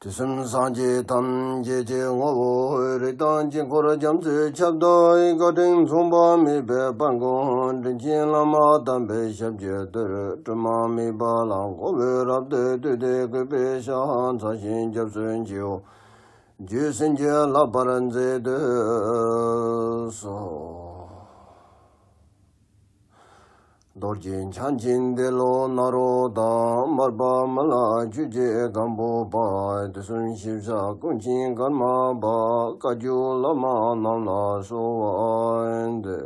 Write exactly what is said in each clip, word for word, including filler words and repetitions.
དུས་གསུམ་སངས་རྒྱས་ཐམས་ཅད་ཀྱི་ངོ་བོ། རིགས་དང་དཀྱིལ་འཁོར་རྒྱ་མཚོའི་ཁྱབ་བདག་བཀའ་དྲིན་མཚུངས་པ་མེད་པའི་དཔལ་མགོན། དྲིན་ཅན་བླ་མ་དམ་པའི་ཞབས་ཀྱི་རྡུལ། སྒྲོན་མ་མེད་པ་ལ་མགོ་བོས་རབ་ཏུ་བཏུད་དེ། གུས་པས་ཕྱག་འཚལ་ཞིང་སྐྱབས་སུ་མཆིའོ། རྒྱུད་བྱིན་གྱིས་བརླབ་པར་མཛད་དུ་གསོལ། རྡོ་རྗེ་འཆང་ཆེན་ཏེ་ལོ་ནཱ་རོ་དང་། མར་པ་མི་ལ་ཆོས་ཀྱི་སྒམ་པོ་པ། དུས་གསུམ་ཞིབ་བཤགས་ཀུན་མཁྱེན་ཀརྨ་པ། བཀའ་བརྒྱུད་བླ་མ་རྣམས་ལ་གསོལ་བ་འདེབས།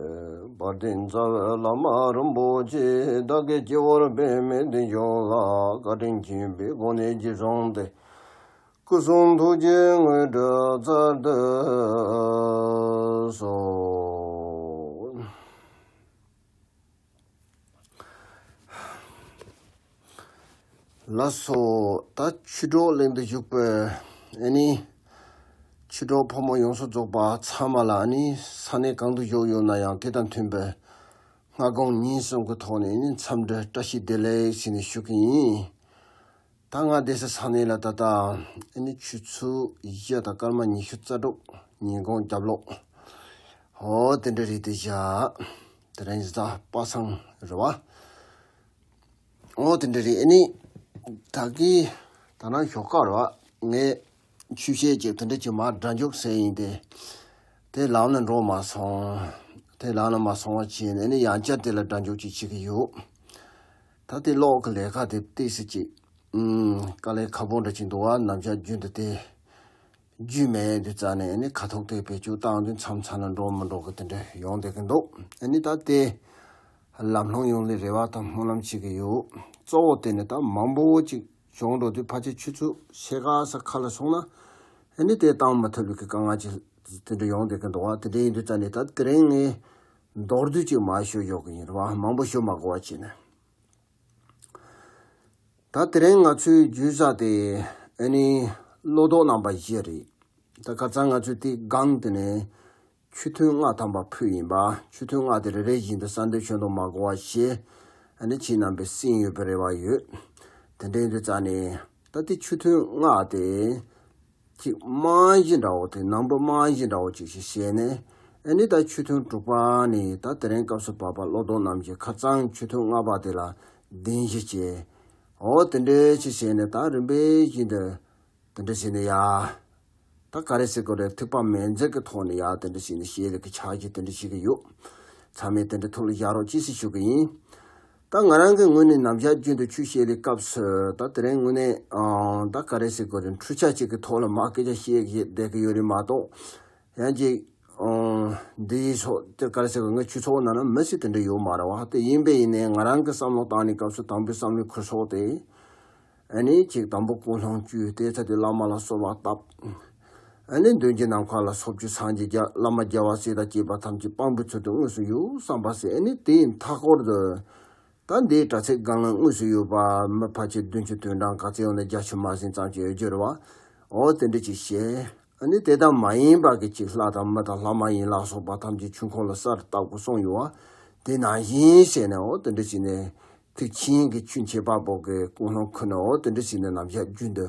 དཔལ་ལྡན་རྩ་བའི་བླ་མ་རིན་པོ་ཆེ། བདག་གི་སྤྱི་བོར་པདྨའི་གདན་བཞུགས་ལ། བཀའ་དྲིན་ཆེན་པོའི་སྒོ་ནས་རྗེས་བཟུང་སྟེ། སྐུ་གསུང་ཐུགས་ཀྱི་དངོས་གྲུབ་སྩལ་དུ་གསོལ། ལགས་སོ། ད་ཆོས་གྲོགས་གླིང་དུ་བཞུགས་པའི་ཨ་ནི་ཆོས་གྲོགས་ཕོ་མོ་ཡོངས་སུ་རྫོགས་པ་ཚང་མ་ལ། ཨ་ནི་ས་གནས་གང་དུ་བཞུགས་ཡོད་ན་ཡང་དེ་དང་མཐུན་པའི་སྔ་དགོང་ཉིན་གསུམ་གྱི་ཐོག་ནས་ཨ་ནི་འཚམས་འདྲི་བཀྲ་ཤིས་བདེ་ལེགས་ཟེར་ནས་ཞུ་གི་ཡིན། ད་ང་བསྡད་ས་ས་གནས་ལ་ད་ལྟ་ཨ་ནི་ཆུ་ཚོད་བཞི་དང་སྐར་མ་ཉི་ཤུ་རྩ་དྲུག་ཉིན་གུང་རྒྱབ་ལོགས། ཨོ་དེ་འདྲ་རེད། དེ་བཞག་དེ་རིང་གཟའ་པ་སངས་རེད་བ། ཨོ་དེ་འདྲ་རེད། ཨ་ནི་ད་གི་ད་ནང་ཞོགས་ཀ་རེད་བ། ངས་ཆུ་ཤེལ་ཅིག་དེ་འདྲ་ཅིག་མར་སྒྲ་འཇུག་ཟེར་ཡིན་ཏེ། དེ་ལམ་ལ་འགྲོ་མ་སོང་། དེ་ལམ་ལ་མ་སོང་བ་བྱས་ནས་ཨ་ནི་ཡང་བསྐྱར་དེ་ལ་སྒྲ་འཇུག་ཅིག་བྱེད་ཀྱི་ཡོད། ད་དེ་གློག་གི་ལས་ཀ་དེ་ཏོག་ཙམ་ཅིག་ཨུམ། དཀའ་ལས་ཁག་པོ་འདྲ་ཅིག་འདུག་བ། ནམ་ཞག་རྒྱུན་དུ་དེ་རྒྱུས་མེད་དུས་ཙ་ནས་ཨ་ནི་ཁ་ཐུག་དེ་བེད་སྤྱོད་བཏང་དུས་མཚམས་མཚམས་ལ་འགྲོ་མི་འགྲོ་གི་དེ་འདྲ་ཡོང་བསྡད་ཀྱི་འདུག་ཨ་ནི་ད་དེ་ལམ་ལྷོང་ཡོང་ལེ་རེ་བ་དང་སྨོན་ལམ་བྱེད་ཀྱི་ཡོད། གཙོ་བོ་དེ་ནི་ད་མང་པོ་ཅིག་བྱུང་འགྲོ་དུས་ཕལ་ཆེར་ཆུ་ཚོད་ཕྱེད་ཀ་ཙམ་ཁ་ལ་སོང་ན་ཨ་ནི་དེ་བཏང་མ་ཐུབ་པའི་གི་དཀའ་ངལ་ཅིག་དེ་འདྲ་ཡོང་བསྡད་ཀྱི་འདུག་བ། དེ་འདྲ་ཡིན་དུས་ཙ་ནས་ད་དེ་རིང་ངས་མདོར་བསྡུས་ཅིག་མར་ཞུ་ཡོང་གི་ཡིན་རེད་བ། མང་པོ་ཞུ་མ་དགོས་པ་བྱས་ནས། ད་དེ་རིང་ང་ཚོའི་བརྗོད་བྱ་དེ་ཨ་ནི་བློ་ལྡོག་རྣམ་པ་བཞི་རེད། ད་ཁ་སང་ང་ཚོས་དེ་སྒང་དེ་ནས་ཆོས་ཐུན་ལྔ་ཐམ་པ་ཕུལ་ཡིན་པ། ཆོས་ཐུན་ལྔ་དེ་རེ་རེ་བཞིན་དུ་གསལ་འདོན་ཞུ་མདོག་མ་དགོས་པ་བྱས། ཨ་ནི་ཁྱེད་རྣམ་པས་གསན་ཡོད་པའི་རེ་བ་ཡོད། དེ་འདྲ་ཡིན་དུས་ཙ་ནས་ད་དེ་ཆོས་ཐུན་ལྔ་དེ། གཅིག་རྨང་གཞི་འདྲ་བོ་དེ་ནང་པའི་རྨང་གཞི་འདྲ་བོ་ཅིག་ཞིག་བྱས་ནས། ཨ་ནི་ད་ཆོས་ཐུན་དྲུག་པ་ནས་ད་དེ་རིང་སྐབས་སུ་བབས་པ་བློ་ལྡོག་རྣམ་བཞི། ཁ་སང་ཆོས་ཐུན་ལྔ་པ་དེ་ལ་བདེན་བཞི་བྱས། འོ་དེ་འདྲའི་ཅིག་བྱས་ནས་ད་རིམ་པས་བཞིན་དུ་དེ་འདྲ་བྱས་ནས་ཡ། ད་ག་རེ་ཟེར་དགོས་རེད། ཐེག་པ་མན་ཆད་ཀྱི་ཐོག་ནས་ཡ་དེ་འདྲ་བྱས་ནས་བཤད་ལེ་གི་ཕྱག་བཞེས་དེ་འདྲ་བྱེད་ཀྱི་ཡོད། ཚང་མས་དེ་འདྲ་ཐུགས་ལ་བཞག་རོགས་གྱིས་ཟེར་ཞུ་གི་ཡིན། ད་ང་རང་གི་ངོས་ནས་ནམ་ཞག་རྒྱུན་དུ་ཆོས་བཤད་ལེ་སྐབས་སུ་ད་དེ་རིང་དངོས་གནས་ཨང་ད་ག་རེ་ཟེར་དགོས་རེད། འཕྲུལ་ཆ་ཅིག་གི་ཐོག་ལ་མར་སྐད་ཆ་བཤད་བསྡད་ཀྱི་ཡོད་རེད་མ་གཏོགས། ཡང་ཅིག་ཨང་འདི་ཡི་སོགས་དེ་ག་རེ་ཟེར་དགོས། ངའི་ཆོས་ཚོགས་ནང་ན་མི་ཞིག་དེ་འདྲ་ཡོད་མ་རེད་བ། དེ་ཡིན་པས་ཡིན་ནའི་ང་རང་གི་བསམ་བློ་བཏང་ནས་སྐབས་སུ་དང་པོའི་བསམ་བློའི་ཁུར་སོགས་དེ། ཨ་ནི་ཅིག་དང་པོ་ཀུན་སློང་བཅུ། དེའི་ཚེ་དེ་བླ་མ་ལ་གསོལ་བ་བཏབ། ཨ་ནི་མདུན་གྱི་ནམ་མཁའ་ལ་ཕྱོགས་བཅུའི་སངས་རྒྱས་བརྒྱ་བླ་མ་རྒྱལ་བ་སྲས་དང་བཅས་པ་ཐམས་ཅད་དཔང་པོའི་ཚུལ་དུ་དངོས་སུ་ཡོད་བསམ་པ་ཟེར། ཨ་ནི་དེའི་མཐའ་སྐོར་དུ། ད་འདིའི་དྲ་ཚིགས་སྒང་ལ་དངོས་སུ་ཡོད་པ་མི་ཕལ་ཆེར་བདུན་ཅུ་དོན་གྲངས་ག་ཚད་ཡོད་ན་བརྒྱ་ཆ་མ་ཟིན་ཙམ་ཅིག་ཡོད་རྒྱུ་རེད་བ། འོ་དེ་འདྲ་ཅིག་བཤད། ཨ་ནི་དེ་དག་མ་ཡིན་པ་གི་ཅིག་ལྷ་དང་མི་དང་ལྷ་མ་ཡིན་ལ་སོགས་པ་ཐམས་ཅད་ཆོས་ཁོང་ལ་གསལ་བཏབ་དགོས་གསུངས་ཡོད་བ། དེ་ནང་བཞིན་བྱས་ནས་འོ་དེ་འདྲ་བྱས་ནས་ཐེག་ཆེན་གྱི་ཆོས་འཆད་པ་པོ་གི་ཀུན་སློང་ཁུར་ནས་འོ་དེ་འདྲ་བྱས་ནས་ནམ་ཞག་རྒྱུན་དུ་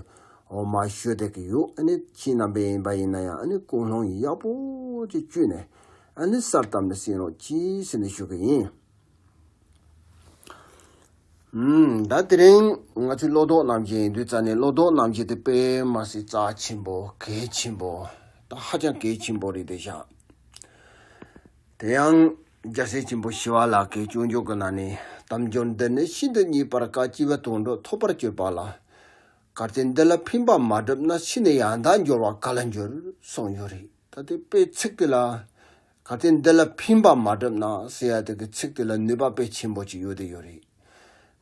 འོ་མར་ཞུ་བསྡད་ཀྱི་ཡོད། ཨ་ནི་ཁྱེད་རྣམ་པས་ཡིན་པ་ཡིན་ན་ཡང་ཨ་ནི་ཀུན་སློང་ཡག་པོ་ཅིག་བཅོས་ནས་ཨ་ནི་གསལ་བཏབ་ནས་གསན་རོགས་གྱིས་ཟེར་ནས་ཞུ་གི་ཡིན། ཨུམ། ད་དེ་རིང་ང་ཚོའི་བློ་ལྡོག་རྣམ་བཞི་ཡིན་དུས་ཙ་ནས་བློ་ལྡོག་རྣམ་བཞི་དེ་དཔེ་མ་སྲིད་རྩ་ཆེན་པོ་གལ་ཆེན་པོ། ད་ཧ་ཅང་གལ་ཆེན་པོ་རེད་དེ་བཞག་དེ་ཡང་རྒྱལ་སྲས་ཆེན་པོ་ཞི་བ་ལྷ་གིས་སྐྱོན་བརྗོད་ཀྱི་ནང་ནས་དལ་འབྱོར་འདི་ནི་ཤིན་ཏུ་རྙེད་པར་དཀའ། སྐྱེ་བའི་དོན་སྒྲུབ་ཐོབ་པར་གྱུར་པ་ལ། གལ་ཏེ་འདི་ལ་ཕན་པ་མ་བསྒྲུབས་ན། ཕྱིས་ནས་ཡང་དག་འབྱོར་བ་ག་ལ་འབྱོར། གསུངས་ཡོད་རེད། ད་དེ་དཔེ་ཚིག་གི་ལ། གལ་ཏེ་འདི་ལ་ཕན་པ་མ་བསྒྲུབས་ན་ཟེར་ཡ་དེ་གི་ཚིག་དེ་ལ་ནུས་པ་དཔེ་ཆེན་པོ་ཅིག་ཡོད་དེ་ཡོད་རེད།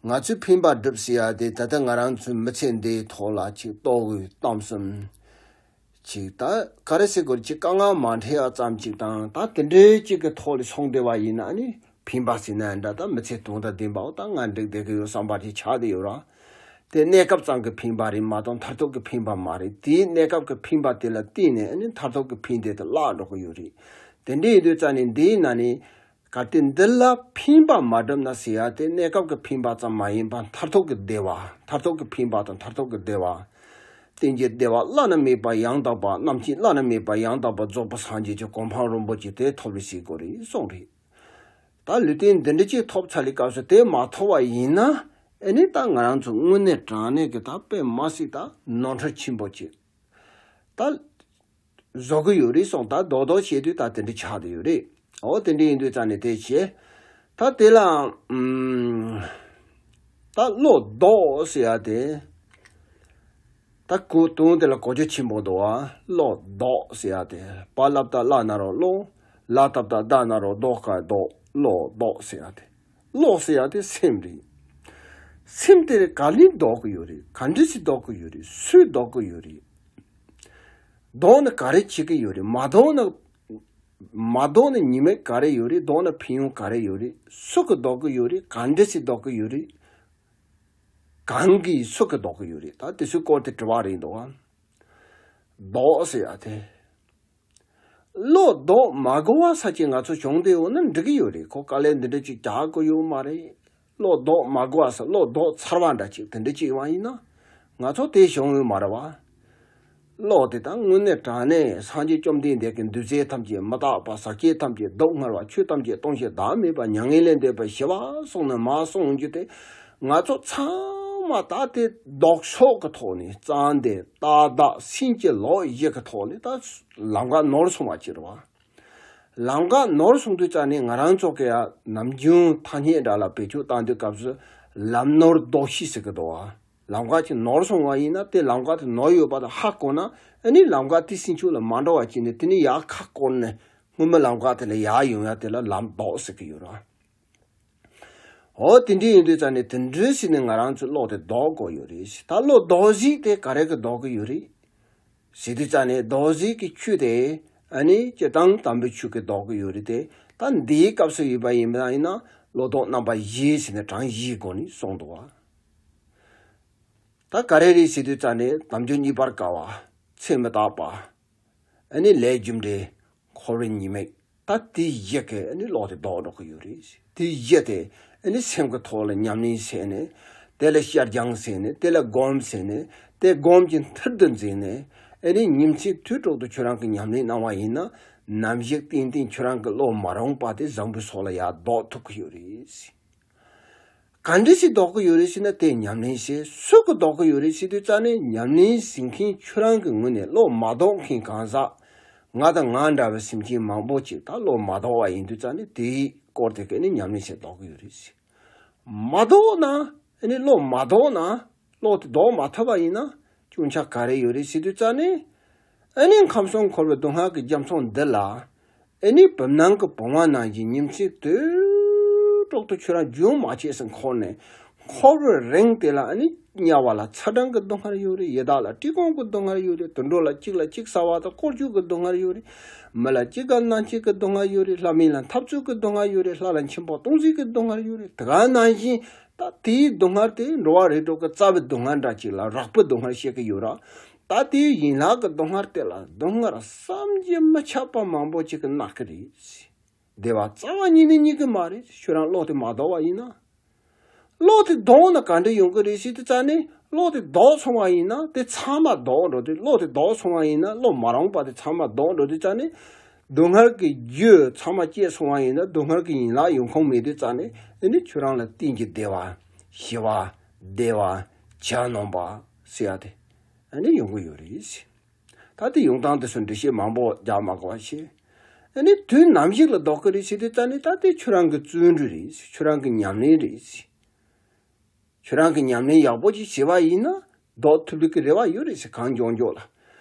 ང་ཚོས་ཕན་པ་བསྒྲུབ་ཟེར་ཡ་དེ་ད་ལྟ་ང་རང་ཚོའི་མི་ཚེ་འདིའི་ཐོག་ལ་ཅིག་ལྟོ་གོས་གཏམ་གསུམ། ཅིག་ད་ག་རེ་ཟེར་དགོས་རེད། ཅིག་དཀའ་ངལ་མ་འཕྲད་ཡ་ཙམ་ཅིག་དང་ད་དེ་འདྲའི་ཅིག་གི་ཐོག་ལ་སོང་བསྡད་པ་ཡིན་ན་ནི་ཕན་པ་ཟེར་ན་འདྲ། ད་མི་ཚེ་དུང་དང་ལྡན་པའོ་ད་ང་འགྲིག་བསྡད་ཀྱི་ཡོད་བསམ་པ་ཅིག་ཆགས་བསྡད་ཡོད་ར། དེ་གནས་སྐབས་ཙམ་གྱི་ཕན་པ་རེད་མ་གཏོགས་མཐར་ཐུག་གི་ཕན་པ་མ་རེད། དེའི་གནས་སྐབས་ཀྱི་ཕན་པ་དེ་ལ་བརྟེན་ནས་ཨ་ནི་མཐར་ཐུག་གི་ཕན་བདེ་དེ་བརླག་འགྲོ་གི་ཡོད་རེད། དེ་འདྲ་ཡིན་དུས་ཙ་ནས་འདིའི་ནང་ནས་གལ་ཏེ་འདི་ལ་ཕན་པ་མ་བསྒྲུབས་ན་ཟེར་ཡ་དེ་གནས་སྐབས་ཀྱི་ཕན་པ་ཙམ་མ་ཡིན་པར་མཐར་ཐུག་གི་བདེ་བ། མཐར་ཐུག་གི་ཕན་པ་དང་མཐར་ཐུག་གི་བདེ་བ། རྟེན་གྱི་བདེ་བ་བླ་ན་མེད་པ་ཡང་དག་པ། རྣམ་མཁྱེན་བླ་ན་མེད་པ་ཡང་དག་པ་རྫོགས་པའི་སངས་རྒྱས་ཀྱི་གོ་འཕང་རིན་པོ་ཆེ་དེ་ཐོབ་རེ་ཟེར་དགོས་རེད་གསུངས་རེད། ད་ལུས་རྟེན་འདི་འདྲ་ཅིག་ཐོབ་ཚར་བའི་སྐབས་སུ་དེ་མ་ཐོབ་པ་ཡིན་ན། ཨེ་ནི་ད་ང་རང་ཚོ་དངོས་གནས་དྲང་གནས་ཀྱི་ད་དཔེ་མ་སྲིད་ད་ནོར་འཁྲུལ་ཆེན་པོ་ཅིག་ད་བཟོ་གི་ཡོད་རེད་གསུངས། ད་རྡོག་རྡོག་བཤད་དུས་ད་དེ་འདྲ་ཆགས་བསྡད་ཡོད་རེད། འོ་དེ་འདྲ་ཡིན་དུས་ཙང་ནས་དེ་བྱས། ད་དེ་ལ་ཨམ། ད་བློ་ལྡོག་ཟེར་ཡ་དེ། ད་གོ་དོན་དེ་ལ་གོ་རྒྱུ་ཆེན་པོ་འདུག་བ། བློ་ལྡོག་ཟེར་ཡ་དེ། པ་ལ་བཏགས་བླ་ན་རོ་བློ། ལ་ཏ་བཏགས་ལྡ་ན་རོ་ལྡོ་ག་ལྡོག་བློ་ལྡོག་ཟེར་ཡ་དེ། བློ་ཟེར་ཡ་དེ་སེམས་རེད། སེམས་དེ་ག་ལས་ལྡོག་གི་ཡོད་རེད། ག་འདྲ་སེ་ལྡོག་གི་ཡོད་རེད། སུས་ལྡོག་གི་ཡོད་རེད། ལྡོག་ན་ག་རེ་བྱེད་ཀྱི་ཡོད་རེད། མ་ལྡོག་ན། མ་ལྡོག་ན་ཉེས་དམིགས་ག་རེ་ཡོད་རེད། ལྡོག་ན་ཕན་ཡོན་ག་རེ་ཡོད་རེད། སུ་གིས་ལྡོག་གི་ཡོད་རེད། ག་འདྲ་སེ་ལྡོག་གི་ཡོད་རེད། གང་གིས་སུ་གིས་ལྡོག་གི་ཡོད་རེད། ད་དེ་ཚོའི་སྐོར་དེ་དྲི་བ་རེད་འདུག་བ། ལྡོག་ཟེར་ཡ་དེ། བློ་ལྡོག་མ་དགོས་པ་ས་ཅིག་ང་ཚོ་བྱུང་བསྡད་ཡོད་ན་འགྲིག་གི་ཡོད་རེད། ཁོ་དཀའ་ལས་འདི་འདྲ་ཅིག་རྒྱག་དགོས་ཡོད་མ་རེད། བློ་ལྡོག་མ་དགོས་པ་ས། བློ་ལྡོག་ཚར་བ་འདྲ་ཅིག་དེ་འདྲ་ཅིག་ཡོང་བ་ཡིན་ན། ང་ཚོ་དེ་བྱུང་ཡོད་མ་རེད་བ། བློ་དེ་དག་དངོས་གནས་དྲང་གནས་སངས་རྒྱས་བཅོམ་ལྡན་འདས་ཀྱིས་འདུས་བྱས་ཐམས་ཅད་མི་རྟག་པ། ཟག་བཅས་ཐམས་ཅད་སྡུག་བསྔལ་བ། ཆོས་ཐམས་ཅད་སྟོང་ཞིང་བདག་མེད་པ། མྱ་ངན་ལས་འདས་པའི་ཞི་བ་གསུངས་ནས་མར་གསུངས་རྒྱུ་དེ། ང་ཚོ་ཚང་མ་ད་དེ་ལྡོག་ཕྱོགས་ཀྱི་ཐོག་ནས། རྩ་འདི་ཏག་ཏག་སེམས་ཀྱི་ལོག་བཞི་གི་ཐོག་ནས་ད་ལམ་ཁ་ནོར་སོང་བ་ཅིག་རེད་བ། ལམ་ཁ་ནོར་སོང་དུས་ཙང་ནས་ང་རང་ཚོ་གི་ཡ་ནམ་རྒྱུན་ཐ་སྙད་འདྲ་ལ་བེད་སྤྱོད་བཏང་དུས་སྐབས་སུ་ལམ་ནོར་ལྡོག་ཤེས་ཟེར་གི་འདུག་བ། ལམ་ཁ་ཅིག་ནོར་སོང་བ་ཡིན་ན། དེ་ལམ་ཁ་དེ་ནོར་ཡོད་པ་དེ་ཧ་གོ་ན། ཨ་ནི་ལམ་ཁ་དེ་ཟིན་ཆོག་ལ་མ་འགྲོ་བ་བྱས་ནས། དེ་ནས་ཡར་ཁ་བསྐོར་ནས་སྔོན་མའི་ལམ་ཁ་དེ་ལ་ཡར་ཡོང་ཡ་དེ་ལ་ལམ་ལྡོག་ཟེར་གི་ཡོད་ར། འོ་དེ་འདྲ་ཡིན་དུས་ཙང་ནས་དེ་འདྲ་ཟེར་ནས་ང་རང་ཚོའི་བློ་དེ་ལྡོག་དགོས་ཡོད་རེད། ད་བློ་ལྡོག་གཞི་དེ་ག་རེ་གིས་ལྡོག་གི་ཡོད་རེད་ཟེར་དུས་ཙང་ནས། ལྡོག་གཞི་གི་ཆོས་དེ་ཨ་ནི་སྤྱིར་བཏང་དམ་པའི་ཆོས་ཀྱིས་ལྡོག་གི་ཡོད་རེད་དེ། ད་འདིའི་སྐབས་སུ་ཡིན་པ་ཡིན་ན་ཡིན་ན། བློ་ལྡོག་རྣམ་པ་བཞི་ཟེར་ནས་གྲངས་བཞིའི་སྒོ་ནས་གསུངས་འདུག་བ། ད་ག་རེ་རེད་ཟེར་དུས་ཙང་ནས། དལ་འབྱོར་རྙེད་པར་དཀའ་བ། ཚེ་མི་རྟག་པ། ཨ་ནི་ལས་རྒྱུ་འབྲས། འཁོར་བའི་ཉེས་དམིགས། ད་དེ་བཞི་གིས་ཨ་ནི་བློ་དེ་ལྡོག་འགྲོ་གི་ཡོད་རེད། དེ་བཞི་དེ་ཨ་ནི་སེམས་ཀྱི་ཐོག་ལ་ཉམས་ལེན་བྱས་ནས། དེ་ལ་བཤད་སྦྱང་བྱས་ནས། དེ་ལ་སྒོམ་བྱས་ནས། དེ་སྒོམ་གྱི་མཐིལ་དུ་འཛིན་ནས། ཨ་ནི་ཉིན་མཚན་དུས་དྲུག་ཏུ་ཁྱོད་རང་གིས་ཉམས་ལེན་གནང་བ་ཡིན་ན། ནམ་ཞིག་ཏན་ཏན་ཁྱོད་རང་གི་བློ་མ་རུངས་པ་དེ་བཟང་པོའི་ཕྱོགས་ལ་ཡར་ལྡོག་ཐུབ་ཀྱི་ཡོད་རེད། ག་འདྲ་ཞིག་ལྡོག་གི་ཡོད་རེད་ཟེར་ན། དེ་ཉམས་ལེན་བྱས། སུ་གིས་ལྡོག་གི་ཡོད་རེད་ཟེར་དུས་ཙང་ནས། ཉམས་ལེན་བྱེད་མཁན་ཁྱོད་རང་གི་ངོས་ནས་བློ་མ་ལྡོག་མཁན་གང་ཟག། ང་དང་ང་འདྲ་བའི་སེམས་ཅན་མང་པོ་ཅིག་ད་བློ་མ་ལྡོག་པ་ཡིན་དུས་ཙང་ནས། དེའི་སྐོར་དེ་གས་ནི་ཉམས་ལེན་བྱས་ལྡོག་གི་ཡོད་རེད་ཟེར། མ་ལྡོག་ན། ཨ་ནི་བློ་མ་ལྡོག་ན། བློ་དེ་ལྡོག་མ་ཐུབ་པ་ཡིན་ན། སྐྱོན་ཆ་ག་རེ་ཡོད་རེད་ཟེར་དུས་ཙང་ནས། ཨ་ནི་ཁམས་གསུམ་འཁོར་བའི་སྡུག་བསྔལ་གྱི་རྒྱ་མཚོ་འདི་ལ། ཨ་ནི་བུམ་ནང་གི་བུང་བ་ནང་བཞིན་ཉིན་མཚན་དུས་དྲུག་ཏུ་ཁྱོད་རང་རྒྱུན་མ་ཆད་སེ་འཁོར་ནས། འཁོར་བའི་རིང་དེ་ལ་ཨ་ནི་དམྱལ་བ་ལ་ཚ་གྲང་གི་སྡུག་བསྔལ་ཡོད་རེད། ཡི་དྭགས་ལ་བཀྲེས་སྐོམ་གྱི་སྡུག་བསྔལ་ཡོད་རེད། དུད་འགྲོ་ལ་གཅིག་ལ་གཅིག་ཟ་བ་དང་བཀོལ་སྤྱོད་ཀྱི་སྡུག་བསྔལ་ཡོད་རེད། མི་ལ་གཅིག་ག་མནར་གཅོད་ཀྱི་སྡུག་བསྔལ་ཡོད་རེད། ལྷ་མིན་ལ་འཐབ་རྩོད་ཀྱི་སྡུག་བསྔལ་ཡོད་རེད། ལྷ་ལ་འཆི་འཕོ་ལྟུང་བཤིག་གི་སྡུག་བསྔལ་ཡོད་རེད། དེ་ག་ནང་བཞིན་ད་དེའི་སྡུག་བསྔལ་དེ་འགྲོ་བ་རིགས་དྲུག་གི་རྩ་བའི་སྡུག་བསྔལ་འདྲ་ཅིག་ལ། རགས་པའི་སྡུག་བསྔལ་བཤད་ཀྱི་ཡོད་ར། ད་དེའི་ཡན་ལག་གི་སྡུག་བསྔལ་དེ་ལ་སྡུག་བསྔལ་བསམ་གྱིས་མི་ཁྱབ་པ་མང་པོ་ཅིག་གིས་མནར་གི་རེད། བདེ་བ་རྩ་བ་ཉིད་ནས་རྙེད་གི་མ་རེད། ཁྱོད་རང་བློ་དེ་མ་ལྡོག་པ་ཡིན་ན། བློ་དེ་ལྡོག་ན་ག་འདྲ་ཡོང་གི་རེད་ཟེར་དུས་ཙང་ནས། བློ་དེ་ལྡོག་སོང་བ་ཡིན་ན། དེ་ཚང་མ་ལྡོག་འགྲོ་དུས། བློ་དེ་ལྡོག་སོང་བ་ཡིན་ན། བློ་མ་རུངས་པ་དེ་ཚང་མ་ལྡོག་འགྲོ་དུས་ཙང་ནས། སྡུག་བསྔལ་གྱི་རྒྱུ་ཚང་མ་བཅད་སོང་བ་ཡིན་ན། སྡུག་བསྔལ་གྱི་ཡན་ལག་ཡོང་ཁུངས་མེད་དུས་ཙང་ནས། ཨ་ནི་ཁྱོད་རང་ལ་གཏན་གྱི་བདེ་བ། ཞི་བ། བདེ་བ། བྱམས་སྙོམས་པ་ཟེར་ཡ་དེ་ཨ་ནི་ཡོང་གི་ཡོད་རེད། ད་དེ་ཡོང་སྟངས་དེ་ཚོ་འགྲེལ་བཤད་མང་པོ་རྒྱག་མ་དགོས་པ་བྱས། ཨ་ནི་དུས་ནམ་ཞིག་ལ་ལྡོག་གི་རེད་ཟེར་དུས་ཙང་ནས། ད་དེ་ཁྱོད་རང་གི་བརྩོན་འགྲུས་རེད། ཁྱོད་རང་གི་ཉམས་ལེན་རེད། ཁྱོད་རང་གིས་ཉམས་ལེན་ཡག་པོ་ཅིག་བྱས་པ་ཡིན་ན། ལྡོག་ཐུབ་ཀྱི་རེ་བ་ཡོད་རེད་ཟེར། གང་མགྱོགས་མགྱོགས་ལ།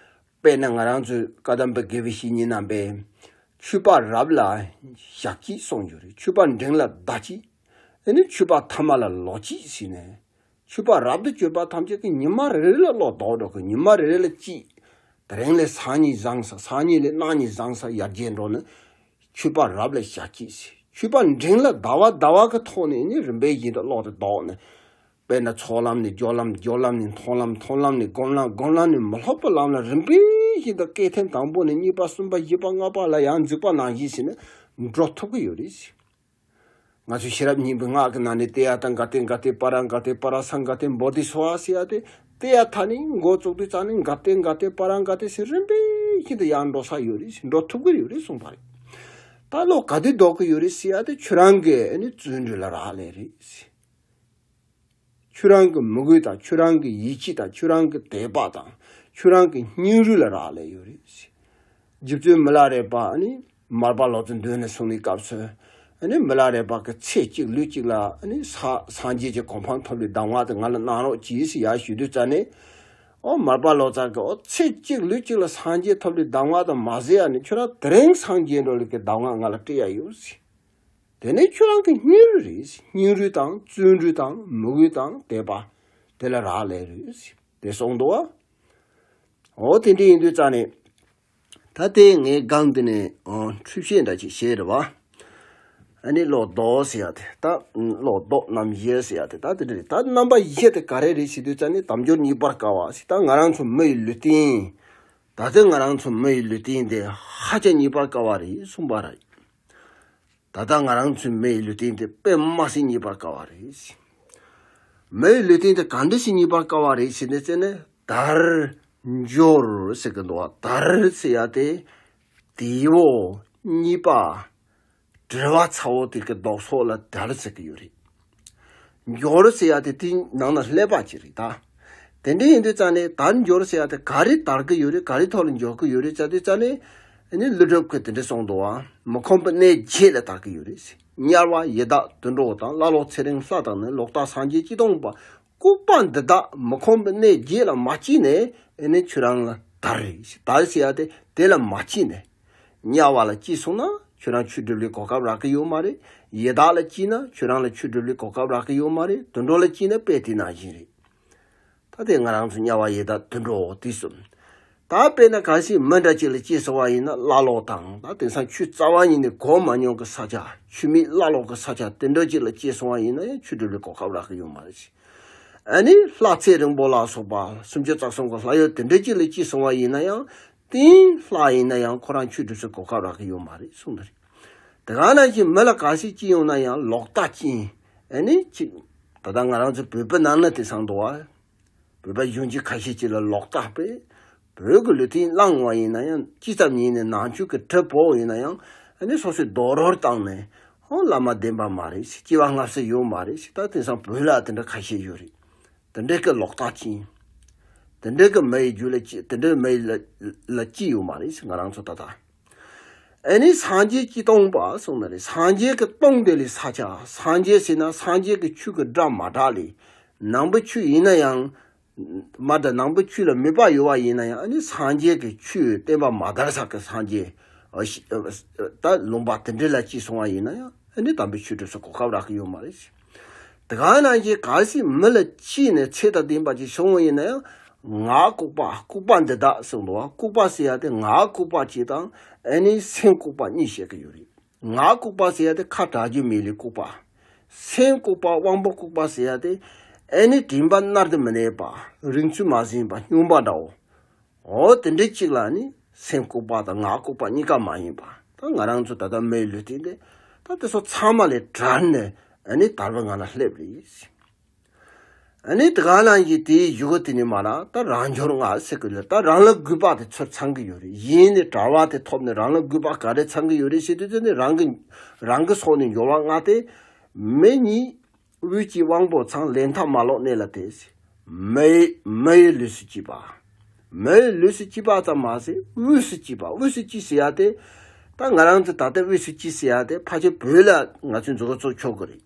དཔེར་ན་ང་རང་ཚོའི་བཀའ་གདམས་པའི་དགེ་བའི་བཤེས་གཉེན་རྣམ་པས། མཆོད་པ་རབ་ལ་ཞག་གཅིག་གསུངས་ཡོད་རེད། མཆོད་པ་འབྲིང་ལ་ཟླ་གཅིག། ཨ་ནི་མཆོད་པ་ཐ་མ་ལ་ལོ་གཅིག་ཟེར་ནས། མཆོད་པ་རབ་ཏུ་གྱུར་པ་ཐམས་ཅད་ཀྱི་ཉི་མ་རེ་རེ་ལ་བློ་ལྡོག་འགྲོ་གི། ཉི་མ་རེ་རེ་ལ་གཅིག། དེ་རིང་ལས་སང་ཉིན་བཟང་ས། སང་ཉིན་ལས་གནངས་ཉིན་བཟང་ས། ཡར་རྒྱས་འགྲོ་ནས། མཆོད་པ་རབ་ལ་ཞག་གཅིག་ཟེར། མཆོད་པ་འབྲིང་ལ་ཟླ་བ་ཟླ་བ་གི་ཐོག་ནས་ནི་རིམ་པས་བཞིན་དུ་བློ་དེ་ལྡོག་ནས། དཔེར་ན་ཚོགས་ལམ་ནས་སྦྱོར་ལམ། སྦྱོར་ལམ་ནས་མཐོང་ལམ། མཐོང་ལམ་ནས་སྒོམ་ལམ། སྒོམ་ལམ་ནས་མི་སློབ་པའི་ལམ་ལ་རིམ་པས་བཞིན་དུ། སྐས་ཐེངས་དང་པོ་ནས་གཉིས་པ། གསུམ་པ། བཞི་པ། ལྔ་པ་ལ་ཡར་འཛེགས་པ་ནང་བཞིན་བྱས་ནས་འགྲོ་ཐུབ་ཀྱི་ཡོད་རེད། ང་ཚོས་ཤེས་རབ་སྙིང་པོའི་སྔགས་ཀྱི་ནང་ནས། ཏདྱ་ཐཱ་ག་ཏེ་ག་ཏེ་པཱ་ར་ག་ཏེ་པཱ་ར་སཾ་ག་ཏེ་བོ་དྷི་སྭཱ་ཧཱ་ཟེར་ཡ་དེ། དེ་ཡང་ད་ནི་འགོ་བཙུགས་དུས་ཙང་ནི་འགའ་བསྟེན་འགའ་བསྟེན་པ་རང་འགའ་བསྟེན་ཟེར་རིམ་པས་ཤིན་ཏུ་ཡང་འགྲོ་ས་ཡོད་རེད། འགྲོ་ཐུབ་ཀྱི་ཡོད་རེད་གསུངས་པ་རེད། ད་ལོ་ག་དུས་ལྡོག་གི་ཡོད་རེད་ཟེར་ཡ་དེ་ཁྱོད་རང་གི་ཨ་ནི་བརྩོན་འགྲུས་ལ་རག་ལས་རེད། ཁྱོད་རང་གི་མོས་གུས་དང་ཁྱོད་རང་གི་ཡིད་ཆེས་དང་ཁྱོད་རང་གི་དད་པ་དང་ཁྱོད་རང་གི་སྙིང་རུས་ལ་རག་ལས་ཡོད་རེད། རྗེ་བཙུན་མི་ལ་རས་པ་ཨ་ནི་མར་པ་ལོ་ཙཱ་མདུན་ནས་གསུངས་པའི་སྐབས་སུ་ཨ་ནི་མི་ལ་རས་པ་གི་ཚེ་གཅིག་ལུས་གཅིག་ལ་ཨ་ནི་ས་སངས་རྒྱས་ཀྱི་གོ་འཕང་ཐོབ་པའི་གདམས་ངག་དེ་ང་ལ་གནང་རོགས་གྱིས་ཟེར་ཡར་ཞུ་དུས་ཙ་ནས། ཨོ་མར་པ་ལོ་ཙཱ་གིས་ཨོ་ཚེ་གཅིག་ལུས་གཅིག་ལ་སངས་རྒྱས་ཐོབ་པའི་གདམས་ངག་དང་མ་ཟད་ཡ་ནི་ཁྱོད་རང་དེ་རིང་སངས་རྒྱས་འགྲོ་ལུགས་ཀྱི་གདམས་ངག་ང་ལ་སྤྲད་ཡ་ཡོད་ཟེར། དེ་ནི་ཁྱོད་རང་གི་སྙིང་རུས་རེད། སྙིང་རུས་དང་བརྩོན་འགྲུས་དང་མོས་གུས་དང་དད་པ་དེ་ལ་རག་ལས་རེད་ཟེར་དེ་གསུངས་འདུག་བ། འོ་དེ་འདྲ་ཡིན་དུས་ཙང་ནས་ད་དེ་ངའི་སྒང་འདི་ནས་འོ་འཁྲུལ་བཤད་འདྲ་ཅིག་བཤད་རེད་བ། ཨ་ནི་བློ་ལྡོག་ཟེར་ཡ་དེ་ད་བློ་ལྡོག་རྣམ་བཞི་ཟེར་ཡ་དེ་ད་དེ་འདྲ་རེད། ད་རྣམ་པ་བཞི་དེ་ག་རེ་རེད་ཟེར་དུས་ཙང་ནས་དལ་འབྱོར་རྙེད་པར་དཀའ་བ་ཟེར། ད་ང་རང་ཚོ་མི་ཡི་ལུས་རྟེན། ད་ལྟ་ང་རང་ཚོ་མི་ཡི་ལུས་རྟེན་དེ་ཧ་ཅང་རྙེད་པར་དཀའ་བ་རེད་གསུངས་པ་རེད། ད་ལྟ་ང་རང་ཚོའི་མི་ཡི་ལུས་རྟེན་དེ་དཔེ་མ་སྲིད་རྙེད་པར་དཀའ་བ་རེད། མི་ཡི་ལུས་རྟེན་དེ་ག་འདྲ་ཞིག་རྙེད་པར་དཀའ་བ་རེད་ཟེར་ནས་བཙལ་ནས་དལ་འབྱོར་ཟེར་གི་འདུག་བ། དལ་ཟེར་ཡ་དེ་དལ་བོ་རྙེད་པ་བྲེལ་བ་ཚ་བོ་དེ་གི་ལྡོག་ཕྱོགས་ལ་དལ་ཟེར་གི་ཡོད་རེད། འབྱོར་ཟེར་ཡ་དེ་དེའི་ནང་ན་ཀླད་པ་ཅིག་རེད་ད། དེ་འདྲ་ཡིན་དུས་ཙང་ནས་དལ་འབྱོར་ཟེར་ཡ་དེ་ག་རེ་དལ་གི་ཡོད་རེད། ག་རེ་ཐོག་ལ་འབྱོར་གི་ཡོད་རེད་ཟེར་དུས་ཙང་ནས་ཨ་ནི་ཀླུ་སྒྲུབ་ཀྱིས་དེ་འདྲ་གསུངས་འདུག་བ། མི་ཁོམ་པའི་གནས་བརྒྱད་ལ་དལ་གི་ཡོད་རེད། དམྱལ་བ་ཡི་དྭགས་དུད་འགྲོ་དང་ཀླ་ཀློ་ཚེ་རིང་ལྷ་དང་ནི་ལོག་ལྟ་སངས་རྒྱས་ཀྱི་སྟོང་པ། ལྐུགས་པ་འདི་དག་མི་ཁོམ་པའི་གནས་བརྒྱད་ལ་མ་སྐྱེས་ནས་ཨ་ནི་ཁྱོད་རང་ལ་དལ་རེད། དལ་ཟེར་ཡ་དེ་དེ་ལ་མ་སྐྱེས་ནས། དམྱལ་བ་ལ་སྐྱེས་སོང་ན་ཁྱོད་རང་ཆོས་སྒྲུབ་ལས་གོ་སྐབས་རག་གི་ཡོད་མ་རེད། ཡི་དྭགས་ལ་སྐྱེས་ན་ཁྱོད་རང་ལ་ཆོས་སྒྲུབ་ལས་གོ་སྐབས་རག་གི་ཡོད་མ་རེད། དུད་འགྲོ་ལ་སྐྱེས་ན་དཔེ་དེ་ནང་བཞིན་རེད། ད་དེ་ང་རང་ཚོ་དམྱལ་བ་ཡི་དྭགས་དུད་འགྲོ་འོ་དེ་གསུམ། ད་དཔེར་ན་གལ་སྲིད་མི་འདྲ་ཅིག་ལ་སྐྱེས་སོང་བ་ཡིན་ན་ཀླ་ཀློ་དང་ད་དེང་སང་ཆོས་རྩ་བ་ཉིད་ནས་གོ་མ་མྱོང་གི་ས་ཆ་ཆོས་མེད་ཀླ་ཀློ་གི་ས་ཆ་དེ་འདྲ་ཅིག་ལ་སྐྱེས་སོང་བ་ཡིན་ན་ཡང་ཆོས་སྒྲུབ་ལས་གོ་སྐབས་རག་གི་ཡོད་མ་རེད། ཨ་ནི་ལྷ་ཚེ་རིང་པོ་ལ་སོགས་པ་སུམ་ཅུ་རྩ་གསུམ་གྱི་ལྷ་ཡུལ་དེ་འདྲ་ཅིག་ལ་སྐྱེས་སོང་བ་ཡིན་ན་ཡང་། དེའི་ལྷ་ཡིན་ན་ཡང་ཁོ་རང་ཆོས་སྒྲུབ་སའི་གོ་སྐབས་རག་གི་ཡོད་མ་རེད་གསུངས་པ་རེད། དེ་ག་ནང་བཞིན་མི་ལ་གལ་སྲིད་སྐྱེས་ཡོང་ན་ཡང་ལོག་ལྟ་ཅན། ཨ་ནི་ཅིག་ད་ལྟ་ང་རང་ཚོ་བོད་པའི་ནང་ན་དེང་སང་འདུག་བ། བོད་པ་གཞོན་སྐྱེས་ཁ་ཤས་ཅིག་ལ་ལོག་ལྟ་དཔེ། བོད་ཀྱི་ལུས་རྟེན་བླངས་པ་ཡིན་ན་ཡང་ཅི་ཙམ་ཡིན་ནའི་ནང་ཆོས་ཀྱི་གྲུབ་པོ་ཡིན་ན་ཡང་ཨ་ནི་སོ་སོའི་རྡོག་རོལ་བཏང་ནས་ཧོ་བླ་མ་བདེན་པ་མ་རེད་ཟེར། སྐྱེ་བ་སྔ་ཕྱི་ཡོད་མ་རེད་ཟེར། ད་དེང་སང་བོད་ལ་དེ་འདྲ་ཁ་ཤས་ཡོད་རེད། དེ་འདྲའི་གི་ལོག་ལྟ་ཅན། དེ་འདྲའི་གི་མི་ཡི་རྒྱུད་ལ་སྐྱེ་དེ་འདྲའི་མི་ཡི་ལ་ལ་སྐྱེས་ཡོད་མ་རེད་ཟེར་ང་རང་ཚོ་ད་ལྟ། ཨ་ནི་སངས་རྒྱས་ཀྱི་སྟོང་པ་གསུངས་ན་རེད། སངས་རྒྱས་ཀྱི་སྟོང་དེ་ལས་ས་ཆ་སངས་རྒྱས་ཟེར་ན་སངས་རྒྱས་ཀྱི་ཆོས་ཀྱི་སྒྲ་མ་གྲགས་ལས། ནང་པའི་ཆོས་ཡིན་ན་ཡང་། མ་གྲགས་ནང་པའི་ཆོས་ལ་མོས་པ་ཡོད་པ་ཡིན་ན་ཡང་ཨ་ནི་སངས་རྒྱས་ཀྱི་ཆོས་བསྟན་པ་མ་དར་ས་གི་སངས་རྒྱས། ཨ་ཤི་ཨ་ད་ལུང་པ་དེ་འདྲ་ལ་སྐྱེས་སོང་བ་ཡིན་ན་ཡང་ཨ་ནི་དམ་པའི་ཆོས་སྒྲུབ་སའི་གོ་སྐབས་རག་གི་ཡོད་མ་རེད། དེ་ག་ནང་བཞིན་གལ་སྲིད་མི་ལ་སྐྱེས་ནས་ཚེ་དང་ལྡན་པ་ཅིག་བྱུང་བ་ཡིན་ན་ཡང་ངག་ལྐུགས་པ་ལྐུགས་པ་འདི་དག་གསུངས་འདུག་བ། ལྐུགས་པ་ཟེར་ཡ་དེ་ངག་ལྐུགས་པ་ཅིག་དང་ཨ་ནི་སེམས་ལྐུགས་པ་གཉིས་བཤད་ཀྱི་ཡོད་རེད། ངག་ལྐུགས་པ་ཟེར་ཡ་དེ་ཁ་གྲག་རྒྱུ་མེད་ལས་ལྐུགས་པ། སེམས་ལྐུགས་པ་དབང་པོ་ལྐུགས་པ་ཟེར་ཡ་དེ་ཨ་ནི་དྲན་པ་མནར་དུ་མི་གནས་པ། རིག་ཚུལ་མ་ཟིན་པ་སྨྱོན་པ་འདྲ་བོ། འོ་དེ་འདྲའི་གཅིག་ལ་ནི་སེམས་ལྐུགས་པ་དང་ངག་ལྐུགས་པ་གཉིས་ཀ་མ་ཡིན་པ། ད་ང་རང་ཚོ་ད་ལྟ་མི་ཡི་ལུས་རྟེན་དེ་ད་དེ་ཚོ་ཚང་མ་ལས་བྲལ་ནས་ཨ་ནི་དལ་བའི་ངང་ལ་སླེབས་རེད། ཨ་ནི་དེ་ག་ནང་བཞིན་དེའི་གཞུག་གུ་དེ་ནི་མ་ར་ད་རང་འབྱོར་ལྔ་ཟེར་གི་ལ་ད་རང་ལ་དགོས་པ་དེ་ཚུར་ཚང་གི་ཡོད་རེད། གཞན་ནས་གྲྭ་པ་དེ་ཐོབ་ནས་རང་ལ་དགོས་པ་ག་རེ་ཚང་གི་ཡོད་རེད་ཟེར་དུས་དེ་ནི་རང་གི་རང་གི་སོགས་ནས་འབྱོར་བ་ལྔ་སྟེ། མི་གཉིས། དབུས་ཀྱི་དབང་པོ་ཚང་ལས་མཐའ་མ་ལོག་གནས་ལ་དེ། མི་མི་ཡི་ལུས་སུ་སྐྱེས་པ། མི་ཡི་ལུས་སུ་སྐྱེས་པ་ཙམ་མ་ཟད་དབུས་སུ་སྐྱེས་པ། དབུས་སུ་སྐྱེས་ཟེར་ཡ་དེ། ད་ང་རང་ཚོ་ད་ལྟ་དབུས་སུ་སྐྱེས་ཟེར་ཡ་དེ་ཕལ་ཆེར་བོད་ལ་ང་ཚོས་མཛུབ་གུ་བཙུགས་ཆོག་གི་རེད།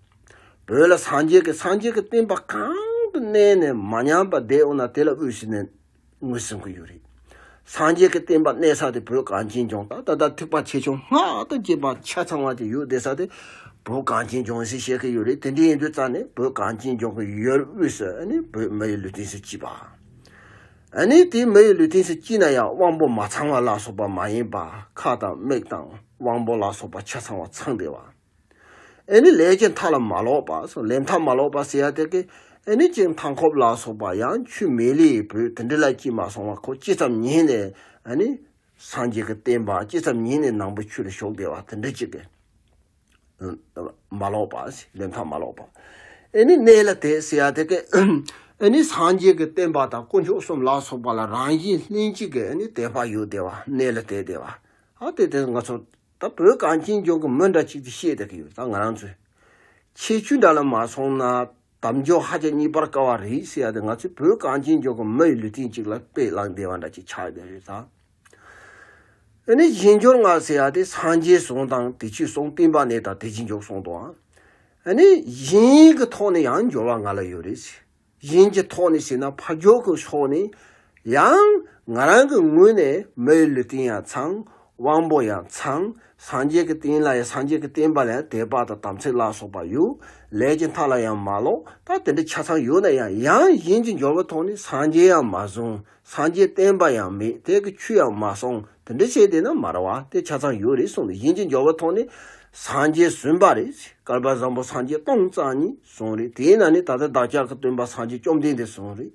བོད་ལ་སངས་རྒྱས་ཀྱི་སངས་རྒྱས་ཀྱི་བསྟན་པ་གང་དུ་གནས་ནས་མ་ཉམས་པ་བསྡད་འོང་ན་དེ་ལ་དབུས་སུ་གནས། ངོས་ཟིན་གྱི་ཡོད་རེད། སངས་རྒྱས་ཀྱི་བསྟན་པ་གནས་ས་དེ་བོད་གངས་ཅན་ལྗོངས་ད་ད་ལྟ་ཐེག་པ་ཆེ་ཆུང་སྔགས་དང་བཅས་པ་ཆ་ཚང་བ་དེ་ཡོད་བསྡད་ས་དེ་བོད་གངས་ཅན་ལྗོངས་ཟེར་བཤད་ཀྱི་ཡོད་རེད། དེ་འདྲ་ཡིན་དུས་ཙང་ནས་བོད་གངས་ཅན་ལྗོངས་ཀྱི་ཡུལ་དབུས་སུ་ཨ་ནི་བོད་མི་ཡི་ལུས་རྟེན་སུ་སྐྱེས་པ། ཨ་ནི་དེ་མི་ཡི་ལུས་རྟེན་སུ་སྐྱེས་ན་ཡང་དབང་པོ་མ་ཚང་བ་ལ་སོགས་པ་མ་ཡིན་པ་ཁ་དང་མིག་དང་དབང་པོ་ལ་སོགས་པ་ཆ་ཚང་བ་ཚང་བསྡད་པ། ཨེ་ནི་ལས་ཀྱི་མཐའ་ལ་མ་ལོག་པ་སོགས། ལས་མཐའ་མ་ལོག་པ་ཟེར་ཡ་དེ་གི་ཨེ་ནི་ཅིག་མཐའ་འཁོབ་ལ་སོགས་པ་ཡང་ཆོས་མེད་ལས་བོད་དེ་འདྲ་ལ་སྐྱེས་མ་སོང་བ་ཁོ་ཅི་ཙམ་ཉིད་ནས་ཨེ་ནི་སངས་རྒྱས་ཀྱི་བསྟན་པ་ཅི་ཙམ་ཉིད་ནས་ནང་པའི་ཆོས་ལ་ཞུགས་བསྡད་པ་དེ་འདྲ་ཅིག་གི་མ་ལོག་པ་ལས་མཐའ་མ་ལོག་པ། ཨེ་ནི་གནས་ལ་དེ་ཟེར་ཡ་དེ་གི་ཨ་ནི་སངས་རྒྱས་ཀྱི་བསྟན་པ་དང་དཀོན་མཆོག་གསུམ་ལ་སོགས་པ་ལ་རང་བཞིན་ལྷན་ཅིག་གི་ཨ་ནི་དད་པ་ཡོད་བསྡད་པ། གནས་ལ་དད་བསྡད་པ། ཨ་དེ་དེ་ང་ཚོ་ད་བོད་གངས་ཅན་ལྗོངས་ཀྱི་མི་འདྲ་ཅིག་ཏུ་བཤད་བསྡད་ཀྱི་ཡོད། ད་ང་རང་ཚོས་ཁྱད་ཆོས་འདྲ་ལ་མ་སོང་ན་དལ་འབྱོར་ཧ་ཅང་རྙེད་པར་དཀའ་བ་རེད་ཟེར་ཡ་དེ་ང་ཚོས་བོད་གངས་ཅན་ལྗོངས་ཀྱི་མི་ཡི་ལུས་རྟེན་ཅིག་ལ་དཔེ་བླངས་བསྡད་པ་འདྲ་ཅིག་ཆགས་བསྡད་རེད་ད། ཨ་ནི་གཞན་འབྱོར་ལྔ་ཟེར་ཡ་དེ་སངས་རྒྱས་གསུམ་དང་དེ་ཆོས་གསུམ། བསྟན་པ་གནས་དང་དེ་བཞིན་འབྱོར་གསུམ་དང་། ཨ་ནི་གཞན་གྱི་ཐོག་ནས་ཡང་འབྱོར་བ་ལྔ་ལ་ཡོད་རེད། གཞན་གྱི་ཐོག་ནས་ཟེར་ན་ཕར་ཕྱོགས་ཀྱི་ཕྱོགས་ནས་ཡང་ང་རང་གི་ངོས་ནས་མི་ཡི་ལུས་རྟེན་ཡང་ཚང་། དབང་པོ་ཡང་ཚང་། སངས་རྒྱས་ཀྱི་བསྟན་ལ་ཡང་སངས་རྒྱས་ཀྱི་བསྟན་པ་ལ་ཡང་དད་པ་དང་དམ་ཚིག་ལ་སོགས་པ་ཡོད། ལས་ཀྱི་མཐའ་ལ་ཡང་མ་ལོག་ད་དེ་འདྲ་ཆ་ཚང་ཡོད་ན་ཡང་ཡང་གཞན་གྱི་འབྱོར་བའི་ཐོག་ནས་སངས་རྒྱས་ཡང་མ་བཟུང་། སངས་རྒྱས་བསྟན་པ་ཡང་མེད། དེ་གི་ཆོས་ཡང་མ་སོང་། དེ་འདྲ་བྱས་བསྡད་ན་མ་རེད་བ། དེ་ཆ་ཚང་ཡོད་རེད་གསུངས་ནས་གཞན་གྱི་འབྱོར་བའི་ཐོག་ནས་སངས་རྒྱས་བཟུང་བ་རེད། བསྐལ་པ་བཟང་པོ་སངས་རྒྱས་སྟོང་རྩ་གཉིས་བཟུང་རེད། དེའི་ནང་ནས་ད་ལྟ་བདག་ཅག་གི་སྟོན་པ་སངས་རྒྱས་བཅོམ་ལྡན་འདས་བཟུང་རེད།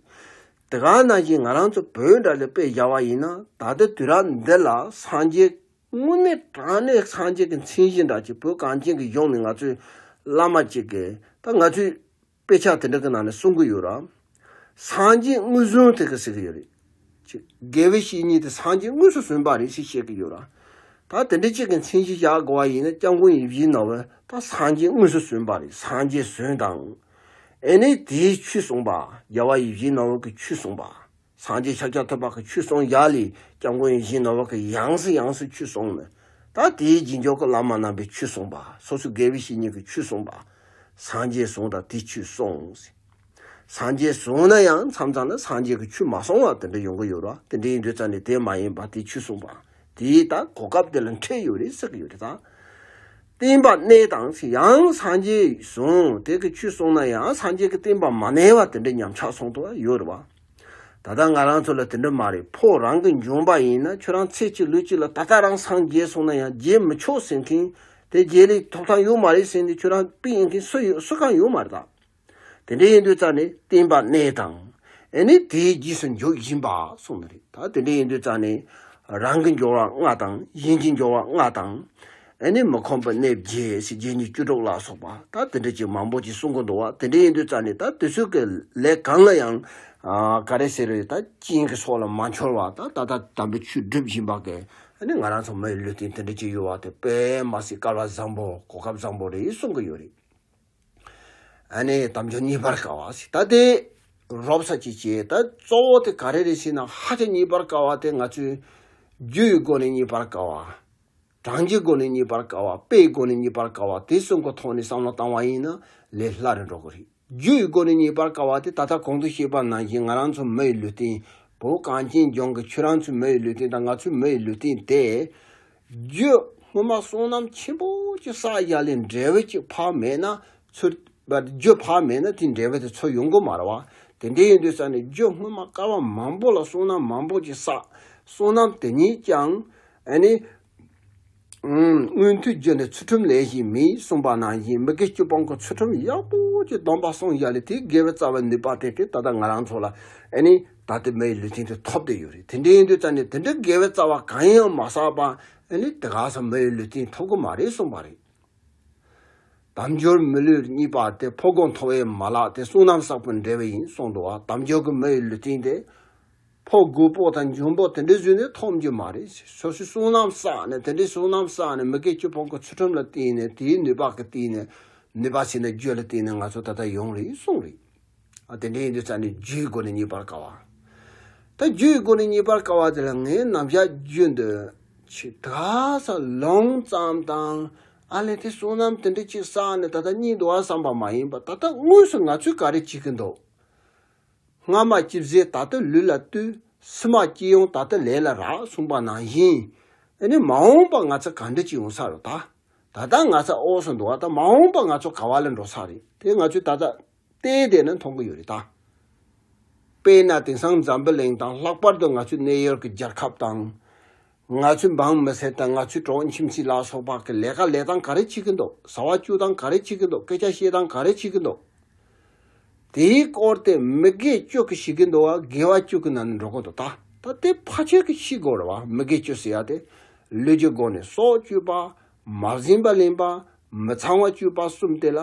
དེ་ག་ནང་བཞིན་ང་རང་ཚོ་བོད་འདྲ་ལ་དཔེ་བཞག་པ་ཡིན་ན་ད་ལྟ་དུས་རབས་འདི་ལ་སངས་རྒྱས་དངོས་གནས་དྲང་གནས་སངས་རྒྱས་ཀྱི་མཚན་གཞི་འདྲ་ཅིག་བོད་གངས་ཅན་གྱི་གཞུང་ནས་ང་ཚོའི་བླ་མ་ཅིག་གིས་ད་ང་ཚོའི་དཔེ་ཆ་དེ་འདྲ་གི་ནང་ནས་གསུང་གི་ཡོད་ར། སངས་རྒྱས་དངོས་བཟུང་དེ་གི་ཟེར་གི་ཡོད་རེད། ཅིག་དགེ་བའི་བཤེས་གཉེན་དེ་སངས་རྒྱས་དངོས་སུ་བཟུང་བ་རེད་ཟེར་བཤད་གི་ཡོད་ར། ད་དེ་འདྲ་ཅིག་གི་མཚན་གཞི་བཞག་དགོས་པ་ཡིན་ན་སྐྱབས་མགོན་ཡིད་བཞིན་ནོར་བུ་ད་སངས་རྒྱས་དངོས་སུ་བཟུང་བ་རེད། སངས་རྒྱས་བཟུང་དང་། ཨེ་ནས་དེའི་ཆོས་གསུངས་པ། རྒྱལ་བ་ཡིད་བཞིན་ནོར་བུ་གི་ཆོས་གསུངས་པ། སངས་རྒྱས་ཤཱཀྱ་ཐུབ་པ་གི་ཆོས་གསུངས་ཡ་ལས་སྐྱབས་མགོན་ཡིད་བཞིན་ནོར་བུ་གི་ཡང་སེ་ཡང་སེ་ཆོས་གསུངས་ནས། ད་དེའི་རྗེས་འཇུག་གི་བླ་མ་རྣམ་པའི་ཆོས་གསུངས་པ། སོ་སོའི་དགེ་བའི་བཤེས་གཉེན་གྱི་ཆོས་གསུངས་པ། སངས་རྒྱས་གསུངས་དང་དེ་ཆོས་གསུངས། སངས་རྒྱས་གསུངས་ན་ཡང་མཚམས་མཚམས་ལ་སངས་རྒྱས་ཀྱི་ཆོས་མ་གསུངས་པ་དེ་འདྲ་ཡོང་གི་ཡོད་ར། དེ་འདྲ་ཡིན་དུས་ཙང་ནས་དེ་མ་ཡིན་པ་དེ་ཆོས་གསུངས་པ། དེའི་ད་གོ་སྐབས་དེ་ལ་འཕྲད་ཡོད་རེད་ཟེར་གི་ཡོད་རེད་ད། བསྟན་པ་གནས་དང་ཡང་སངས་རྒྱས་གསུངས་དེ་གི་ཆོས་གསུངས་ན་ཡང་སངས་རྒྱས་ཀྱི་བསྟན་པ་མ་གནས་པ་དེ་འདྲ་ཉམས་ཆག་སོང་དུ་ཡོད་རེད་བ། ད་ལྟ་ང་རང་ཚོ་ལ་དེ་འདྲ་མ་རེད། ཕོ་རང་གི་འཇོན་པ་ཡིན་ན་ཁྱོད་རང་ཚེ་གཅིག་ལུས་གཅིག་ལ་ད་ལྟ་རང་སངས་རྒྱས་སོང་ན་ཡང་རྒྱས་མི་ཆོག་ཟེར་མཁན་དེ་རྒྱས་ལས་ཐོབ་ཐང་ཡོད་མ་རེད་ཟེར་ནས་ཁྱོད་རང་དཔེ་ཡིན་མཁན་སུ་ཡོད་སུ་གང་ཡོད་མ་རེད་ད། དེ་འདྲ་ཡིན་དུས་ཙང་ནས་བསྟན་པ་གནས་དང་། ཨེ་ནི་དེའི་རྗེས་སུ་འཇུག་བཞིན་པ་གསུངས་ནི་རེད། ད་དེ་འདྲ་ཡིན་དུས་ཙང་ནས་རང་གི་འབྱོར་བ་ལྔ་དང་གཞན་གྱི་འབྱོར་བ་ལྔ་དང་། ཨེ་ནི་མི་ཁོམ་པའི་གནས་བརྒྱད་ཟེར་བརྒྱད་གཉིས་བཅུ་དྲུག་ལ་སོགས་པ་ད་དེ་འདྲ་ཅིག་མང་པོ་ཅིག་གསུང་གི་འདུག་བ། དེ་འདྲ་ཡིན་དུས་ཙང་ནས་ད་དེ་ཚོའི་གི་ལས་གང་ལ་ཡང་ཨ་ག་རེ་ཟེར་རེད། ད་རྐྱེན་གྱི་སྲོག་ལ་མ་འཆོལ་བ་ད་ད་ད་དམ་པའི་ཆོས་སྒྲུབ་བཞིན་པ་གི་ཨེ་ནི་ང་རང་ཚོ་མི་ཡི་ལུས་རྟེན་དེ་འདྲ་ཅིག་ཡོད་བ་དེ་དཔེ་མ་སྲིད་སྐལ་བ་བཟང་པོ་གོ་སྐབས་བཟང་པོ་རེད་གསུང་གི་ཡོད་རེད། ཨ་ནི་དལ་འབྱོར་རྙེད་པར་དཀའ་བ་ཟེར། ད་དེ་རོབ་ས་ཅིག་བྱས། ད་གཙོ་བོ་དེ་ག་རེ་རེད་ཟེར་ན་ཧ་ཅང་རྙེད་པར་དཀའ་བ་དེ་ང་ཚོས་རྒྱུའི་སྒོ་ནས་རྙེད་པར་དཀའ་བ། གྲངས་ཀྱི་སྒོ་ནས་རྙེད་པར་དཀའ་བ། དཔེའི་སྒོ་ནས་རྙེད་པར་དཀའ་བ། དེ་གསུམ་གྱི་ཐོག་ནས་བསམ་བློ་བཏང་བ་ཡིན་ན་ལས་སླ་རུ་འགྲོ་གི་རེད། རྒྱུའི་སྒོ་ནས་རྙེད་པར་དཀའ་བ་དེ་ད་ལྟ་གོང་དུ་བཤད་པ་ནང་བཞིན་ང་རང་ཚོ་མི་ཡི་ལུས་རྟེན། བོད་གངས་ཅན་ལྗོངས་ཀྱི་ཁྱོད་རང་ཚོའི་མི་ཡི་ལུས་རྟེན་དང་ང་ཚོའི་མི་ཡི་ལུས་རྟེན་དེ། རྒྱུ་སྔོན་མ་བསོད་ནམས་ཆེན་པོ་ཅིག་བསགས་ཡ་ལས་འབྲས་བུ་ཅིག་ཕར་མེད་ན་ཚུར། རྒྱུ་ཕར་མེད་ན་དེ་འབྲས་བུ་དེ་ཚུར་ཡོང་གི་མ་རེད་བ། དེ་འདྲ་ཡིན་དུས་ཙང་ནས་རྒྱུ་སྔོན་མ་སྐལ་བ་མང་པོ་ལ་བསོད་ནམས་མང་པོ་ཅིག་བསགས། བསོད་ནམས་དེ་ཉིད་ཀྱང་ཨ་ནི། ཨང་། མངོན་མཐོའི་རྒྱུ་ནི་ཚུལ་ཁྲིམས་ལས་གཞན་མེད་གསུངས་པ་ནང་བཞིན་མི་དགེ་བཅུ་སྤོང་གི་ཚུལ་ཁྲིམས་ཡག་པོ་ཅིག་སྡོམ་པ་སྲུང་ཡ་ལས་དེའི་དགེ་བའི་རྩ་བའི་ནུས་པ་དེ་གས་ད་ལྟ་ང་རང་ཚོ་ལ་ཨ་ནི་ད་ལྟ་མི་ཡི་ལུས་རྟེན་དེ་ཐོབ་བསྡད་ཡོད་རེད། དེ་འདྲ་ཡིན་དུས་ཙང་ནས་དེ་འདྲའི་དགེ་བའི་རྩ་བ་གང་ཡང་མ་བསགས་པ་ཨ་ནི་དེ་ག་ས་མི་ཡི་ལུས་རྟེན་ཐོབ་གི་མ་རེད་གསུངས་པ་རེད། དལ་འབྱོར་མི་ལུས་རྙེད་པ་དེ་ཕོ་རྒོད་མཐོ་བའི་མ་ལག་དེ་བསོད་ནམས་བསགས་པའི་འབྲས་བུ་ཡིན་གསུངས་འདུག་བ། དལ་འབྱོར་གྱི་མི་ཡི་ལུས་རྟེན་དེ། ཕོ་རྒོད་པོ་དང་འཇོན་པོ་དེ་འདྲ་བཟོས་ནས་ཐོབ་རྒྱུ་མ་རེད། སོ་སོའི་བསོད་ནམས་བསགས་ནས་དེ་འདྲའི་བསོད་ནམས་བསགས་ནས་མི་དགེ་བཅུ་སྤོང་གི་ཚུལ་ཁྲིམས་ལ་བརྟེན་ནས་དེའི་ནུས་པ་གི་བརྟེན་ནས་ནུས་པ་ཟེར་ན་རྒྱུ་ལ་བརྟེན་ནས་ང་ཚོ་ད་ལྟ་ཡོང་རེད་གསུངས་རེད། ཨ་དེ་འདྲ་ཡིན་དུས་ཙང་ནས་རྒྱུའི་སྒོ་ནས་རྙེད་པར་དཀའ་བ། ད་རྒྱུའི་སྒོ་ནས་རྙེད་པར་དཀའ་བ་དེ་ལ་ངས་ནམ་ཞག་རྒྱུ་འདི་ཆེ་དགའ་ས་ལོང་ཙམ་དང་ཨ་ལས་དེ་བསོད་ནམས་དེ་འདྲ་ཅིག་བསགས་ནས་ད་ལྟ་རྙེད་འདུག་བསམ་པ་མ་ཡིན་པ་ད་ལྟ་དངོས་སུ་ང་ཚོས་ག་རེ་བྱེད་ཀྱི་འདུག་སྔ་མ་སྐྱེས་ཚེ་ད་ལྟ་ལུས་ལ་ལྟོས། སུ་མ་སྐྱེས་ཡོང་ད་ལྟ་ལས་ལ་རག་གསུངས་པ་ནང་བཞིན། ཨ་ནི་མ་འོངས་པ་ང་ཚོ་ག་འདྲ་ཅིག་ཡོང་ས་རེད་ད། ད་ལྟ་ང་ཚོ་འོག་སུ་འདུག་བ་ད་མ་འོངས་པ་ང་ཚོ་ག་བ་ལ་འགྲོ་ས་རེད་དེ་ང་ཚོས་ད་ལྟ་བལྟས་བསྡད་ན་མཐོང་གི་ཡོད་རེད་ད། དཔེར་ན་དེང་སང་འཛམ་བུ་གླིང་དང་ལྷག་པར་དུ་ང་ཚོའི་གནས་ཡུལ་གྱི་རྒྱལ་ཁབ་དང་། ང་ཚོའི་འབངས་མི་སེར་དང་ང་ཚོའི་གྲོགས་ཁྱིམ་མཚེས་ལ་སོགས་པ་གི་ལས་ཀ་ལས་སྟངས་ག་རེ་བྱེད་ཀྱི་འདུག་ཟ་བ་བཅུ་སྟངས་ག་རེ་བྱེད་ཀྱི་འདུག་སྐད་ཆ་བཤད་སྟངས་ག་རེ་བྱེད་ཀྱི་འདུག་དེའི་སྐོར་དེ་མི་དགེ་བཅུ་གི་ཤེས་ཀྱི་འདུག་བ་དགེ་བ་བཅུ་གི་ནང་ནས་འགྲོ་གི་འདུག་ད་ད་དེ་ཕལ་ཆེར་གི་ཤེས་དགོས་རེད་བ། མི་དགེ་བཅུ་ཟེར་ཡ་དེ། ལུས་ཀྱི་སྒོ་ནས་སྲོག་གཅོད་པ། མ་བཟིན་པ་ལེན་པ། མི་ཚངས་པ་སྤྱོད་པ་གསུམ་དེ་ལ་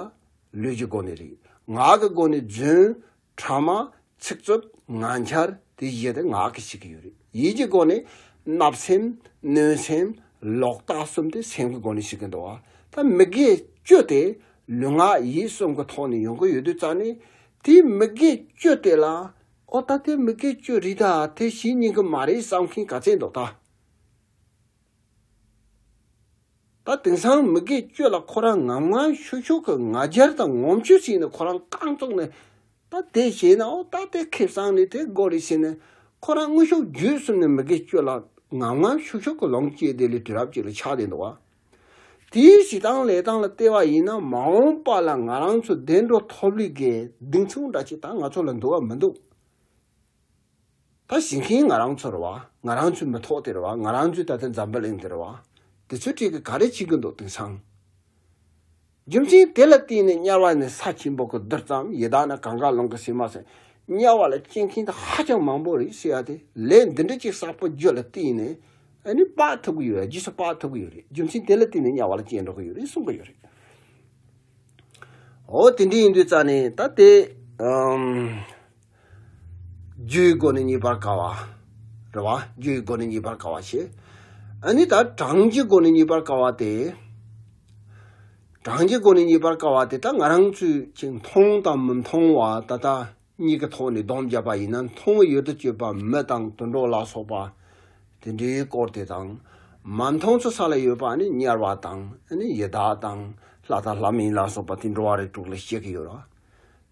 ལུས་ཀྱི་སྒོ་ནས་རེད། ངག་གི་སྒོ་ནས་རྫུན། ཕྲ་མ། ཚིག་རྩུབ། ངན་འཆར། དེ་བཞི་དེ་ངག་གིས་བཤད་ཀྱི་ཡོད་རེད། ཡིད་ཀྱི་སྒོ་ནས་བརྣབ་སེམས། གནོད་སེམས། ལོག་ལྟ་གསུམ་དེ་སེམས་ཀྱི་སྒོ་ནས་བཤད་ཀྱི་འདུག་བ། ད་མི་དགེ་བཅུ་དེ་ལུས་ངག་ཡིད་གསུམ་གྱི་ཐོག་ནས་ཡོང་གི་ཡོད་དུས་ཙང་ནས། དེའི་མི་དགེ་བཅུ་དེ་ལ། ཨོ་ད་དེ་མི་དགེ་བཅུ་རེད། ད་དེ་བྱེད་ཉན་གྱི་མ་རེད་བསམ་མཁན་ག་ཚད་འདུག་ད། ད་དེང་སང་མི་དགེ་བཅུ་ལ་ཁོ་རང་ངམ་ངམ་ཤུགས་ཤུགས་ཀྱིས་ང་རྒྱལ་དང་ངོམ་ཆུ་ཟིན་ནས་ཁོ་རང་རྐང་བཙུགས་ནས། ད་དེ་བྱས་ན། ཨོ་ད་དེ་ཁེ་བཟང་ནི་དེ་དགོས་རེད་ཟེར་ནས། ཁོ་རང་དངོས་ཤུགས་བརྒྱུད་གསུམ་ནས་མི་དགེ་བཅུ་ལ་ངམ་ངམ་ཤུགས་ཤུགས་ཀྱིས་ལོངས་སྤྱད་དེ་ལས་དུས་རབས་ཅིག་ལ་ཆགས་བསྡད་འདུག་བ། དེའི་བྱེད་སྟངས་ལས་སྟངས་ལ་བལྟས་པ་ཡིན་ན། མ་འོངས་པ་ལ་ང་རང་ཚོ་བདེ་འགྲོ་ཐོབ་ལུགས་ཀྱི་གདེང་ཚོད་འདྲ་ཅིག་ད་ང་ཚོ་ལ་འདུག་བ་མི་འདུག་ད་བྱེད་མཁན་ང་རང་ཚོ་རེད་བ། ང་རང་ཚོའི་མི་ཐོག་དེ་རེད་བ། ང་རང་ཚོའི་ད་ལྟ་འཛམ་བུ་གླིང་འདི་རེད་བ། དེ་ཚོའི་གྲས་ཀྱིས་ག་རེ་བྱེད་ཀྱི་འདུག་དེང་སང་། རྒྱུ་མཚན་དེ་ལ་བརྟེན་ནས། དམྱལ་བ་ནི་ས་ཆེན་པོ་གི་རྡུལ་ཙམ། ཡི་དྭགས་ནི་གངྒཱ་ཀླུང་གི་ཟེ་མ་ཟེར། དམྱལ་བ་ལ་སྐྱེ་མཁན་དེ་ཧ་ཅང་མང་པོ་རེད་ཟེར་ཡ་དེ། ལན་འདི་འདྲ་ཅིག་གསར་པ་བརྒྱུད་ལ་བརྟེན་ནས་ཨ་ནི་དཔག་ཐུབ་ཀྱི་ཡོད་རེད། རྗེས་སུ་དཔག་ཐུབ་ཀྱི་ཡོད་རེད། རྒྱུ་མཚན་དེ་ལ་བརྟེན་ནས་དམྱལ་བ་ལ་སྐྱེ་འགྲོ་གི་ཡོད་རེད་གསུང་གི་ཡོད་རེད། འོ་དེ་འདྲ་ཡིན་དུས་ཙང་ནས་ད་དེ། ཨམ། རྒྱུའི་སྒོ་ནས་རྙེད་པར་དཀའ་བ་རེད་བ། རྒྱུའི་སྒོ་ནས་རྙེད་པར་དཀའ་བ་ཞེས། ཨ་ནི་ད་གྲངས་ཀྱི་སྒོ་ནས་རྙེད་པར་དཀའ་བ་དེ། གྲངས་ཀྱི་སྒོ་ནས་རྙེད་པར་དཀའ་བ་དེ་ད་ང་རང་ཚོས་ཅིག་མཐོང་དང་མི་མཐོང་བ་ད་ལྟ་གཉིས་ཀྱི་ཐོག་ནས་སྡོམ་བརྒྱབ་པ་ཡིན་ན། མཐོང་བའི་ཡུལ་དུ་གྱུར་པ་མི་དང་དུད་འགྲོ་ལ་སོགས་པ་དེ་འདྲའི་སྐོར་དེ་དང་། མ་མཐོང་ཚུལ་ས་ལ་ཡོད་པ་ནི་དམྱལ་བ་དང་། ཨ་ནི་ཡི་དྭགས་དང་། ལྷ་དང་ལྷ་མིན་ལ་སོགས་པ་དེ་འགྲོ་བ་རིགས་དྲུག་ལ་བཤད་ཀྱི་ཡོད་རེད།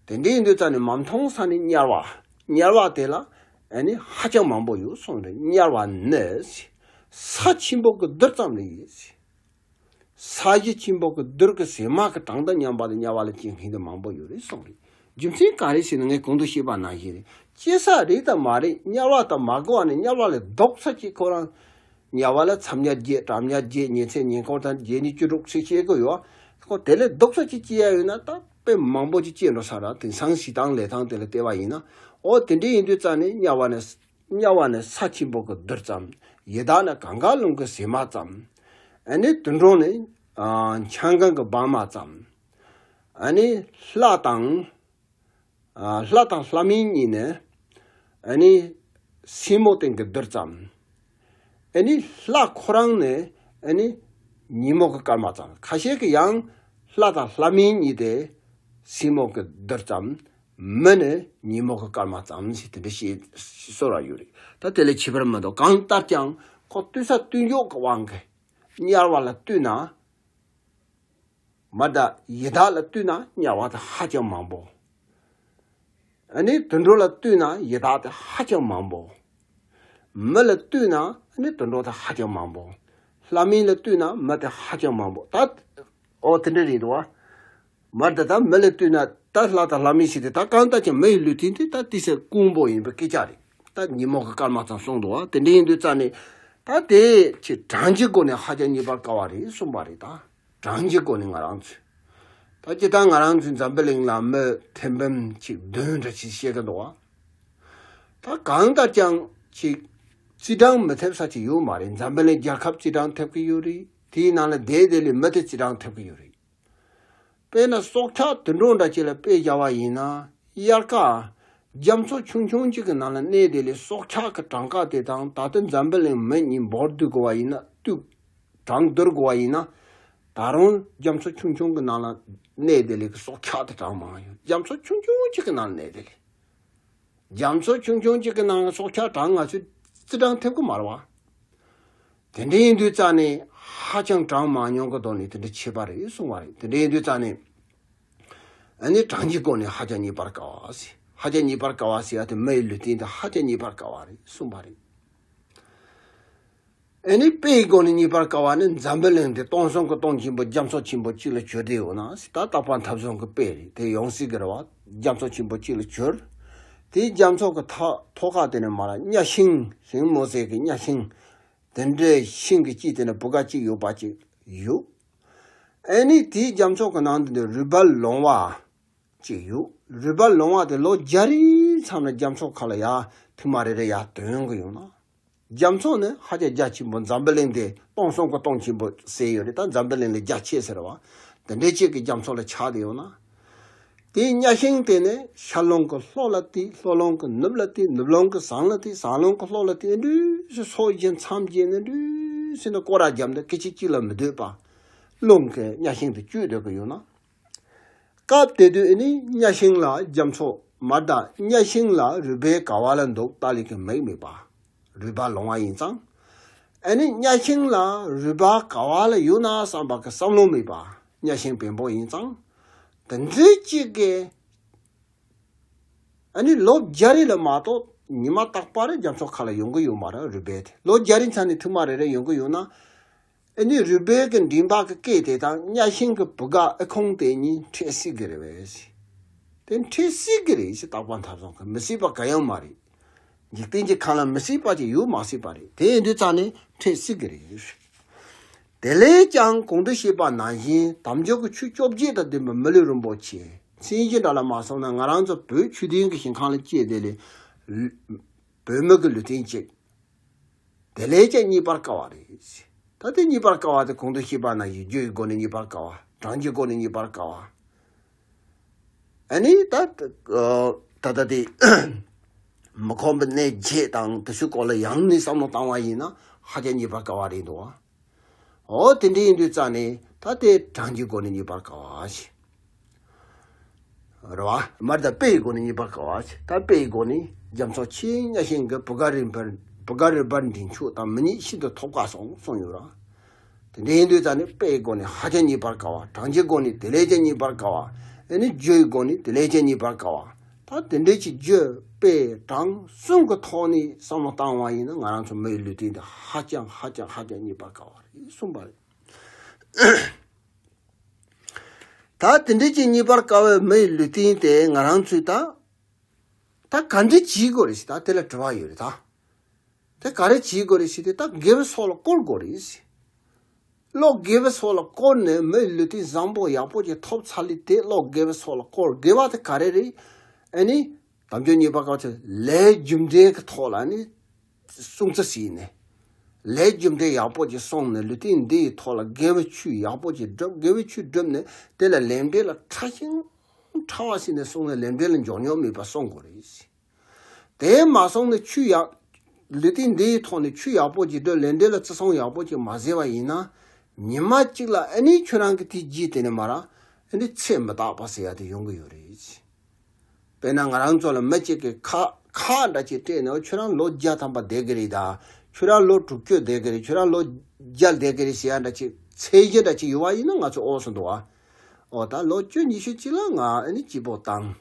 དེ་འདྲ་ཡིན་དུས་ཙང་ནས་མ་མཐོང་ས་ནི་དམྱལ་བ། དམྱལ་བ་དེ་ལ་ཨ་ནི་ཧ་ཅང་མང་པོ་ཡོད་གསུངས་རེད། དམྱལ་བ་ནི་ས་ཆེན་པོ་གི་རྡུལ་ཙམ་ལས་ཡིན། ས་གཞི་ཆེན་པོ་གི་རྡུལ་གྱི་ཟེ་མ་གི་གྲངས་དང་མཉམ་པ་ལ་དམྱལ་བ་ལ་སྐྱེ་མཁན་དེ་མང་པོ་ཡོད་རེད་གསུངས་རེད། རྒྱུ་མཚན་ག་རེ་ཟེར་ན། ངས་གོང་དུ་བཤད་པ་ནང་བཞིན་རེད། སྐྱེ་ས་རེད་དང་མ་རེད། དམྱལ་བ་དང་མ་གོ་བ་ནས་དམྱལ་བ་ལས་ལྡོག་ས་ཅིག་ཁོ་རང་། དམྱལ་བ་ལ་མཚམས་ཉེར་བརྒྱད། གྲངས་ཉེར་བརྒྱད། ཉི་ཚེ་ཉེ་འཁོར་དང་བརྒྱད་ནི་བཅུ་དྲུག་ཚེ་བཤད་གི་ཡོད། ཁོ་དེ་ལས་ལྡོག་ས་ཅིག་སྐྱེ་ཡ་ཡོད་ན་ད་དཔེ་མང་པོ་ཅིག་སྐྱེ་འགྲོ་ས་ར། དེང་སང་བྱེད་སྟངས་ལས་སྟངས་དེ་ལ་བལྟས་པ་ཡིན་ན། འོ་དེ་འདྲ་ཡིན་དུས་ཙང་ནས་དམྱལ་བ་ནི། དམྱལ་བ་ནི་ས་ཆེན་པོ་གི་རྡུལ་ཙམ། ཡི་དྭགས་ནི་གངྒཱ་ཀླུང་གི་ཟེ་མ་ཙམ། ཨ་ནི་དུད་འགྲོ་ནི་ཨ་ཆང་གང་གི་སྦང་མ་ཙམ། ཨ་ནི་ལྷ་དང་། ཨ་ལྷ་དང་ལྷ་མིན་གཉིས་ནི་ཨ་ནི་སེན་མོ་སྟེང་གི་རྡུལ་ཙམ། ཨ་ནི་ལྷ་ཁོ་རང་ནི་ཨ་ནི་ཉིན་མོ་གི་སྐར་མ་ཙམ། ཁ་ཤས་ཀྱིས་ཡང་ལྷ་དང་ལྷ་མིན་གཉིས་དེ་སེན་མོ་གི་རྡུལ་ཙམ། མི་ནི་ཉིན་མོ་གི་སྐར་མ་ཙམ་ཞེས་དེ་འདྲ་ཞིག་གསོལ་བ་ཡོད་རེད། ད་དེ་ལས་ཁྱད་པར་མི་འདུག་གང་ལྟར་ཀྱང་ཁོ་ལྟོས་ས་ལྟོས་འཇོག་གི་དབང་གིས་དམྱལ་བ་ལ་ལྟོས་ན། མ་ད་ཡི་དྭགས་ལ་ལྟོས་ན་དམྱལ་བ་དེ་ཧ་ཅང་མང་པོ། ཨ་ནི་དུད་འགྲོ་ལ་ལྟོས་ན་ཡི་དྭགས་དེ་ཧ་ཅང་མང་པོ། མི་ལ་ལྟོས་ན་ཨ་ནི་དུད་འགྲོ་དེ་ཧ་ཅང་མང་པོ། ལྷ་མིན་ལ་ལྟོས་ན་མི་དེ་ཧ་ཅང་མང་པོ། ད་འོ་དེ་འདྲ་རེད་འདུག་བ། མ་ད་ད་མི་ལ་ལྟོས་ན་ད་ལྷ་དང་ལྷ་མིན་ཞིག་དེ་ད་གང་ལྟར་ཀྱང་མི་ཡི་ལུས་རྟེན་དེ་ད་ཏི་སེ་དཀོན་པོ་ཡིན་པའི་སྐད་ཆ་རེད། ད་ཉིན་མོ་གི་སྐར་མ་ཙམ་གསུངས་འདུག་བ། དེ་འདྲ་ཡིན་དུས་ཙང་ནས་ད་དེ་ཅིག་གྲངས་ཀྱི་སྒོ་ནས་ཧ་ཅང་རྙེད་པར་དཀའ་བ་རེད་གསུངས་པ་རེད་ད། གྲངས་ཀྱི་སྒོ་ནས་ང་རང་ཚོས། ད་སྤྱིར་བཏང་ང་རང་ཚོའི་འཛམ་བུ་གླིང་ལ་མི་ཐེར་འབུམ་གཅིག་བདུན་འདྲ་ཞིག་བཤད་ཀྱི་འདུག་བ། ད་གང་ལྟར་ཀྱང་ཅིག་རྩིས་གྲངས་མི་ཐེབས་ས་ཅིག་ཡོད་མ་རེད། འཛམ་བུ་གླིང་རྒྱལ་ཁབ་རྩིས་གྲངས་ཐེབས་ཀྱི་ཡོད་རེད། དེའི་ནང་ལ་བསྡད་བསྡད་ལས་མི་དེ་རྩིས་གྲངས་ཐེབས་ཀྱི་ཡོད་རེད། དཔེར་ན་སྲོག་ཆགས་དུད་འགྲོ་འདྲ་ཅིག་ལ་དཔེ་བཞག་པ་ཡིན་ན། དབྱར་ཁ་རྒྱ་མཚོ་ཆུང་ཆུང་གཅིག་གི་ནང་ལ་གནས་བསྡད་ལས་སྲོག་ཆགས་ཀྱི་གྲངས་ཀ་དེ་དང་ད་ལྟ་འཛམ་བུ་གླིང་མི་གཉིས་འབོར་བསྡུ་དགོས་པ་ཡིན་ན། བསྡུ། གྲངས་བསྡུར་དགོས་པ་ཡིན་ན། ད་རུང་རྒྱ་མཚོ་ཆུང་ཆུང་གི་ནང་ལ་གནས་བསྡད་ལས་ཀྱི་སྲོག་ཆགས་དེ་གྲངས་མང་ཡོད། རྒྱ་མཚོ་ཆུང་ཆུང་གཅིག་གི་ནང་ལ་གནས་བསྡད་ལས། རྒྱ་མཚོ་ཆུང་ཆུང་གཅིག་གི་ནང་ལ་སྲོག་ཆགས་གྲངས་ང་ཚོས་རྩིས་གྲངས་ཐེབས་ཀྱི་མ་རེད་བ། དེ་འདྲ་ཡིན་དུས་ཙང་ནས་ཧ་ཅང་གྲངས་མང་ཉུང་གི་ཐོག་ནས་དེ་འདྲ་ཆད་པ་རེད་གསུངས་པ་རེད། དེ་འདྲ་ཡིན་དུས་ཙང་ནས་ཨ་ནི་གྲངས་ཀྱི་སྒོ་ནས་ཧ་ཅང་རྙེད་པར་དཀའ་བ་ཟེར། ཧ་ཅང་རྙེད་པར་དཀའ་བ་ཟེར་ཡ་དེ་མི་ཡི་ལུས་རྟེན་དེ་ཧ་ཅང་རྙེད་པར་དཀའ་བ་རེད་གསུངས་པ་རེད། ཨ་ནི་དཔེའི་སྒོ་ནས་རྙེད་པར་དཀའ་བ་ནི་འཛམ་བུ་གླིང་འདི་སྟོང་གསུམ་གྱི་སྟོང་ཆེན་པོ་རྒྱ་མཚོ་ཆེན་པོ་གཅིག་ལ་གྱུར་བསྡད་ཡོད་ན་ཟེར། ད་རྟག་པར་མཐའ་བཟུང་གི་དཔེ་རེད། དེ་ཡོང་སྲིད་ཀྱི་རེད་བ། རྒྱ་མཚོ་ཆེན་པོ་གཅིག་ལ་གྱུར། དེའི་རྒྱ་མཚོ་གི་ཐ་ཐོག་ཁ་དེ་ནས་མར་གཉའ་ཤིང་། ཤིང་མོ་ཟེར་གི་གཉའ་ཤིང་། དེ་འདྲའི་ཤིང་གི་དཀྱིལ་དེ་ནས་བུ་ག་གཅིག་ཡོད་པ་ཅིག་ཡོད། ཨ་ནི་དེའི་རྒྱ་མཚོ་གི་ནང་དུ་ནས་རུས་སྦལ་ལོང་བ་ཅིག་ཡོད། རུས་སྦལ་ལོང་བ་དེ་ལོ་བརྒྱ་རེའི་མཚམས་ལ་རྒྱ་མཚོ་ཁ་ལ་ཡར་ཐེངས་མ་རེ་རེ་ཡར་ཐོན་གི་ཡོང་ན། རྒྱ་མཚོ་ནི་ཧ་ཅང་རྒྱ་ཆེན་པོ། འཛམ་བུ་གླིང་འདི་སྟོང་གསུམ་གྱི་སྟོང་ཆེན་པོ་ཟེར་ཡོད་རེད། ད་འཛམ་བུ་གླིང་ལས་རྒྱ་ཆེ་ཟེར་བ་དེ་འདྲའི་ཅིག་གི་རྒྱ་མཚོ་ལ་ཆགས་བསྡད་ཡོད་ན། དེའི་གཉའ་ཤིང་དེ་ནས་ཤར་རླུང་གི་ལྷོ་ལ་བལྟས། ལྷོ་རླུང་གི་ནུབ་ལ་བལྟས། ནུབ་རླུང་གི་བྱང་ལ་བལྟས། བྱང་རླུང་གི་ལྷོ་ལ་བལྟས། འདྲུ་སོ་བཞི་མཚམས་བརྒྱད་ནས་འདྲུ་སེ་ནས་སྐོར་ར་བརྒྱབ་ནས་སྐད་ཅིག་གཅིག་ལ་མི་སྡོད་པ། རླུང་གི་གཉའ་ཤིང་དེ་གཅོད་སྡོད་ཀྱི་ཡོད་ན། སྐབས་དེ་དུས་ཨེ་ནི་གཉའ་ཤིང་ལ་རྒྱ་མཚོ་མར་དང་། གཉའ་ཤིང་ལ་རུས་སྦལ་ག་བ་ལ་འདུག་ལྟ་ལེ་གི་མིག་མེད་པ། རུས་སྦལ་ལོང་བ་ཡིན་ཙང་། ཨེ་ནི་གཉའ་ཤིང་ལ་རུས་སྦལ་ག་བ་ལ་ཡོད་ན་བསམ་པ་གི་བསམ་བློ་མེད་པ། གཉའ་ཤིང་བེམ་པོ་ཡིན་ཙང་། དེ་འདྲའི་གཅིག་གི་ཨ་ནི་ལོ་བརྒྱ་རེ་ལ་མ་གཏོགས་ཉི་མ་རྟག་པར་རྒྱ་མཚོ་ཁ་ལ་ཡོང་གི་ཡོད་མ་རེད། རུས་སྦལ་དེ་ལོ་བརྒྱ་རེ་ཚར་ནས་ཐེངས་མ་རེ་རེ་ཡོང་གི་ཡོད་ན། ཨ་ནི་རུས་སྦལ་གྱི་མགྲིན་པ་གི་སྐད་དེ་དང་གཉའ་ཤིང་གི་བུ་ག་ཨ་ཁོང་དེ་གཉིས་འཕྲད་སྲིད་ཀྱི་རེད་པས། དེ་འཕྲད་སྲིད་ཀྱི་རེད་ཞེས་རྟག་པར་འཐབ་སོང་གི་མི་སྲིད་པ་ག་ཡང་མ་རེད། འཇིག་རྟེན་གྱི་ཁམས་ལ་མི་སྲིད་པ་ཅིག་ཡོད་མ་སྲིད་པ་རེད། དེ་ཡིན་དུས་ཙང་ནས་འཕྲད་སྲིད་ཀྱི་རེད། དེ་ལས་ཀྱང་གོང་དུ་བཤད་པ་ནང་བཞིན་དལ་འབྱོར་གྱི་ཆོས་བཅོ་བརྒྱད་དང་ལྡན་པའི་མི་ལུས་རིན་པོ་ཆེ། མཚན་གཞི་འདྲ་ལ་མ་སོང་ན་ང་རང་ཚོ་བོད་ཆོས་ལྡན་གྱི་ཞིང་ཁམས་ལ་སྐྱེས་དེ་ལས་བོད་མི་གི་ལུས་རྟེན་གཅིག་དེ་ལས་ཀྱང་རྙེད་པར་དཀའ་བ་རེད། ད་དེ་རྙེད་པར་དཀའ་བ་དེ་གོང་དུ་བཤད་པ་ནང་བཞིན་རྒྱུ་ཡི་སྒོ་ནས་རྙེད་པར་དཀའ་བ། གྲངས་ཀྱི་སྒོ་ནས་རྙེད་པར་དཀའ་བ། ཨ་ནི་ད་ད་ད་དེ་མི་ཁོམ་པའི་གནས་བརྒྱད་དང་དེ་ཚོའི་སྐོར་ལ་ཡང་ནས་བསམ་བློ་བཏང་བ་ཡིན་ན་ཧ་ཅང་རྙེད་པར་དཀའ་བ་རེད་འདུག་བ། འོ་དེ་འདྲ་ཡིན་དུས་ཙང་ནས་ད་དེ་གྲངས་ཀྱི་སྒོ་ནས་རྙེད་པར་དཀའ་བ་ཞིག་རེད་བ། མར་ད་དཔེ་ཡི་སྒོ་ནས་རྙེད་པར་དཀའ་བ་ཞིག་ད་དཔེ་ཡི་སྒོ་ནས་རྒྱ་མཚོ་ཆེའི་གཉའ་ཤིང་གི་བུ་ག་རུས་སྦལ་བུ་ག་རུས་སྦལ་མགྲིན་ཆུ་དང་མི་གཉིས་ཤིན་ཏུ་ཐོབ་དཀའ་སོང་གསུངས་ཡོད་ར། དེ་འདྲ་ཡིན་དུས་ཙང་ནས་དཔེ་ཡི་སྒོ་ནས་ཧ་ཅང་རྙེད་པར་དཀའ་བ། གྲངས་ཀྱི་སྒོ་ནས་དེ་ལས་ཀྱང་རྙེད་པར་དཀའ་བ། ཨེ་ནི་རྒྱུ་ཡི་སྒོ་ནས་དེ་ལས་ཀྱང་རྙེད་པར་དཀའ་བ། ད་དེ་འདྲའི་ཅིག་རྒྱུ་དཔེ་གྲངས་གསུམ་གྱི་ཐོག་ནས་བསམ་བློ་བཏང་བ་ཡིན་ན་ང་རང་ཚོ་མི་ཡི་ལུས་རྟེན་འདི་ཧ་ཅང་ཧ་ཅང་ཧ་ཅང་རྙེད་པར་དཀའ་བ་རེད་གསུངས་པ་རེད། ད་དེ་འདྲའི་ཅིག་རྙེད་པར་དཀའ་བའི་མི་ཡི་ལུས་རྟེན་དེ་ང་རང་ཚོས་ད་ད་ག་འདྲ་བྱེད་དགོས་རེད་ཟེར་ད་དེ་ལ་དྲི་བ་ཡོད་རེད་ད། དེ་ག་རེ་བྱེད་དགོས་རེད་ཟེར་དུས་ད་དགེ་བའི་ཚོགས་ལ་བཀོལ་དགོས་རེད་ཟེར། བློ་དགེ་བའི་ཚོགས་ལ་བཀོལ་ནས་མི་ཡི་ལུས་རྟེན་བཟང་པོ་ཡག་པོ་ཅིག་ཐོབ་ཚར་ལེ་དེ་བློ་དགེ་བའི་ཚོགས་ལ་བཀོལ། དགེ་བ་དེ་ག་རེ་རེད། ཨ་ནི་དལ་འབྱོར་རྙེད་པ་ག་ཚོད་ལས་རྒྱུ་འབྲས་ཀྱི་ཐོག་ལ་ནི་སྲུང་བརྩི་ཟེར་ནས། ལས་རྒྱུ་འབྲས་ཡག་པོ་ཅིག་སྲུང་ནས་ལུས་རྟེན་འདི་ཡི་ཐོག་ལ་དགེ་བའི་ཆོས་ཡག་པོ་ཅིག་བསྒྲུབ། དགེ་བའི་ཆོས་བསྒྲུབས་ནས་དེ་ལ་ལས་འབྲས་ལ་ཕྲ་ཞིང་ཕྲ་བ་ཞིག་ནས་སྲུང་ནས་ལས་འབྲས་ལ་འགྱོ་མྱོང་མེད་པ་སྲུང་དགོས་རེད། དེ་མ་སོང་ནས་ཆོས་ཡག་ལུས་རྟེན་འདི་ཡི་ཐོག་ནས་ཆོས་ཡག་པོ་ཅིག་འདོད། ལས་འབྲས་ལ་བརྩི་སྲུང་ཡག་པོ་ཅིག་མ་བཟོས་པ་ཡིན་ན། ཉི་མ་གཅིག་ལ་ཨ་ནི་ཁྱོད་རང་གི་དེ་རྗེས་དེ་ནས་མར་ཨ་ནི་ཚེ་མི་རྟག་པ་ཟེར་ཡ་དེ་ཡོང་གི་ཡོད་རེད། དཔེར་ན་ང་རང་ཚོ་ལ་མི་གཅིག་གིས་ཁ་ཁ་འདྲ་ཅིག་སྤྲད་ནས་ཁྱོད་རང་ལོ་བརྒྱ་ཐམ་པ་བསྡད་ཀྱི་རེད། ད་ཁྱོད་རང་ལོ་དྲུག་ཅུ་བསྡད་ཀྱི་རེད། ཁྱོད་རང་ལོ་བརྒྱ་བསྡད་ཀྱི་རེད་ཟེར་ཡ་འདྲ་ཅིག་ཚད་གཞི་འདྲ་ཅིག་ཡོད་པ་ཡིན་ན་ང་ཚོ་འོས་སུ་འདུག་ཨ། འོ་ད་ལོ་བཅུ་ཉི་ཤུ་ཅིག་ལ་ང་ཨ་ནི་སྐྱིད་པོ་བཏང་།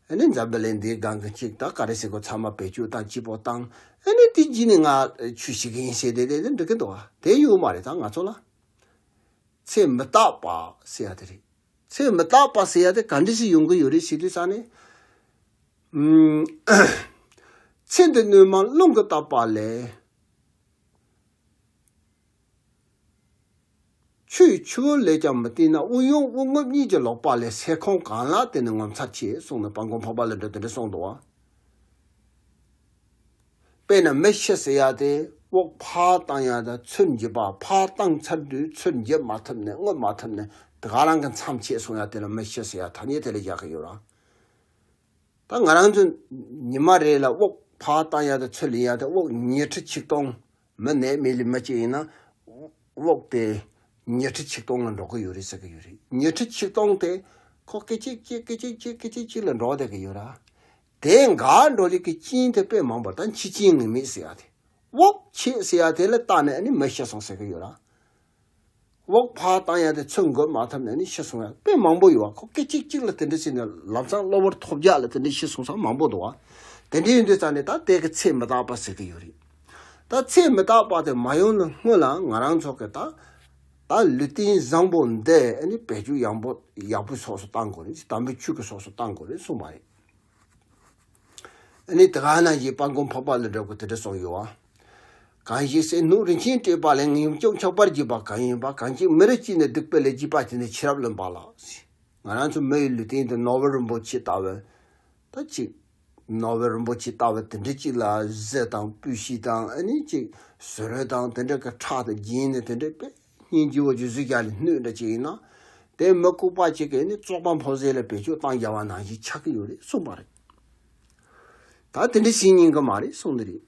ཨ་ནི་འཛམ་བུ་གླིང་འདིའི་སྒང་གི་གཅིག་ད་ག་རེ་ཟེར་དགོས་ཚང་མ་བེད་སྤྱོད་བཏང་སྐྱིད་པོ་བཏང་། ཨ་ནི་དེ་རྗེས་ནས་ང་ཆོས་བྱེད་ཀྱི་ཡིན་ཟེར་དེ་དེ་འགྲིག་གི་འདུག་ཨ། དེ་ཡོད་མ་རེད། ད་ང་ཚོ་ལ་ཚེ་མི་རྟག་པ་ཟེར་ཡ་དེ་རེད། ཚེ་མི་རྟག་པ་ཟེར་ཡ་དེ་ག་འདྲ་ཞིག་ཡོང་གི་ཡོད་རེད་ཟེར་དུས་ཙང་ནས། ཨུམ། ཚེ་འདི་སྣོན་མ་རླུང་གིས་བཏབ་པ་ལས། ཆུའི་ཆུ་བུར་ལས་ཀྱང་མི་བརྟན་ན། དབུགས་དབྱུང་དབུགས་རྔུབ་གཉིས་ཀྱི་ལོག་པ་ལས། ཟས་ཁམས་གང་ལ་བརྟེན་ནས་ངོ་མཚར་ཆེ་གསུངས་ནས་དཔལ་མགོན་འཕགས་པ་ཀླུ་སྒྲུབ་དེ་འདྲ་གསུངས་འདུག་བ། དཔེར་ན་མི་ཤི་ཟེར་ཡ་དེ་དབུགས་ཕར་བཏང་ཡ་དང་ཚུར་འཇུག་པ། ཕར་བཏང་ཚར་དུས་ཚུར་འཇུག་མ་ཐུབ་ནས་རྔུབ་མ་ཐུབ་ནས་དེ་ག་རང་གི་མཚམས་ཆད་སོང་ཡ་དེ་ལ་མི་ཤི་ཟེར་ཡ་ཐ་སྙད་དེ་ལ་བཞག་གི་ཡོད་ར། ད་ང་རང་ཚོ་ཉི་མ་རེ་ལ་དབུགས་ཕར་བཏང་ཡ་དང་ཚུར་ལེན་ཡ་དེ་དབུགས་ཉི་ཁྲི་ཆིག་སྟོང་། མི་ནད་མེད་ལུས་མེད་ཅིག་ཡིན་ན་དབུགས་དེ་ཉི་ཁྲི་ཆིག་སྟོང་ལ་འགྲོ་གི་ཡོད་རེད་ཟེར་གི་ཡོད་རེད། ཉི་ཁྲི་ཆིག་སྟོང་དེ་ཁོ་སྐད་ཅིག་གཅིག་སྐད་ཅིག་གཅིག་སྐད་ཅིག་གཅིག་ལ་འགྲོ་བསྡད་གི་ཡོད་ར། དེ་འགའ་འགྲོ་ལུགས་ཀྱི་རྐྱེན་དེ་དཔེ་མང་པོ། ད་འཆི་རྐྱེན་ངེས་མེད་ཟེར་ཡ་དེ། དབུགས་ཆད་ཟེར་ཡ་དེ་ལ་བལྟས་ནས་ཨ་ནི་མི་ཤི་སོང་ཟེར་གི་ཡོད་ར། དབུགས་ཕར་བཏང་ཡ་དེ་ཚུར་འགུག་མ་ཐུབ་ནས་ནི་ཤི་སོང་ཡ་དཔེ་མང་པོ་ཡོད་བ། ཁོ་སྐད་ཅིག་གཅིག་ལ་དེ་འདྲ་བྱས་ནས་ལམ་སང་གློ་བུར་ཐོལ་རྒྱག་ལ་དེ་འདྲ་ཤི་སོང་ས་མང་པོ་འདུག་བ། དེ་འདྲ་ཡིན་དུས་ཙང་ནས་ད་དེ་གི་ཚེ་མི་རྟག་པ་ཟེར་གི་ཡོད་རེད། ད་ཚེ་མི་རྟག་པ་དེ་མ་ཡོང་ནི་སྔོན་ལ་ང་རང་ཚོ་གི་ད་ད་ལུས་རྟེན་བཟང་པོ་འདི་ཨ་ནི་བེད་སྤྱོད་ཡག་པོ་ཡག་པོའི་ཕྱོགས་སུ་གཏང་དགོས་རེད། དམ་པའི་ཆོས་ཀྱི་ཕྱོགས་སུ་གཏང་དགོས་རེད་གསུངས་པ་རེད། ཨ་ནི་དེ་ག་ནང་བཞིན་དཔལ་མགོན་འཕགས་པ་ཀླུ་སྒྲུབ་ཀྱིས་དེ་འདྲ་གསུངས་ཡོད་བ། གང་ཞིག་སེམས་ནི་རིན་ཆེན་སྤྲས་པ་ལས། ངེས་འབྱུང་ཁྱབ་པར་བགྱིས་པ་གང་ཡིན་པ། གང་ཞིག་མི་རིགས་གཅིག་ནི་སྡིག་པ་ལས། བགྱིས་པ་དེ་ནི་ཕྱི་རབས་ལུང་པ་ལགས། ང་རང་ཚོ་མི་ཡི་ལུས་རྟེན་དུ་ནོར་བུ་རིན་པོ་ཆེ་ལྟ་བུ། ད་ཅིག་ནོར་བུ་རིན་པོ་ཆེ་ལྟ་བུ་དེ་འདྲ་ཅིག་ལ་གཟི་དང་སྤོས་ཤེལ་དང་ཨ་ནི་ཅིག་ཟུར་དང་དེ་འདྲ་གི་ཁྲག་དང་རྒྱན་ནི་དེ་འདྲ་དཔེ་སྙིང་རྗེ་བོ་ཅིག་གཟི་རྒྱ་ལས་སྣོད་འདྲ་ཅིག་ཡིན་ན། དེ་མི་ལྐུགས་པ་ཅིག་གིས་ནི་བཙོག་པ་ཕོ་ཟས་ལ་བེད་སྤྱོད་བཏང་བཞག་པ་ནང་བཞིན་ཆགས་ཀྱི་ཡོད་རེད་གསུངས་པ་རེད། ད་དེ་འདྲ་བྱེད་ཉན་གི་མ་རེད་གསུངས་ནི་རེད།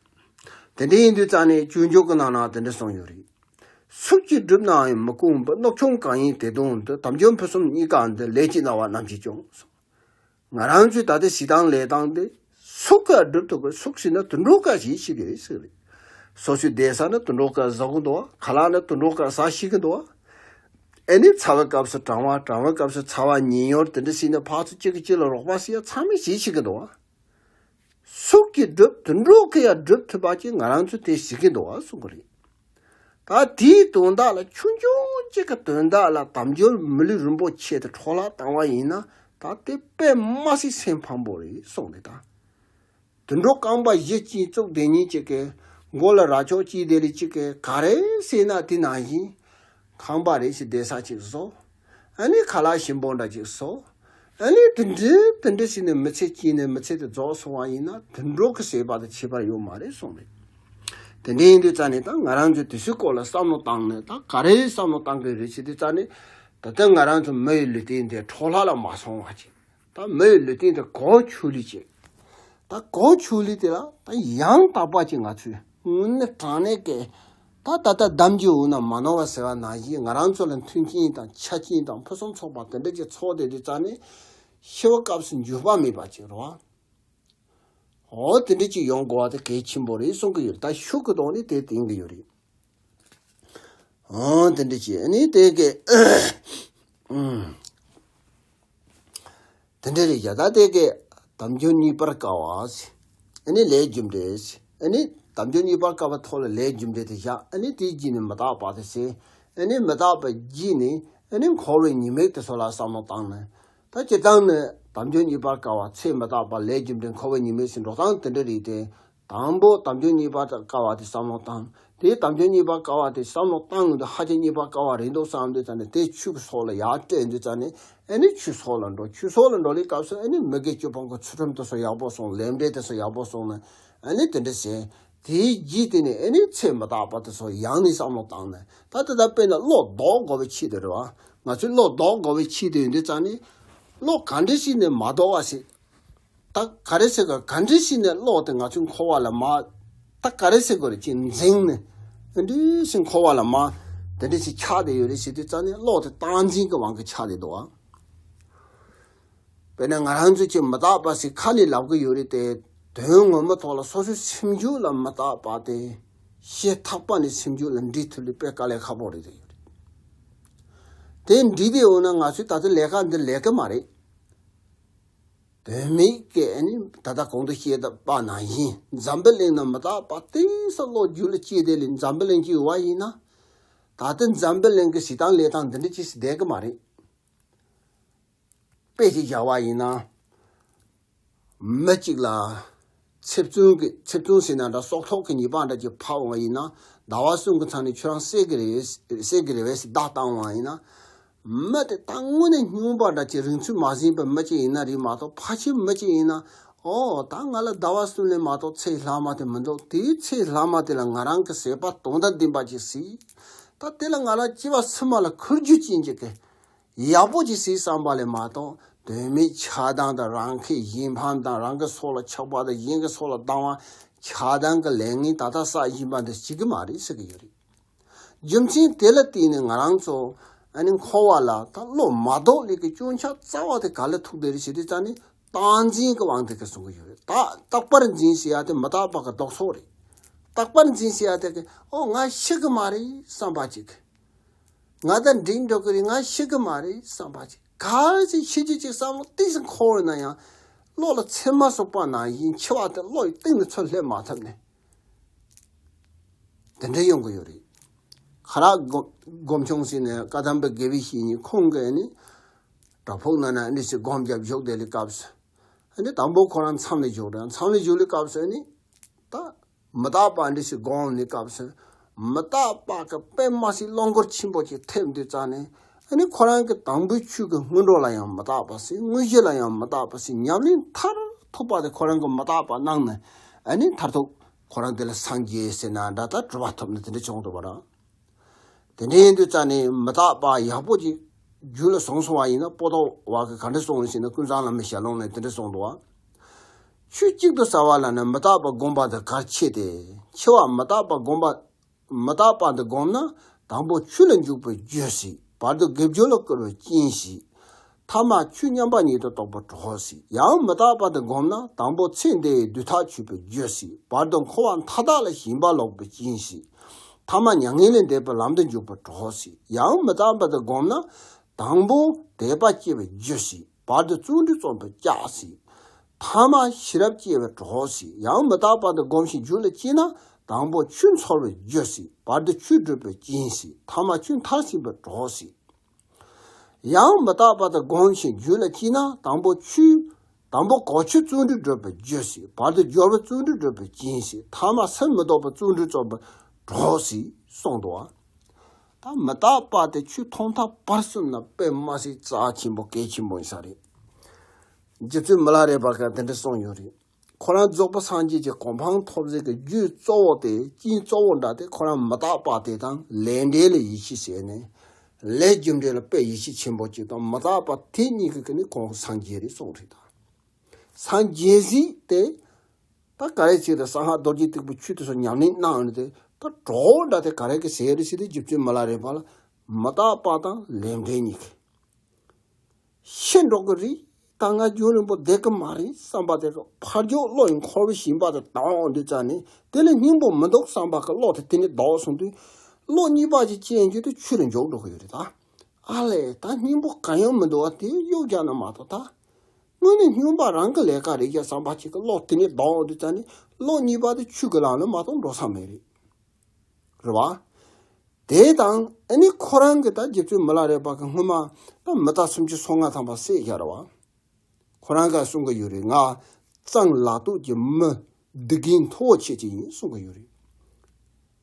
དེ་འདྲ་ཡིན་དུས་ཙང་ནས་སྤྱོད་འཇུག་གི་ནང་ན་དེ་འདྲ་གསུངས་ཡོད་རེད། སུག་གཅིག་བསྒྲུབས་ནའང་མི་ཁོམ་པ། རྣག་ཆུང་གང་ཡིན་དེ་དོན་དུ། དམ་ཆོས་ཕུན་སུམ་གཉིས་ཀ་འདི། ལས་ཀྱི་སྣང་བ་རྣམས་ཀྱིས་སྐྱོང་། ང་རང་ཚོའི་ད་ལྟ་བྱེད་སྟངས་ལས་སྟངས་འདི་སུག་ག་སྒྲུབ་ཐུབ་གི། སུག་ཟེར་ན་དུད་འགྲོ་ག་ཞིག་ཤི་གི་རེད་ཟེར་རེད། སོ་སོའི་བསྡད་ས་ནི་དུད་འགྲོ་ག་ཟ་གི་འདུག་བ། ཁ་ལག་ནི་དུད་འགྲོ་ག་ཟ་ཤི་གི་འདུག་བ། ཨེ་ནི་ཚ་བའི་སྐབས་སུ་གྲང་བ། གྲང་བའི་སྐབས་སུ་ཚ་བ། ཉལ་ཡོར་དེ་འདྲ་ཟེར་ནས་ཕར་ཚུར་གཅིག་གིས་གཅིག་ལ་རོགས་པ་བྱེད་ཡ་ཚང་མས་བྱེད་ཤི་གི་འདུག་བ། སུག་གིས་སྒྲུབ། དུད་འགྲོ་གིས་ཡང་སྒྲུབ་ཐུབ་པ་ཅིག་ང་རང་ཚོས་དེ་བྱེད་ཀྱི་འདུག་བ་གསུང་གི་རེད། ད་དེའི་དོན་དག་ལ་ཆུང་ཆུང་གཅིག་གི་དོན་དག་ལ་དམ་ཆོས་མི་ལུས་རིན་པོ་ཆེ་དེ་འཕྲོ་བརླག་བཏང་བ་ཡིན་ན། ད་དེ་དཔེ་མ་སྲིད་སེམས་ཕམ་པོ་རེད་གསུངས་ནས་ད། དུད་འགྲོ་རྐང་པ་བཞི་གཅིག་བཙུགས་བསྡད་མཁན་གཅིག་གིས། མགོ་ལ་རྭ་ཅོ་གཅིག་བསྡད་ལེ་གཅིག་གིས། ག་རེ་ཟེར་ན་དེ་ནང་བཞིན་ཁང་པ་རེ་ཞིག་བསྡད་ས་ཅིག་བཟོ། ཨ་ནི་ཁ་ལག་ཞིམ་པོ་འདྲ་ཅིག་བཟོ། ཨ་ནི་དེ་འདྲའི་དེ་འདྲ་ཞིག་ནས་མི་ཚེ་སྐྱེལ་ནས་མི་ཚེ་དེ་རྫོགས་སོང་བ་ཡིན་ན། དུད་འགྲོ་གི་ཟད་པ་དེ་ཁྱད་པར་ཡོད་མ་རེད་གསུངས་རེད། དེ་འདྲ་ཡིན་དུས་ཙང་ནས་ད་ང་རང་ཚོས་དེ་ཚོའི་སྐོར་ལ་བསམ་བློ་བཏང་ནས། ད་ག་རེ་བསམ་བློ་བཏང་གི་རེད་ཟེར་དུས་ཙང་ནས། ད་ལྟ་ང་རང་ཚོ་མི་ཡི་ལུས་རྟེན་དེ་འཕྲོ་བརླག་ལ་མ་སོང་བ་ཅིག་ད་མི་ཡི་ལུས་རྟེན་དེ་གོ་ཆོད་ལེ་ཅིག་ད་གོ་ཆོད་ལེ་དེ་ལ་ད་ཡང་དག་པ་ཅིག་ང་ཚོས་དངོས་གནས་དྲང་གནས་ཀྱི། ད་ད་ལྟ་གདམས་ཀྱི་འོག་ན་མ་ནོར་བ་ཟེར་བ་ནང་བཞིན། ང་རང་ཚོ་ལ་མཐུན་རྐྱེན་དང་ཆ་རྐྱེན་དང་ཕུན་སུམ་ཚོགས་པ་དེ་འདྲ་ཅིག་ཚོགས་བསྡད་དུས་ཙང་ནས། ཤི་བའི་སྐབས་སུ་འགྱོད་པ་མེད་པ་ཅིག་རེད་བ། འོ་དེ་འདྲ་ཅིག་ཡོང་དགོས་པ་དེ་གལ་ཆེན་པོ་རེད་གསུང་གི་ཡོད། ད་ཤུགས་ཀྱི་ཐོག་ནས་དེ་བསྟན་གི་ཡོད་རེད། འོ་དེ་འདྲ་ཅིག་ཨ་ནི་དེ་གི་ཨུམ། དེ་འདྲ་རེད་ཡ། ད་དེ་གི་དམ་ཆོས་གཉིས་པར་དཀའ་བ་ཟེར། ཨ་ནི་ལས་རྒྱུ་འབྲས་ཟེར། ཨ་ནི་དམ་ཆོས་གཉིས་པར་དཀའ་བའི་ཐོག་ལ་ལས་རྒྱུ་འབྲས་དེ་བཞག་ཨ་ནི་དེའི་རྗེས་ནས་མི་རྟག་པ་དེ་ཟེར། ཨ་ནི་མི་རྟག་པའི་རྗེས་ནས་ཨ་ནི་འཁོར་བའི་ཉེས་དམིགས་དེ་ཚོ་ལ་བསམ་བློ་བཏང་ནས། ད་སྤྱིར་བཏང་ནི་དམ་ཆོས་གཉིས་པར་དཀའ་བ། ཚེ་མི་རྟག་པ། ལས་རྒྱུ་འབྲས། འཁོར་བའི་ཉེས་དམིགས་ཟེར་འགྲོ་སྟངས་དེ་འདྲ་རེད་དེ། དང་པོ་དམ་ཆོས་གཉིས་པར་དཀའ་བ་དེ་བསམ་བློ་བཏང་། དེའི་དམ་ཆོས་གཉིས་པར་དཀའ་བ་དེ་བསམ་བློ་བཏང་དུས་ཧ་ཅང་གཉིས་པར་དཀའ་བ་རེད་འདུག་བསམ་དུས་ཙང་ནས། དེ་ཆོས་ཀྱི་སྲོག་ལ་ཡར་སྤྲད་དུས་ཙང་ནས། ཨ་ནི་ཆོས་ཚོགས་ལ་འགྲོ། ཆོས་ཚོགས་ལ་འགྲོ་ལེ་སྐབས་སུ་ཨ་ནི་མི་དགེ་བཅུ་སྤོང་གི་ཚུལ་ཁྲིམས་དེ་ཚོ་ཡག་པོ་སོང་། ལས་འབྲས་དེ་ཚོ་ཡག་པོ་སོང་ནས། ཨ་ནི་དེ་འདྲ་བྱས། དེའི་རྗེས་དེ་ནས་ཨ་ནི་ཚེ་མི་རྟག་པ་དེ་ཚོ་ཡང་ནས་བསམ་བློ་བཏང་ནས། ད་དེ་ལྟར་དཔེར་ན་བློ་ལྡོག་དགོས་པའི་ཆེད་དུ་རེད་བ། ང་ཚོས་བློ་ལྡོག་དགོས་པའི་ཆེད་དུ་ཡིན་དུས་ཙང་ནས། བློ་ག་འདྲ་ཞིག་ནས་མ་ལྡོག་པ་ཞིག་ད་ག་རེ་ཟེར་དགོས། ག་འདྲ་ཞིག་ནས་བློ་དེ་ང་ཚོའི་འཁོར་བ་ལ་མ། ད་ག་རེ་ཟེར་དགོས་རེད། ཅིག་འཛིང་ནས་འདི་འདྲ་ཞིག་འཁོར་བ་ལ་མ། དེ་འདྲ་ཞིག་ཆགས་བསྡད་ཡོད་རེད་ཟེར་དུས་ཙང་ནས། བློ་དེ་སྟངས་འཛིན་གྱི་དབང་གིས་ཆགས་བསྡད་འདུག་ཨ། དཔེར་ན་ང་རང་ཚོས་ཅིག་མི་རྟག་པ་ཞིག་ཁ་ནས་ལབ་གི་ཡོད་རེད་དེ། དོན་ངོ་མ་ཐོག་ལ་སོ་སོའི་སེམས་རྒྱུད་ལ་མི་རྟག་པ་དེ་ཤེས་ཐག་པ་ནས་སེམས་རྒྱུད་ལ་འདྲེས་ཐུབ་ལེ་དཔེ་དཀའ་ལས་ཁག་པོ་རེད་དེ་ཡོད་རེད། དེ་འདྲེས་དེ་འོང་ན་ང་ཚོས་ད་ལྟ་ལས་ཀ་འདི་ལས་ཀ་མ་རེད། དོན་མེད་ཀྱི་ཨ་ནི་ད་ལྟ་གོང་དུ་བཤད་པ་ནང་བཞིན། འཛམ་བུ་གླིང་ན་མི་རྟག་པ་དེ་ཚོ་བློ་རྒྱུད་ལ་སྐྱེས་དེ་ལས་འཛམ་བུ་གླིང་སྐྱེ་བ་ཡིན་ན། ད་ལྟ་འཛམ་བུ་གླིང་གི་བྱེད་སྟངས་ལས་སྟངས་འདི་འདྲ་ཅིག་བསྡད་གི་མ་རེད། དཔེ་ཅིག་བཞག་པ་ཡིན་ན། མི་གཅིག་ལ་ཚེ་བཙོན་གྱི། ཚེ་བཙོན་ཟེར་ན་འདྲ། སྲོག་ཐོག་གི་ཉེས་པ་འདྲ་ཅིག་ཕབ་འོང་བ་ཡིན་ན། ཟླ་བ་གསུམ་གྱི་མཚམས་ནས་ཁྱོད་རང་བསད་ཀྱི་རེད། བསད་ཀྱི་རེད་པས་ཟེར་བརྡ་བཏང་བ་ཡིན་ན། མི་དེ་ད་དངོས་གནས་རྙོག་པ་འདྲ་ཅིག་རིག་ཚུལ་མ་ཟིན་པའི་མི་ཅིག་ཡིན་ན་རེད་མ་གཏོགས། ཕལ་ཆེར་མི་ཅིག་ཡིན་ན། ཨོ་ད་ང་ལ་ཟླ་བ་གསུམ་ལས་མ་གཏོགས་ཚེ་ལྷག་མ་དེ་མི་འདུག་དེའི་ཚེ་ལྷག་མ་དེ་ལ་ང་རང་གི་ཟད་པ་དོན་དང་ལྡན་པ་ཅིག་བྱས། ད་དེ་ལ་ང་རང་སྐྱེ་བ་ཕྱི་མ་ལ་ཁུར་རྒྱུ་ཅན་ཅིག་གི་ཡག་པོ་ཅིག་བྱེད་བསམ་པ་ལས་མ་གཏོགས། དོན་མེད་ཆགས་སྡང་དང་། རང་ཁེ་གཞན་ཕམ་དང་། རང་གི་སྲོག་ལ་ཆགས་པ་དང་། གཞན་གྱི་སྲོག་ལ་སྡང་བ། ཆགས་སྡང་གི་ལས་ངན་ད་ལྟ་བསགས་བཞིན་པ་འདི་བྱེད་ཀྱི་མ་རེད་ཟེར་གྱི་ཡོད་རེད། རྒྱུ་མཚན་དེ་ལ་བརྟེན་ནས་ང་རང་ཚོ་ཨ་ནི་འཁོར་བ་ལ་ད་བློ་མ་ལྡོག་ལེ་གི་སྐྱོན་ཆ་རྩ་བ་དེ་ག་ལ་ཐུག་བསྡད་རེད་ཟེར་དུས་ཙང་ནས། རྟག་འཛིན་གྱི་དབང་དེ་གིས་གསུང་གི་ཡོད་རེད། རྟག་རྟག་པར་འཛིན་ཟེར་ཡ་དེ་མི་རྟག་པ་གི་ལྡོག་ཕྱོགས་རེད། རྟག་པར་འཛིན་ཟེར་ཡ་དེ་གིས། ཨོ་ང་ཤི་གི་མ་རེད་བསམ་པ་ཅིག་ང་དང་འགྲིག་འགྲོ་གི་རེད། ང་ཤི་གི་མ་རེད་བསམ་པ་ཅིག་ག་ཅིག་ཤི་རྒྱུ་ཅིག་བསམ་བློ་ཏོག་ཙམ་འཁོར་ན་ཡང་། བློ་ལ་ཚེར་མ་ཟུག་པ་ནང་བཞིན། འཆི་བ་དེ་བློ་ཡི་གཏིང་ནས་ཚུར་སླེབས་མ་ཐུབ་ནས། དེ་འདྲ་ཡོང་གི་ཡོད་རེད། ཁ་རག་སྒོམ་སྒོམ་ཆུང་ཟེར་ནས་བཀའ་གདམས་པའི་དགེ་བའི་བཤེས་གཉེན་ཁོང་གིས་ནི། བྲག་ཕུག་ནང་ན་འདི་ཞིག་སྒོམ་རྒྱབ་བཞུགས་བསྡད་ལེ་སྐབས་སུ། ཨ་ནི་དང་པོ་ཁོ་རང་མཚམས་ལ་བཞུགས་རེད། མཚམས་ལ་བཞུགས་ལེ་སྐབས་སུ་ཨ་ནི། ད་མི་རྟག་པ་འདི་ཞིག་སྒོམ་ནི་སྐབས་སུ། མི་རྟག་པ་གི་དཔེ་མ་སྲིད་རླུང་འཁོར་ཆེན་པོ་ཅིག་ཐེབས་དུས་ཙང་ནས། ཨ་ནི་ཁོ་རང་གི་དང་པོའི་ཆོས་ཀྱི་སྔོན་འགྲོ་ལ་ཡང་མི་རྟག་པ་ཟེར། དངོས་གཞི་ལ་ཡང་མི་རྟག་པ་ཟེར། ཉམས་ལེན་མཐར་ཐུག་པ་དེ་ཁོ་རང་གིས་མི་རྟག་པ་གནང་ནས། ཨ་ནི་མཐར་ཐུག་ཁོ་རང་དེ་ལ་སངས་རྒྱས་ཟེར་ན་འདྲ། ད་གྲུབ་པ་ཐོབ་ནས་དེ་འདྲ་བྱུང་འདུག་པ་ར། དེ་འདྲ་ཡིན་དུས་ཙང་ནས་མི་རྟག་པ་ཡག་པོ་ཅིག་ རྒྱུད་ལ་བཟུང་སོང་བ་ཡིན་ན་པོ་ཏོ་བ་གི་ག་འདྲ་གསུངས་ཡོད་ཟེར་ན། ཀུན་བཟང་བླ་མའི་ཞལ་ལུང་ནས་དེ་འདྲ་གསུངས་འདུག་བ། ཆོས་གཅིག་ཏུ་བསལ་བ་ལ་ནི་མི་རྟག་པ་བསྒོམ་པ་དང་གལ་ཆེ་སྟེ། འཆི་བ་མི་རྟག་པ་བསྒོམ་པ། མི་རྟག་པ་འདི་བསྒོམས་ན་དང་པོ་ཆོས་ལ་འཇུག་པའི་རྒྱུ་སྲིད། བར་དུ་དགེ་སྦྱོར་ལ་བསྐུལ་བའི་རྐྱེན་སྲིད། ཐ་མ་ཆོས་མཉམ་པ་ཉིད་དུ་རྟོགས་པའི་གྲོགས་སྲིད། ཡང་མི་རྟག་པ་འདི་བསྒོམས་ན་དང་པོ་ཚེ་འདས་པའི་དུས་ཐག་ཆོད་པའི་རྒྱུ་སྲིད། བར་དུ་འཁོར་བ་མཐའ་དག་ལ་ཞེན་པ་ལོག་པའི་རྐྱེན་སྲིད། ཐ་མ་མྱ་ངན་ལས་འདས་པའི་ལམ་དུ་འཇུག་པའི་གྲོགས་སྲིད། ཡང་མི་རྟག་པ་འདི་བསྒོམས་ན་དང་པོ་དད་པ་སྐྱེ་བའི་རྒྱུ་སྲིད། བར་དུ་བརྩོན་འགྲུས་རྩོམ་པའི་ལྕགས་སྲིད། ཐ་མ་ཤེས་རབ་སྐྱེ་བའི་གྲོགས་སྲིད། ཡང་མི་རྟག་པ་འདི་བསྒོམ་ཞིང་རྒྱུད་ལ་སྐྱེས་ན་དང་པོ་ཆོས་ཚོལ་བའི་རྒྱུ་སྲིད། བར་དུ་ཆོས་སྒྲུབ་པའི་རྐྱེན་སྲིད། ཐ་མ་ཆོས་མཐར་ཕྱིན་པའི་གྲོགས་སྲིད། ཡང་མི་རྟག་པ་དེ་བསྒོམ་ཞིང་རྒྱུད་ལ་སྐྱེས་ན་དང་པོ་ཆོས། དང་པོ་གོ་ཆོད་བརྩོན་འགྲུས་སྒྲུབ་པའི་རྒྱུ་སྲིད། བར་དུ་སྦྱོར་བའི་བརྩོན་འགྲུས་སྒྲུབ་པའི་རྐྱེན་སྲིད། ཐ་མ་སེམས་མི་ལྡོག་པའི་བརྩོན་འགྲུས་རྩོམ་པའི་གྲོགས་སྲིད་གསུངས་འདུག་བ། ད་མི་རྟག་པ་དེ་ཆོས་མཐོང་ཐག་བར་གསུམ་ན་དཔེ་མ་སྲིད་རྩ་ཆེན་པོ་གལ་ཆེན་པོ་ཡིན་ས་རེད། རྗེ་བཙུན་མི་ལ་རས་པ་གིས་དེ་འདྲ་གསུངས་ཡོད་རེད། ཁོ་རང་རྫོགས་པ་སངས་རྒྱས་ཀྱི་གོ་འཕང་ཐོབ་ཟེར་གི་རྒྱུ་གཙོ་བོ་དེ་རྐྱེན་གཙོ་བོ་འདྲ་དེ་ཁོ་རང་མི་རྟག་པ་དེ་དང་ལས་འབྲས་ལ་ཡིད་ཆེས་ཟེར་ནས། ལས་རྒྱུ་འབྲས་ལ་དཔེ་ཡིད་ཆེས་ཆེན་པོ་གཅིག་དང་མི་རྟག་པ་དེ་གཉིས་ཀྱི་ཀ་ནས་ཁོང་སངས་རྒྱས་རེད་གསུངས་རེད་ད། སངས་རྒྱས་ཟིག་དེ། ད་ག་རེ་བྱས་ཏེ་གསང་སྔགས་རྡོ་རྗེ་ཐེག་པའི་ཆོས་དེ་ཚོ་ཉམས་ལེན་གནང་ནས་དེ་ད་གྲོགས་འདྲ་དེ་ག་རེ་གི་ཟེར་རེད་ཟེར་ཏེ་རྗེ་བཙུན་མི་ལ་རས་པ་ལ་མི་རྟག་པ་དང་ལས་འབྲས་གཉིས་ཀྱི་ཤི་འགྲོ་གི་རེད། ད་ང་རྒྱུན་རིང་པོ་བསྡད་གི་མ་རེད་བསམ་པ་དེ་གི་ཕར་ཕྱོགས་བློ་ཡི་འཁོར་བའི་ཞེན་པ་དེ་དྭངས་འདུག་ཙང་ནས་དེ་ལ་སྙིང་པོ་མི་འདུག་བསམ་པ་གི་བློ་དེ་དེ་ནས་ལྡོག་སོང་དུས་བློ་གཉིས་པ་ཅིག་སྐྱེས་རྒྱུ་དེ་ཆོས་ལ་འཇོག་འགྲོ་གི་ཡོད་རེད་ད། ཨ་ལས་ད་སྙིང་པོ་གང་ཡང་མི་འདུག་བ་དེ་གཡུག་རྒྱག་ན་མ་གཏོགས་ད། དངོས་གནས་སྨྱོན་པ་རང་གི་ལས་ཀ་རེད་ཀྱང་བསམ་པ་གཅིག་གི་བློ་དེ་ནས་ལྡང་འོང་དུས་ཙང་ནས་བློ་གཉིས་པ་དེ་ཆོས་ཀྱི་ལམ་ལ་མ་གཏོགས་འགྲོ་ས་མེད་རེད། རེད་བ། དེ་དང་ཨ་ནི་ཁོ་རང་གི་ད་རྗེ་བཙུན་མི་ལ་རས་པ་གི་སྔོན་མ་ད་མི་རྟག་སུམ་ཅུ་སོ་ལྔ་ཐམ་པ་བསད་བཞག་རེད་བ། ཁོ་རང་ག་གསུང་གི་ཡོད་རེད། ང་གཙང་ལག་སྟོབས་ཀྱི་མི་སྡིག་རྒན་མཐོ་བོ་ཆེ་ཅིག་ཡིན་གསུང་གི་ཡོད་རེད།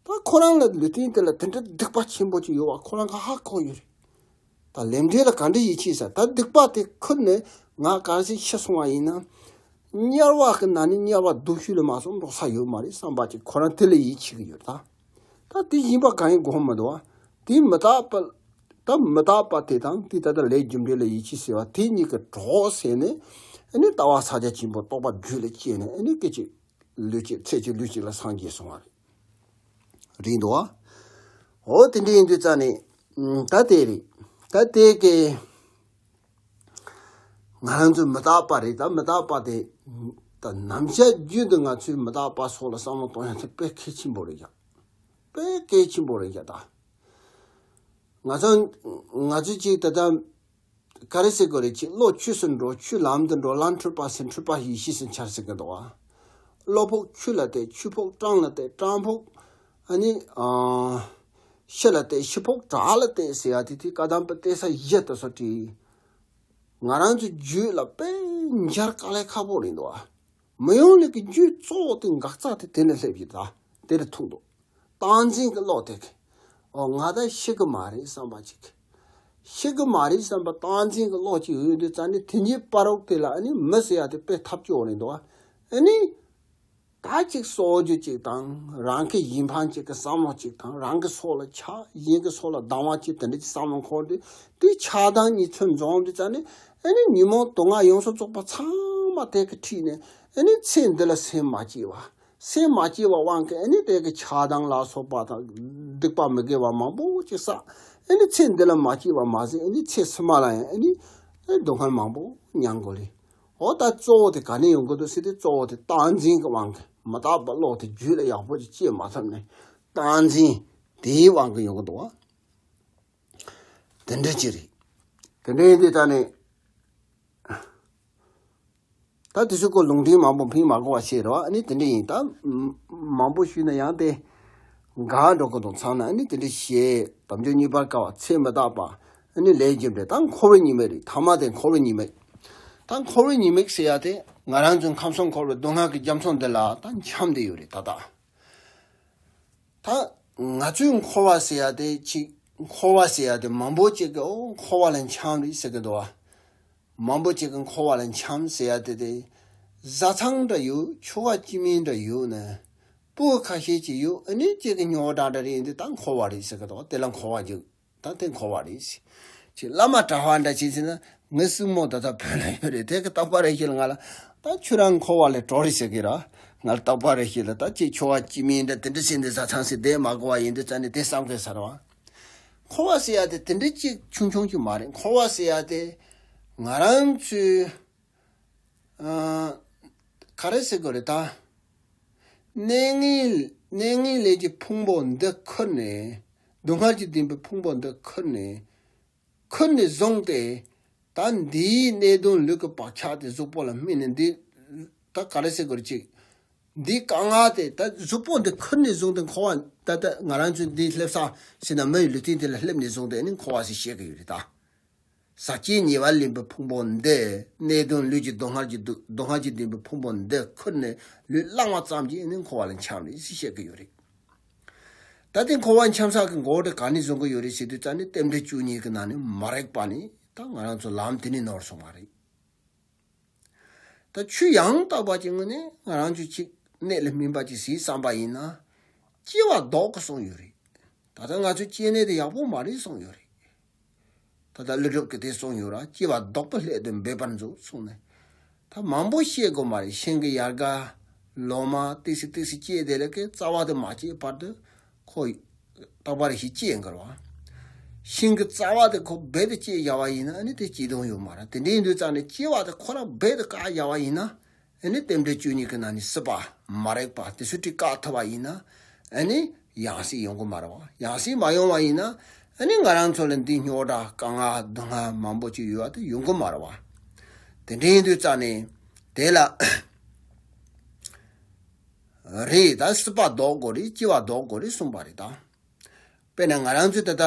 ད་ཁོ་རང་ལ་ལུས་རྟེན་དེ་ལ་དེ་འདྲ་སྡིག་པ་ཆེན་པོ་ཅིག་ཡོད་བ་ཁོ་རང་ག་ཧ་གོ་ཡོད་རེད། ད་ལས་འབྲས་ལ་ག་འདྲ་ཡིད་ཆེས་ས་ད་སྡིག་པ་དེ་ཁུར་ནས་ང་གལ་སྲིད་ཤི་སོང་བ་ཡིན་ན། དམྱལ་བ་གི་ནང་ནས་དམྱལ་བ་སྡུག་ཤོས་ལ་མ་སོང་འགྲོ་ས་ཡོད་མ་རེད་བསམ་པ་ཅིག་ཁོ་རང་དེ་ལ་ཡིད་ཆེས་གི་ཡོད་ད། ད་དེ་ཡིན་པ་གང་ཡིན་དགོངས་མི་འདུག་བ། དེ་མི་རྟག་པ། ད་མི་རྟག་པ་དེ་དང་དེ་ད་ལྟ་ལས་རྒྱུ་འབྲས་ལ་ཡིད་ཆེས་ཟེར་བ་དེ་གཉིས་ཀྱི་གྲོགས་ཟེར་ནས་ཨ་ནི་ལྟ་བ་ཕྱག་རྒྱ་ཆེན་པོ་རྟོགས་པ་རྒྱུད་ལ་སྐྱེས་ནས་ཨ་ནི་སྐད་ཅིག་ལུས་གཅིག་ཚེ་གཅིག་ལུས་གཅིག་ལ་སངས་རྒྱས་སོང་བ་རེད། རེད་འདུག་བ། འོ་དེ་འདྲ་ཡིན་དུས་ཙང་ནས་ད་དེ་རེད། ད་དེ་གི་ང་རང་ཚོ་མི་རྟག་པ་རེད། ད་མི་རྟག་པ་དེ་ད་ནམ་ཞག་རྒྱུན་དུ་ང་ཚོས་མི་རྟག་པ་སོགས་ལ་བསམ་བློ་གཏོང་ཡ་དེ་དཔེ་གལ་ཆེན་པོ་རེད་ཀྱང་། དཔེ་གལ་ཆེན་པོ་རེད་ཀྱང་ད། ང་ཚོ་ང་ཚོ་གཅིག་ད་ལྟ་ག་རེ་ཟེར་དགོས་རེད། ཅིག་བློ་ཆོས་སུ་འགྲོ་ཆོས་ལམ་དུ་འགྲོ་ལམ་འཁྲུལ་པ་ཟིན་འཁྲུལ་པ་ཡེ་ཤེས་སུ་འཆར་ཟེར་གི་འདུག་བ། བློ་ཕུགས་ཆོས་ལ་གཏད་ཆོས་ཕུགས་དྲང་ལ་གཏད་དྲང་ཕུགས་ཨ་ནི་ཨ་ཤི་ལ་གཏད་ཤི་ཕུགས་དྲག་ལ་གཏད་ཟེར་ཡ་དེ་དེ་བཀའ་གདམས་པའི་གཏད་ས་བཞི་དེ་ཚོ་བྲིས། ང་རང་ཚོའི་རྒྱུད་ལ་དཔེ་འབྱར་དཀའ་ལས་ཁག་པོ་རེད་འདུག་བ། མི་ཡོང་ལེ་གི་རྒྱུ་གཙོ་བོ་དེ་འགག་རྩ་དེ་དེ་ནས་སླེབས་ཡོད་ད། དེ་རུ་ཐུག་འདུག། སྟངས་འཛིན་གྱི་བློ་དེ་གི། ཨོ་ང་ད་ཤི་གི་མ་རེད་བསམ་པ་ཅིག། ཤི་གི་མ་རེད་བསམ་པ་སྟངས་འཛིན་གྱི་བློ་ཅིག་ཡོད་དུས་ཙང་ནས་དེ་ཉིད་བར་རོགས་དེ་ལ་ཨ་ནི་མི་ཟེར་ཡ་དེ་དཔེ་ཐབས་སྐྱོ་རེད་འདུག་ཨ། ཨ་ནི། ད་ཅིག་གསོག་རྒྱུ་ཅིག་དང་རང་གི་ཡིན་ཕན་ཅིག་གི་བསམ་བློ་ཅིག་དང་རང་གི་སྲོག་ལ་ཆགས་གཞན་གྱི་སྲོག་ལ་སྡང་བ་ཅིག་དེ་འདྲ་ཅིག་བསམ་བློ་འཁོར་དུས་དེ་ཆགས་སྡང་གཉིས་ཚུར་འཛོམས་དུས་ཙང་ནས་ཨ་ནི་ཉོན་མོངས་དུག་ལྔ་ཡོངས་སུ་རྫོགས་པ་ཚང་མ་དེ་གི་ཁྲིད་ནས་ཨ་ནི་ཚེ་འདི་ལ་སེམས་མ་སྐྱིད་པ། སེམས་མ་སྐྱིད་པ་དབང་གིས་ཨ་ནི་དེ་གི་ཆགས་སྡང་ལ་སོགས་པ་དང་སྡིག་པ་མི་དགེ་བ་མང་པོ་ཅིག་བསགས། ཨ་ནི་ཚེ་འདི་ལ་མ་སྐྱིད་པ་མ་ཟིན་ཨ་ནི་ཚེ་ཕྱི་མ་ལ་ཡང་ཨ་ནི་ཨ་ནི་སྡུག་བསྔལ་མང་པོ་མྱང་དགོས་རེད། འོ་ད་གཙོ་བོ་དེ་ག་ནས་ཡོང་གི་འདུག་ཟེར་དུས་གཙོ་བོ་དེ་སྟངས་འཛིན་གྱི་དབང་གིས་མི་རྟག་པ་བློ་དེ་རྒྱུད་ལ་ཡག་པོ་ཅིག་སྐྱེས་མ་ཐུབ་ནས་སྟངས་འཛིན་དེའི་དབང་གིས་ཡོང་གི་འདུག་བ། དེ་འདྲ་ཅིག་རེད། དེ་འདྲ་ཡིན་དུས་ད་ནི། ད་དེ་ཚོའི་སྐོར་ལུང་འདྲེན་མང་པོ་ཕན་མ་གོ་བ་བཤད་རོགས། ཨ་ནི་དེ་འདྲ་ཡིན་ད། མང་པོ་ཞུས་ན་ཡང་དེ་འགག་འགྲོ་གི་འདུག་ཚང་ན་ཨ་ནི་དེ་འདྲ་བཤད་དམ་ཆོས་གཉིས་པར་དཀའ་བ་ཚེ་མི་རྟག་པ་ཨ་ནི་ལས་རྒྱུ་འབྲས་ད་འཁོར་བའི་ཉེས་དམིགས་རེད། ཐ་མ་དེ་འཁོར་བའི་ཉེས་དམིགས། ད་འཁོར་བའི་ཉེས་དམིགས་ཟེར་ཡ་དེ་ང་རང་ཚོའི་ཁམས་གསུམ་འཁོར་བའི་སྡུག་བསྔལ་གྱི་རྒྱ་མཚོ་འདི་ལ་ད་འཁྱམས་བསྡད་ཡོད་རེད་ད་ལྟ། ད་ང་ཚོའི་འཁོར་བ་ཟེར་ཡ་དེ་ཅིག་འཁོར་བ་ཟེར་ཡ་དེ་མང་པོ་ཅིག་གི་ཨོ་འཁོར་བ་ལ་འཁྱམས་རེད་ཟེར་གི་འདུག་བ། མང་པོ་ཅིག་གི་འཁོར་བ་ལ་འཁྱམས་ཟེར་ཡ་དེ་དེ། བཟའ་ཚང་འདྲ་ཡོད་ཆོ་ག་སྤྱི་མིན་འདྲ་ཡོད་ནས། སྤུ་གུ་ཁ་ཤས་ཅིག་ཡོད་ཨ་ནི་ཅིག་གི་ཉོ་འདྲ་འདྲ་རེད་འདི་ད་འཁོར་བ་རེད་ཟེར་གི་འདུག་བ། དེ་ལ་འཁོར་བ་རྒྱུག་ད་དེ་འཁོར་བ་རེད་ཟེར། ཅིག་བླ་མ་གྲྭ་པ་འདྲ་བྱས་ཟིན་ན་ངའི་སྲིང་མོ་ད་ལྟ་བོད་ལ་ཡོད་རེད། དེ་གི་རྟག་པ་རེ་ཞིག་ལ་ང་ལ་ད་ཁྱོད་རང་འཁོར་བ་ལས་གྲོལ་རེ་ཟེར་གི་ར། ང་ལ་རྟག་པ་རེ་ཞིག་ལ་ད་ཅིག་ཁྱོ་བ་སྐྱེ་དམན་འདྲ་དེ་འདྲ་བྱས་འདི་ཟ་ཚང་སྲིད་བསྡད་མ་དགོས་པ་ཡིན་དུས་ཙང་ནས་དེ་བསམ་གི་ཟེར་བ། འཁོར་བ་ཟེར་ཡ་དེ་དེ་འདྲ་ཅིག་ཆུང་ཆུང་ཅིག་མ་རེད། འཁོར་བ་ཟེར་ཡ་དེ་ང་རང་ཚོའི་ཨ་ག་རེ་ཟེར་དགོས་རེད་ད། གནས་ངན་གནས་ངན་ལས་ཀྱི་ཕུང་པོ་འདི་ཁུར་ནས། སྡུག་བསྔལ་གྱི་ལྡན་པའི་ཕུང་པོ་འདི་ཁུར་ནས། ཁུར་ནས་བཟུང་སྟེ། ད་འདིའི་གནད་དོན་ལུས་ཀྱི་བག་ཆགས་དེ་གཟུགས་པོ་ལ་སྨིན་ནས་འདི། ད་ག་རེ་ཟེར་དགོས་རེད་ཅིག་འདིའི་དཀའ་ངལ་དེ་ད་གཟུགས་པོ་འདི་ཁུར་ནས་བཟུང་སྟེ་འཁོར་བ་ད་ལྟ་ང་རང་ཚོ་འདི་སླེབས་ས་ཟེར་ན་མི་ཡི་ལུས་རྟེན་དེ་ལ་སླེབས་ནས་བཟུང་སྟེ་ནི་འཁོར་བ་ཟེར་བཤད་ཀྱི་ཡོད་རེད་ད། ཟག་བཅས་ཉེ་བར་ལེན་པའི་ཕུང་པོ་འདི། གནད་དོན་ལུས་ཀྱི་སྡུག་བསྔལ་གྱི་སྡུག་སྡུག་བསྔལ་གྱི་ལྡན་པའི་ཕུང་པོ་འདི་ཁུར་ནས་ལུས་བླངས་པ་ཙམ་གྱིས་ནི་འཁོར་བ་ལ་འཁྱམས་རེད་ཟེར་བཤད་ཀྱི་ཡོད་རེད། ད་ལྟའི་འཁོར་བ་འཁྱམས་ས་གི་མགོ་བོ་དེ་ག་ནས་བཟུང་གི་ཡོད་རེད་ཟེར་དུས་ཙང་ནི་རྟེན་འབྲེལ་བཅུ་གཉིས་ཀྱི་ནང་ནས་མ་རིག་པ་ནི་ད་ང་རང་ཚོ་ལམ་དེ་ནས་ནོར་སོང་བ་རེད། ད་ཆོས་ཡང་དག་པ་ཅིག་ངོས་ནས་ང་རང་ཚོ་ཅིག་གནད་ལ་སྨིན་པ་ཅིག་ཟིག་བསམ་པ་ཡིན་ན། སྐྱེ་བ་ལྡོག་གི་གསུངས་ཡོད་རེད། ད་ལྟ་ང་ཚོ་སྐྱེ་གནས་དེ་ཡག་པོ་མ་རེད་གསུངས་ཡོད་རེད། ད་ལྟ་ཀླུ་སྒྲུབ་ཀྱིས་དེ་གསུངས་ཡོད་ར། སྐྱེ་བ་ལྡོག་པའི་སླད་དུ་འབད་པར་མཛོད་གསུངས་ནས། ད་མང་པོ་བཤད་དགོས་མ་རེད། ཤིང་གི་ཡལ་ག་ལོ་མ་ཏིག་སི་ཏིག་སི་སྐྱེས་དེ་ལ་ཀའི་རྩ་བ་དེ་མ་སྐྱེས་བར་དུ་ཁོ་རྟག་པར་ཞིག་སྐྱེས་འགར་བ། ཤིང་གི་རྩ་བ་དེ་ཁོ་རྦད་དེ་བཅད་བཞག་པ་ཡིན་ན་ཨ་ནི་དེ་སྐྱེ་དོན་ཡོད་མ་རེད། དེ་འདྲ་ཡིན་དུས་ཙང་ནས་སྐྱེ་བ་དེ་ཁོ་རང་རྦད་དེ་བཀག་བཞག་པ་ཡིན་ན་ཨ་ནི་རྟེན་འབྲེལ་བཅུ་གཉིས་ཀྱི་ནང་ནས་སྲིད་པ་མ་རིག་པ་དེ་ཚོ་དེ་བཀག་ཐུབ་པ་ཡིན་ན་ཨ་ནི་ཡང་སྲིད་ཡོང་གི་མ་རེད་བ། ཡང་སྲིད་མ་ཡོང་བ་ཡིན་ན་ཨ་ནི་ང་རང་ཚོ་ལ་འདི་རྙོག་དྲ་དཀའ་ངལ་སྡུག་བསྔལ་མང་པོ་ཅིག་ཡོད་པ་དེ་ཡོང་གི་མ་རེད་བ། དེ་འདྲ་ཡིན་དུས་ཙང་ནས་དེ་ལ་རེད་ད། སྲིད་པ་ལྡོག་དགོས་རེད། སྐྱེ་བ་ལྡོག་དགོས་རེད་གསུངས་པ་རེད་ད། དཔེར་ན་ང་རང་ཚོས་ད་ལྟ་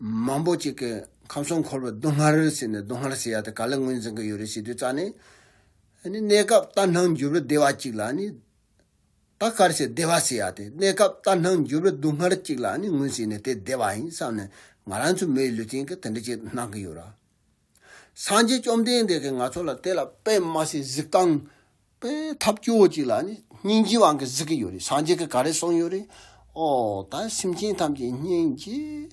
མང་པོ་ཅིག་གི་ཁམས་གསུམ་འཁོར་བའི་སྡུག་བསྔལ་ཟེར་ནས་སྡུག་བསྔལ་ཟེར་ཡ་དེ་ག་ལ་ངོས་འཛིན་གྱི་ཡོད་རེད་ཟེར་དུས་ཙང་ནས། ཨ་ནི་གནས་སྐབས་ལྟར་སྣང་འགྱུར་བའི་བདེ་བ་གཅིག་ལ་ནི། ད་ག་རེ་ཟེར་བདེ་བ་ཟེར་ཡ་དེ་གནས་སྐབས་ལྟར་སྣང་འགྱུར་བའི་སྡུག་བསྔལ་གཅིག་ལ་ནི་ངོས་ཟིན་ནས་དེ་བདེ་བ་ཡིན་བསམ་ནས་ང་རང་ཚོ་མིའི་ལུས་རྟེན་གྱི་དེ་འདྲ་ཅིག་སྣང་གི་ཡོད་ར། སངས་རྒྱས་བཅོམ་ལྡན་འདས་ཀྱིས་ང་ཚོ་ལ་དེ་ལ་དཔེ་མ་སྲིད་གཟིགས་སྟངས་དཔེ་ཐབས་སྐྱོ་བོ་ཅིག་ལ་ནི་སྙིང་རྗེའི་དབང་གིས་གཟིགས་ཀྱི་ཡོད་རེད། སངས་རྒྱས་ཀྱིས་ག་རེ་གསུངས་ཡོད་རེད། ཨོ་ད་སེམས་ཅན་ཐམས་ཅད་སྙིང་རྗེ།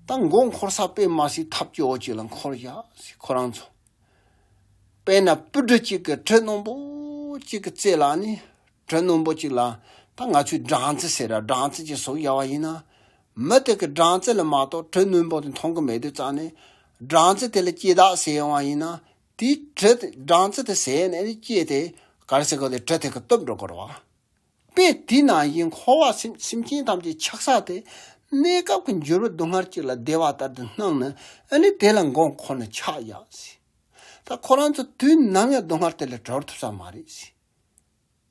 ད་མགོ་འཁོར་ས་དཔེ་མ་སྲིད་ཐབས་སྐྱོ་བོ་ཅིག་ལ་འཁོར་བཞག་ཟེར་ཁོ་རང་ཚོ། དཔེར་ན་སྤུ་གྲི་གཅིག་གིས་གྲི་རྣོན་པོ་གཅིག་གི་རྩེ་ལ་ནི། གྲི་རྣོན་པོ་གཅིག་ལ་ད་ང་ཚོས་སྦྲང་རྩི་ཟེར་ར་སྦྲང་རྩི་གཅིག་ཟུག་བཞག་པ་ཡིན་ན། མི་དེ་གིས་སྦྲང་རྩི་ལ་མ་གཏོགས་གྲི་རྣོན་པོ་དེ་མཐོང་གི་མེད་དུས་ཙང་ནས། སྦྲང་རྩི་དེ་ལ་སྐྱེས་ད་ཟེར་ཡོང་བ་ཡིན་ན། དེའི་གྲི་དེ་སྦྲང་རྩི་དེ་ཟས་ནས་ནི་སྐྱེས་ཏེ་ག་རེ་ཟེར་དགོས་དེ་གྲི་དེ་གིས་གཏུབ་འགྲོ་དགོས་རེད་བ། དཔེ་དེ་ནང་བཞིན་འཁོར་བ་སེམས་སེམས་ཅན་ཐམས་ཅད་ཆགས་ས་དེ་གནས་སྐབས་ཀྱི་འགྱུར་བའི་སྡུག་བསྔལ་གཅིག་ལ་བདེ་བ་ལྟར་དུ་སྣང་ནས་ཨ་ནི་དེ་ལ་མགོ་འཁོར་ནས་ཆགས་ཡག་ཟེར། ད་ཁོ་རང་ཚོ་དུས་ནམ་ཡང་སྡུག་བསྔལ་དེ་ལས་གྲོལ་ཐུབ་ས་མ་རེད་ཟེར།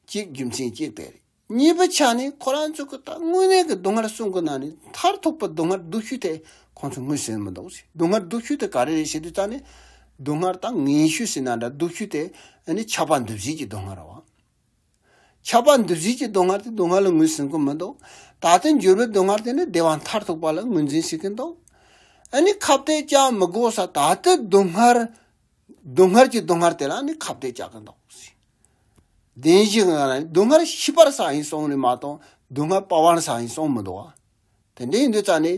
གཅིག་རྒྱུ་མཚན་གཅིག་དེ་རེད། གཉིས་པ་ཆ་ནས་ཁོ་རང་ཚོ་གི་ད་དངོས་གནས་ཀྱི་སྡུག་བསྔལ་གསུང་གི་ནང་ནས་མཐར་ཐུག་པའི་སྡུག་བསྔལ་སྡུག་ཤོས་དེ་ཁོང་ཚོ་ངོས་ཟིན་མི་འདུག་ཟེར། སྡུག་བསྔལ་སྡུག་ཤོས་དེ་ག་རེ་རེད་ཟེར་དུས་ད་ནི། སྡུག་བསྔལ་ད་ངན་ཤོས་ཟེར་ན་འདྲ་སྡུག་ཤོས་དེ་ཨ་ནི་ཆགས་པ་འདུ་བྱེད་ཀྱི་སྡུག་བསྔལ་རེད་བ། ཆགས་པ་འདུ་བྱེད་ཀྱི་སྡུག་བསྔལ་དེ་སྡུག་བསྔལ་ལ་ངོས་ཟིན་གི་མི་འདུག་ད་ལྟ་འགྱུར་བའི་སྡུག་བསྔལ་དེ་ནི་བདེ་བ་མཐར་ཐུག་པ་ལ་ངོས་འཛིན་བྱེད་ཀྱི་འདུག་ཨ་ནི་ཁ་གཏད་བཅག་མི་དགོས་ས་ད་ལྟ་སྡུག་བསྔལ། སྡུག་བསྔལ་གྱི་སྡུག་བསྔལ་དེ་ལ་ནི་ཁ་གཏད་བཅག་གི་འདུག་བདེན་བཞི་ང་ལ་ནི་སྡུག་བསྔལ་ཤི་བར་བྱ་ཡིན་གསུངས་ནི་མ་གཏོགས་སྡུག་བསྔལ་སྤང་བར་བྱ་ཡིན་གསུངས་མི་འདུག་བ། དེ་འདྲ་ཡིན་དུས་ཙང་ནི།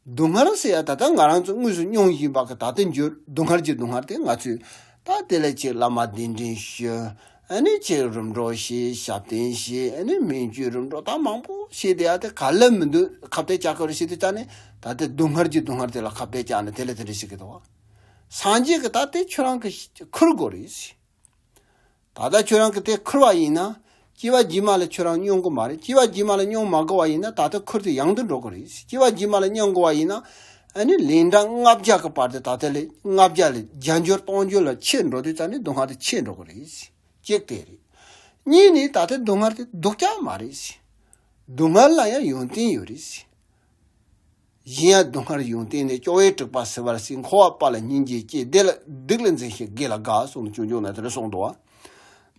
སྡུག་བསྔལ་ཟེར་ཡ་ད་ལྟ་ང་རང་ཚོ་དངོས་སུ་མྱོང་བཞིན་པ་གི་ད་ལྟ་འགྱུར་སྡུག་བསྔལ་གྱི་སྡུག་བསྔལ་དེ་ང་ཚོས་ད་དེ་ལས་ཅིག་བླ་མ་གདན་འདྲེན་ཞུ། ཨ་ནི་ཅིག་རིམ་གྲོ་བྱེད། ཞབས་བརྟན་བྱེད། ཨ་ནི་སྨན་བཅོས་རིམ་གྲོ་ད་མང་པོ་བྱེད་དེ་ཡ་དེ་ག་ལ་མི་འདུག་ཁ་གཏད་བཅག་གི་རེད་ཟེར་དུས་ཙང་ནི་ད་ལྟ་སྡུག་བསྔལ་གྱི་སྡུག་བསྔལ་དེ་ལ་ཁ་གཏད་བཅག་ནས་དེ་ལས་དེ་འདྲ་བྱེད་ཀྱི་འདུག་བ། སངས་རྒྱས་ཀྱིས་ད་དེ་ཁྱོད་རང་གིས་ཁུར་དགོས་རེད་ཟེར། ད་ལྟ་ཁྱོད་རང་གིས་དེ་ཁུར་བ་ཡིན་ན། སྐྱེ་བ་རྗེས་མ་ལ་ཁྱོད་རང་མྱོང་གི་མ་རེད། སྐྱེ་བ་རྗེས་མ་ལ་མྱོང་མ་དགོས་པ་ཡིན་ན་ད་ལྟ་ཁུར་དེ་ཡང་དུ་འགྲོ་གི་རེད། སྐྱེ་བ་རྗེས་མ་ལ་མྱོང་དགོས་པ་ཡིན་ན། ཨ་ནི་ལན་གྲངས་ལྔ་བརྒྱ་གི་བར་དུ་ད་ལྟ་ལས་ལྔ་བརྒྱ་ལས་བརྒྱ་འགྱུར་སྟོང་འགྱུར་ལ་ཆེར་འགྲོ་དུས་ཙང་ནི་སྡུག་བསྔལ་དེ་ཆེར་འགྲོ་གི་རེད། གཅིག་དེ་རེད། གཉིས་ནི་ད་ལྟ་སྡུག་བསྔལ་དེ་སྡུག་ཅག་མ་རེད། སྡུག་བསྔལ་ལ་ཡང་ཡོན་ཏན་ཡོད་རེད། གཞན་ཡང་སྡུག་བསྔལ་ཡོན་ཏན་ནི། སྐྱོ་བས་དཀྲུགས་པ་བསིལ་བར་བྱེད། འཁོར་བ་དཔའ་ལ་སྙིང་རྗེ་སྐྱེ། བདེ་ལ་སྡུག་ལ་འཛེམ་ཞིང་དགེ་ལ་དགའ་གསུངས་ནས་སྤྱོད་འཇུག་ན་དེ་འདྲ་གསུངས་འདུག་བ།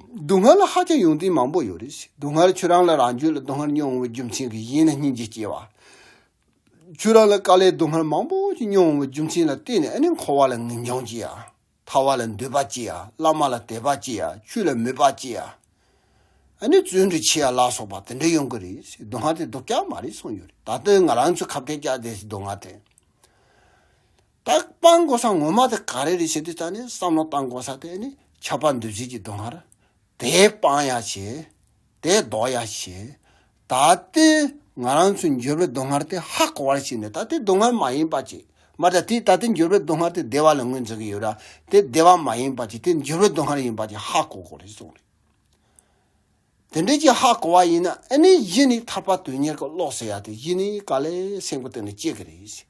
སྡུག་བསྔལ་ལ་ཧ་ཅང་ཡོན་ཏན་མང་པོ་ཡོད་རེད། སྡུག་བསྔལ་ཁྱོད་རང་ལ་རང་རྒྱུད་ལ་སྡུག་བསྔལ་མྱོང་བའི་རྒྱུ་མཚན་གྱིས་གཞན་ལ་སྙིང་རྗེ་སྐྱེ་བ། ཁྱོད་རང་ལ་དཀའ་ལས་སྡུག་བསྔལ་མང་པོ་ཞིག་མྱོང་བའི་རྒྱུ་མཚན་ལ་བརྟེན་ནས་ཨ་ནི་འཁོར་བ་ལ་ངེས་འབྱུང་སྐྱེ་ཡ། ཐར་བ་ལ་འདོད་པ་སྐྱེ་ཡ། བླ་མ་ལ་དད་པ་སྐྱེ་ཡ། ཆོས་ལ་མོས་པ་སྐྱེ་ཡ། ཨ་ནི་བརྩོན་འགྲུས་ཆེ་ཡ་ལ་སོགས་པ་དེ་འདྲ་ཡོང་གི་རེད། སྡུག་བསྔལ་དེ་སྡུག་ཅག་མ་རེད་གསུངས་ཡོད་རེད། ད་ལྟ་ང་རང་ཚོས་ཁ་གཏད་བཅག་བསྡད་སའི་སྡུག་བསྔལ་དེ། ད་སྤང་དགོས་ས་ངོ་མ་དེ་ག་རེ་རེད་ཟེར་དུས་ད་ནི་བསམ་བློ་བཏང་དགོས་ས་དེ་ནི་ཁྱབ་པ་འདུ་བྱེད་ཀྱི་སྡུག་བསྔལ་དེ་སྤང་ཡ་བྱེད། དེ་ལྡོག་ཡ་བྱེད། ད་ལྟའི་ང་རང་ཚོའི་འགྱུར་བའི་སྡུག་བསྔལ་དེ་ཧ་གོ་བར་བྱས་ནས། ད་ལྟའི་སྡུག་བསྔལ་མ་ཡིན་པ་ཅིག་མ་ད་དེ་ད་ལྟའི་འགྱུར་བའི་སྡུག་བསྔལ་དེ་བདེ་བ་ལ་ངོས་འཛིན་གྱི་ཡོད་ར། དེ་བདེ་བ་མ་ཡིན་པ་ཅིག་དེ་འགྱུར་བའི་སྡུག་བསྔལ་ཡིན་པ་ཅིག་ཧ་གོ་དགོས་རེད་གསུངས་རེད། དེ་འདྲའི་ཅིག་ཧ་གོ་བ་ཡིན་ན་ཨ་ནི་གཞི་ནས་ཐར་པ་དོན་གཉེར་གྱི་བློ་ཟེར་ཡ་དེ་གཞི་ནས་ག་ལེ་སེམས་ཀྱི་སྟེང་ནས་སྐྱེ་གི་རེད།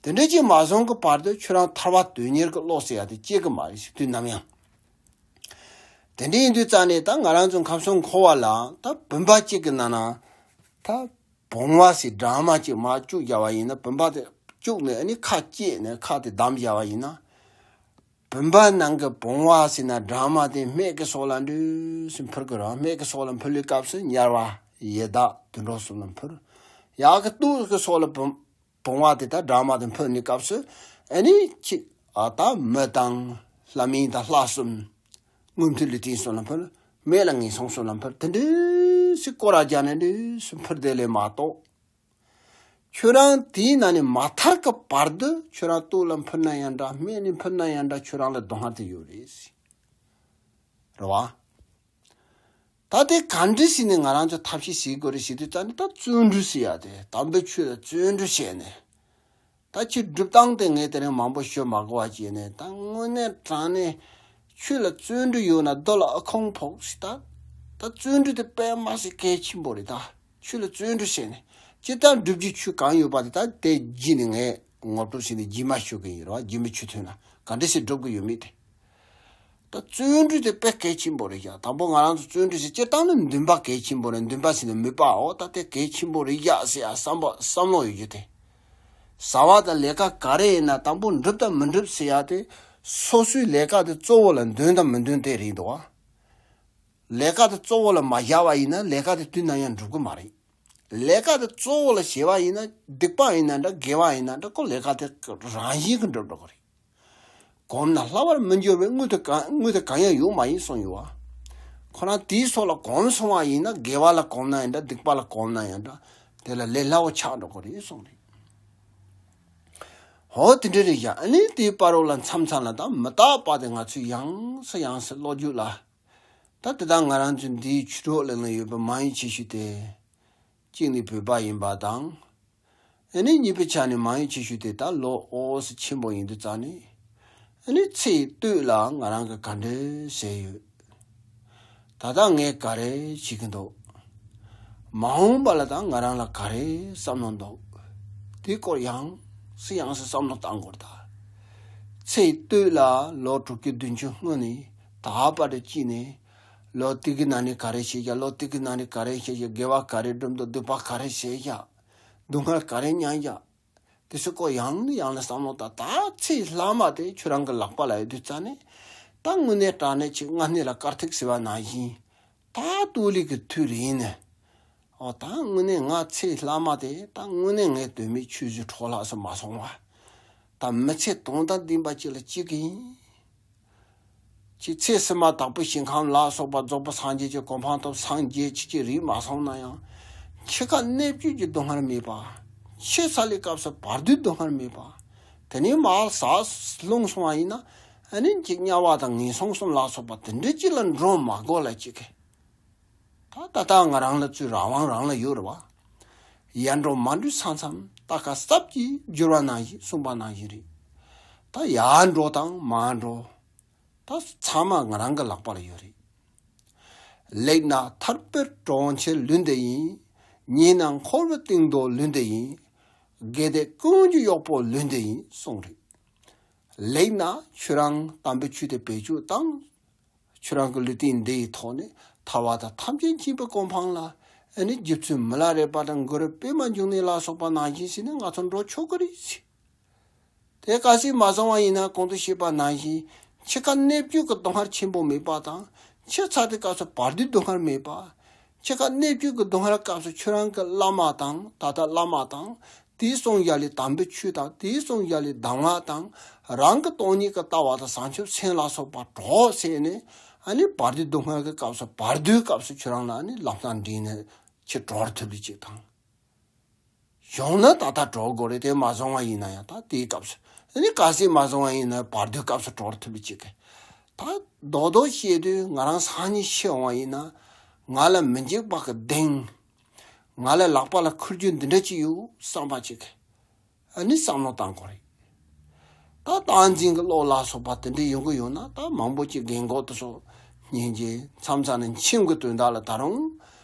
དེ་འདྲའི་ཅིག་མ་བཟུང་གི་བར་དུ་ཁྱོད་རང་ཐར་པ་དོན་གཉེར་གྱི་བློ་ཟེར་ཡ་དེ་སྐྱེ་གི་མ་རེད། དུས་ནམ་ཡང་། དེ་འདྲ་ཡིན་དུས་ཙང་ནས་ད་ང་རང་ཚོ་ཁམས་གསུམ་འཁོར་བ་ལ་ད་བུམ་པ་གཅིག་གི་ནང་ན་ད་བུང་བ་ཟེར་སྦྲང་མ་གཅིག་མར་བཅུག་བཞག་པ་ཡིན་ན། བུམ་པ་དེ་བཅུག་ནས་ཨ་ནི་ཁ་བཅད་ནས་ཁ་དེ་བསྡམས་བཞག་པ་ཡིན་ན། བུམ་པ་ནང་གི་བུང་བ་ཟེར་ན་སྦྲང་མ་དེ་སྨད་ཀྱི་སོགས་ལ་འདྲུད་སེ་འཕུར་གི་རེད། སྨད་ཀྱི་སོགས་ལ་འཕུར་བའི་སྐབས་སུ་དམྱལ་བ་ཡི་དྭགས་དུད་འགྲོ་གསུམ་ལ་འཕུར། ཡར་གྱི་སྟོད་ཀྱི་སོགས་ལ་བུམ་བུང་བ་དེ་དག་སྦྲང་མ་དེ་འཕུར་ནས་སྐབས་སུ་ཨ་ནི་གཅིག་ཨ་ད་མི་དང་ལྷ་མིན་དང་ལྷ་གསུམ། མངོན་མཐོའི་ལུས་རྟེན་གསུམ་ལ་འཕུར། སྨད་ལ་ངན་སོང་གསུམ་ལ་འཕུར། དེ་འདྲ་སེ་སྐོར་ར་རྒྱག་ནས་འདྲུད་སེ་འཕུར་བསྡད་ལས་མ་གཏོགས། ཁྱོད་རང་དེའི་ནང་ནས་མ་ཐར་གི་བར་དུ་ཁྱོད་རང་སྟོད་ལ་འཕུར་ན་ཡང་འདྲ། སྨད་ནས་འཕུར་ན་ཡང་འདྲ། ཁྱོད་རང་ལ་སྡུག་བསྔལ་དེ་ཡོད་རེད། རེད་བ། ད་དེ་ག་འདྲ་ཞིག་ནས་ང་རང་ཚོ་ཐབས་ཤེས་བྱེད་དགོས་རེད་ཟེར་དུས་ཙང་ནས། ད་བརྩོན་འགྲུས་ཟེར་ཡ་དེ། དམ་པའི་ཆོས་ལ་བརྩོན་འགྲུས་བྱས་ནས། ད་ཁྱེད་སྒྲུབ་སྟངས་དེ་ངས་དེ་རིང་མང་པོ་ཤོད་མ་དགོས་པ་བྱས་ནས། ད་དངོས་གནས་དྲང་གནས་ཆོས་ལ་བརྩོན་འགྲུས་ཡོད་ན་རྡོ་ལ་ཨ་ཁུང་ཕོག་ཟེར། ད་ད་བརྩོན་འགྲུས་དེ་དཔེ་མ་སྲིད་གལ་ཆེན་པོ་རེད། ད་ཆོས་ལ་བརྩོན་འགྲུས་བྱས་ནས། ཇི་ལྟར་སྒྲུབ་རྒྱུའི་ཆོས་གང་ཡོད་པ་དེ་ད་དེ་རྗེས་ནས་ངས་ངོ་སྤྲོད་བྱས་ནས་རྗེས་མ་ཤོད་གི་ཡིན། རེད་བ། རྗེས་མའི་ཆོས་ཐུན་ལ་ག་འདྲ་ཞིག་སྒྲུབ་གི་ཡོད་མེད་དེ། ད་བརྩོན་འགྲུས་དེ་དཔེ་གལ་ཆེན་པོ་རེད་ཤག་དང་པོ་ང་རང་ཚོ་བརྩོན་འགྲུས་ཟེར། སྤྱིར་བཏང་ནི་འདུན་པ་གལ་ཆེན་པོ་རེད། འདུན་པ་ཟེར་ན་མོས་པའོ། ད་དེ་གལ་ཆེན་པོ་རེད་ཤག་ཟེར་ཡ་བསམ་པ་བསམ་བློ་ཡོད་རྒྱུ་དེ། བྱ་བ་དང་ལས་ཀ་ག་རེ་ཡིན་ན་དང་པོ་འགྲུབ་དང་མི་འགྲུབ་ཟེར་ཡ་དེ། སོ་སོའི་ལས་ཀ་དེ་གཙོ་བོ་ལ་འདོན་དང་མི་འདོན་དེ་རེད་འདུག་བ། ལས་ཀ་དེ་གཙོ་བོ་ལ་མ་བཞག་པ་ཡིན་ན་ལས་ཀ་དེ་དུས་ནམ་ཡང་འགྲུབ་གི་མ་རེད། ལས་ཀ་དེ་གཙོ་བོ་ལ་བྱས་པ་ཡིན་ན། སྡིག་པ་ཡིན་ན་འདྲ། དགེ་བ་ཡིན་ན་འདྲ། ཁོ་ལས་ཀ་དེ་རང་བཞིན་གྱིས་འགྲུབ་འགྲོ་གི་རེད། གོམས་ན་སླ་བར་མི་འགྱུར་བའི། དངོས་དེ་གང་དངོས་དེ་གང་ཡང་ཡོད་མ་ཡིན་གསུངས་ཡོད་བ། ཁོ་རང་དེའི་སོགས་ལ་གོམས་སོང་བ་ཡིན་ན། དགེ་བ་ལ་གོམས་ན་ཡང་འདྲ། སྡིག་པ་ལ་གོམས་ན་ཡང་འདྲ། དེ་ལ་ལས་སླ་བོ་ཆགས་འགྲོ་གི་རེད་གསུངས་རེད། འོ་དེ་འདྲ་རེད་ཤག་ཨ་ནི་དེའི་བར་རོ་ལ་མཚམས་མཚམས་ལ་ད་མི་རྟག་པ་དེ་ང་ཚོས་ཡང་སེ་ཡང་སེ་བློ་རྒྱུགས་ལ། ད་དེ་དག་ང་རང་ཚོའི་འདིའི་ཆོས་གྲོགས་གླིང་ལ་ཡོད་པའི་མང་ཡུལ་ཆེ་ཤོས་དེ། གཅིག་ནི་བོད་པ་ཡིན་པ་དང་། ཨ་ནི་གཉིས་པའི་ཆ་ནས་མང་ཡུལ་ཆེ་ཤོས་དེ་ད་ལོ་ཨོ་སི་ཆེན་པོ་ཡིན་དུས་ཙང་ནས། ཨ་ནི་ཚེ་སྟོད་ལ་ང་རང་གི་ག་འདྲ་བྱས་ཡོད། ད་ལྟ་ངས་ག་རེ་བྱེད་ཀྱི་འདུག་མ་འོངས་པ་ལ་ད་ང་རང་ལ་ག་རེ་བསམ་བློ་འདུག་དེའི་སྐོར་ཡང་སེ་ཡང་སེ་བསམ་བློ་བཏང་དགོས་རེད་ད། ཚེ་སྟོད་ལ་ལོ་དྲུག་ཅུ་བདུན་ཅུ་སྔོན་ནས་ད་བར་དུ་སྐྱེས་ནས། ལོ་དེ་གི་ནང་ནས་ག་རེ་བྱས་ཤག་ལོ་དེ་གི་ནང་ནས་ག་རེ་བྱས་ཤག་དགེ་བ་ག་རེ་བསྒྲུབས་འདུག་སྡིག་པ་ག་རེ་བྱས་ཤག་སྡུག་བསྔལ་ག་རེ་མྱངས་ཤག་དེ་ཚོའི་སྐོར་ཡང་ནས་ཡང་ནས་བསམ་བློ་བཏང་། ད་ཚེ་སྔ་མ་དེ་ཁྱོད་རང་གི་ལག་པ་ལ་ཡོད་དུས་ཙང་ནས། ད་དངོས་གནས་དྲང་གནས་ཅིག་སྔ་སྣེ་ལ་དཀར་ཐིག་ཟེར་བ་ནང་བཞིན། ད་ལྟོ་ལི་གི་དུས་རིང་ནས། ཨོ་ད་དངོས་གནས་ང་ཚེ་སྔ་མ་དེ་ད་དངོས་གནས་ངའི་དོན་མེད་ཆུད་ཟོས་འཕྲོ་བརླག་སུ་མ་སོང་བ། ད་མི་ཚེ་དོན་དང་ལྡན་པ་ཅིག་ལ་སྐྱེལ་གི་ཡིན། ཅིག་ཚེ་ཕྱི་མ་དྭགས་པོའི་ཞིང་ཁམས་ལ་སོགས་པ་རྫོགས་པའི་སངས་རྒྱས་ཀྱི་གོ་འཕང་ཐོབ། སངས་རྒྱས་ཅིག་ཅིག་རིག་མ་སོང་ན་ཡང་། འཆི་ཁ་གནད་གཅོད་ཀྱི་སྡུག་བསྔལ་མེད་པ། འཆི་ཚར་ལི་སྐབས་སུ་བར་དོའི་སྡུག་བསྔལ་མེད་པ། དེ་ནས་མར་ཟག་ལྷུང་སོང་བ་ཡིན་ན། ཨ་ནི་ཅིག་དམྱལ་བ་དང་ངན་སོང་གསུམ་ལ་སོགས་པ་དེ་འདྲ་ཅིག་ལ་འགྲོ་མ་དགོས་ལ་ཅིག་གི། ད་ད་ལྟ་ང་རང་ལ་ཚུར་རང་དབང་རང་ལ་ཡོད་རེད་བ། ཡར་འགྲོ་མར་འགྲོའི་ས་མཚམས་རྟ་ཁ་སྲབ་ཀྱིས་བསྒྱུར་བ་ནང་བཞིན་གསུངས་པ་ནང་བཞིན་རེད། ད་ཡར་འགྲོ་དང་མར་འགྲོ། ད་ཚང་མ་ང་རང་གི་ལག་པ་ལ་ཡོད་རེད། ལེགས་ན་ཐར་པའི་གྲོང་ཁྱེར་ལུས་འདི་ཡིན། ཉེས་ན་འཁོར་བའི་གཏིང་རྡོ་ལུས་འདི་ཡིན། དགེ་སྡིག་ཀུན་གྱི་གཡོག་པོ་ལུས་འདི་ཡིན་གསུངས་རེད། ལེགས་ན་ཁྱོད་རང་དམ་པའི་ཆོས་དེ་བེད་སྤྱོད་བཏང་། ཁྱོད་རང་གི་ལུས་རྟེན་འདི་ཡི་ཐོག་ནས་ཐར་པ་དང་ཐམས་ཅད་མཁྱེན་པའི་གོ་འཕང་ལ། ཨ་ནི་རྗེ་བཙུན་མི་ལ་རས་པ་དང་གུ་རུ་པདྨ་འབྱུང་གནས་ལ་སོགས་པ་ནང་བཞིན་བྱས་ནས་ང་ཚོ་འགྲོ་ཆོག་གི་རེད་ཟེར། དེ་གལ་སྲིད་མ་སོང་བ་ཡིན་ན་གོང་དུ་བཤད་པ་ནང་བཞིན་འཆི་ཁ་གནད་གཅོད་ཀྱི་སྡུག་བསྔལ་ཆེན་པོ་མེད་པ་དང་། འཆི་ཚར་དུས་སྐབས་སུ་བར་དོའི་སྡུག་བསྔལ་མེད་པ། འཆི་ཁ་གནད་གཅོད་ཀྱི་སྡུག་བསྔལ་སྐབས་སུ་ཁྱོད་རང་གི་བླ་མ་དང་ད་ལྟ་བླ་མ་དང་། དེའི་གསུང་ཡ་ལས་དམ་པའི་ཆོས་དང་དེའི་གསུང་ཡ་ལས་གདམས་ངག་དང་། རང་གི་སྟོང་ཉིད་ཀྱི་ལྟ་བ་དང་བྱང་ཆུབ་སེམས་ལ་སོགས་པ་གྲོགས་བྱས་ནས། ཨ་ནི་བར་དོའི་སྡུག་བསྔལ་གྱི་སྐབས་སུ་བར་དོའི་སྐབས་སུ་ཁྱོད་རང་ལ་ཨ་ནི་ལམ་སང་འདྲེན་ནས་ཁྱེད་གྲོལ་ཐུབ་པའི་ཅིག་དང་། གཞུང་ནི་ད་ལྟ་གྲོལ་དགོས་རེད། དེ་མ་སོང་བ་ཡིན་ན་ཡང་ད་དེའི་སྐབས་སུ་ ཨ་ནི་ག་སྲིད་མ་བཟུང་བ་ཡིན་ན་བར་དོའི་སྐབས་སུ་གྲོལ་ཐུབ་པའི་ཅིག་གི། ད་རྡོག་རྡོག་བཤད་དུས་ང་རང་སང་ཉིན་ཤི་འོང་བ་ཡིན་ན། ང་ལ་མི་འཇིགས་པ་གི་གདེང་། ང་ལ་ལག་པ་ལ་འཁུར་རྒྱུ་འདི་འདྲ་ཅིག་ཡོད་བསམ་པ་ཅིག་གི། ཨ་ནི་བསམ་བློ་བཏང་དགོས་རེད། ད་བསྟན་འཛིན་གྱི་བློ་ལ་སོགས་པ་དེ་འདྲ་ཡོང་གི་ཡོད་ན། ད་མང་པོ་ཅིག་རྒན་གོག་དེ་ཚོ་སྙིང་རྗེ་མཚམས་མཚམས་ནས་མཆིམས་ཀྱི་དོན་དག་ལ་ད་རུང་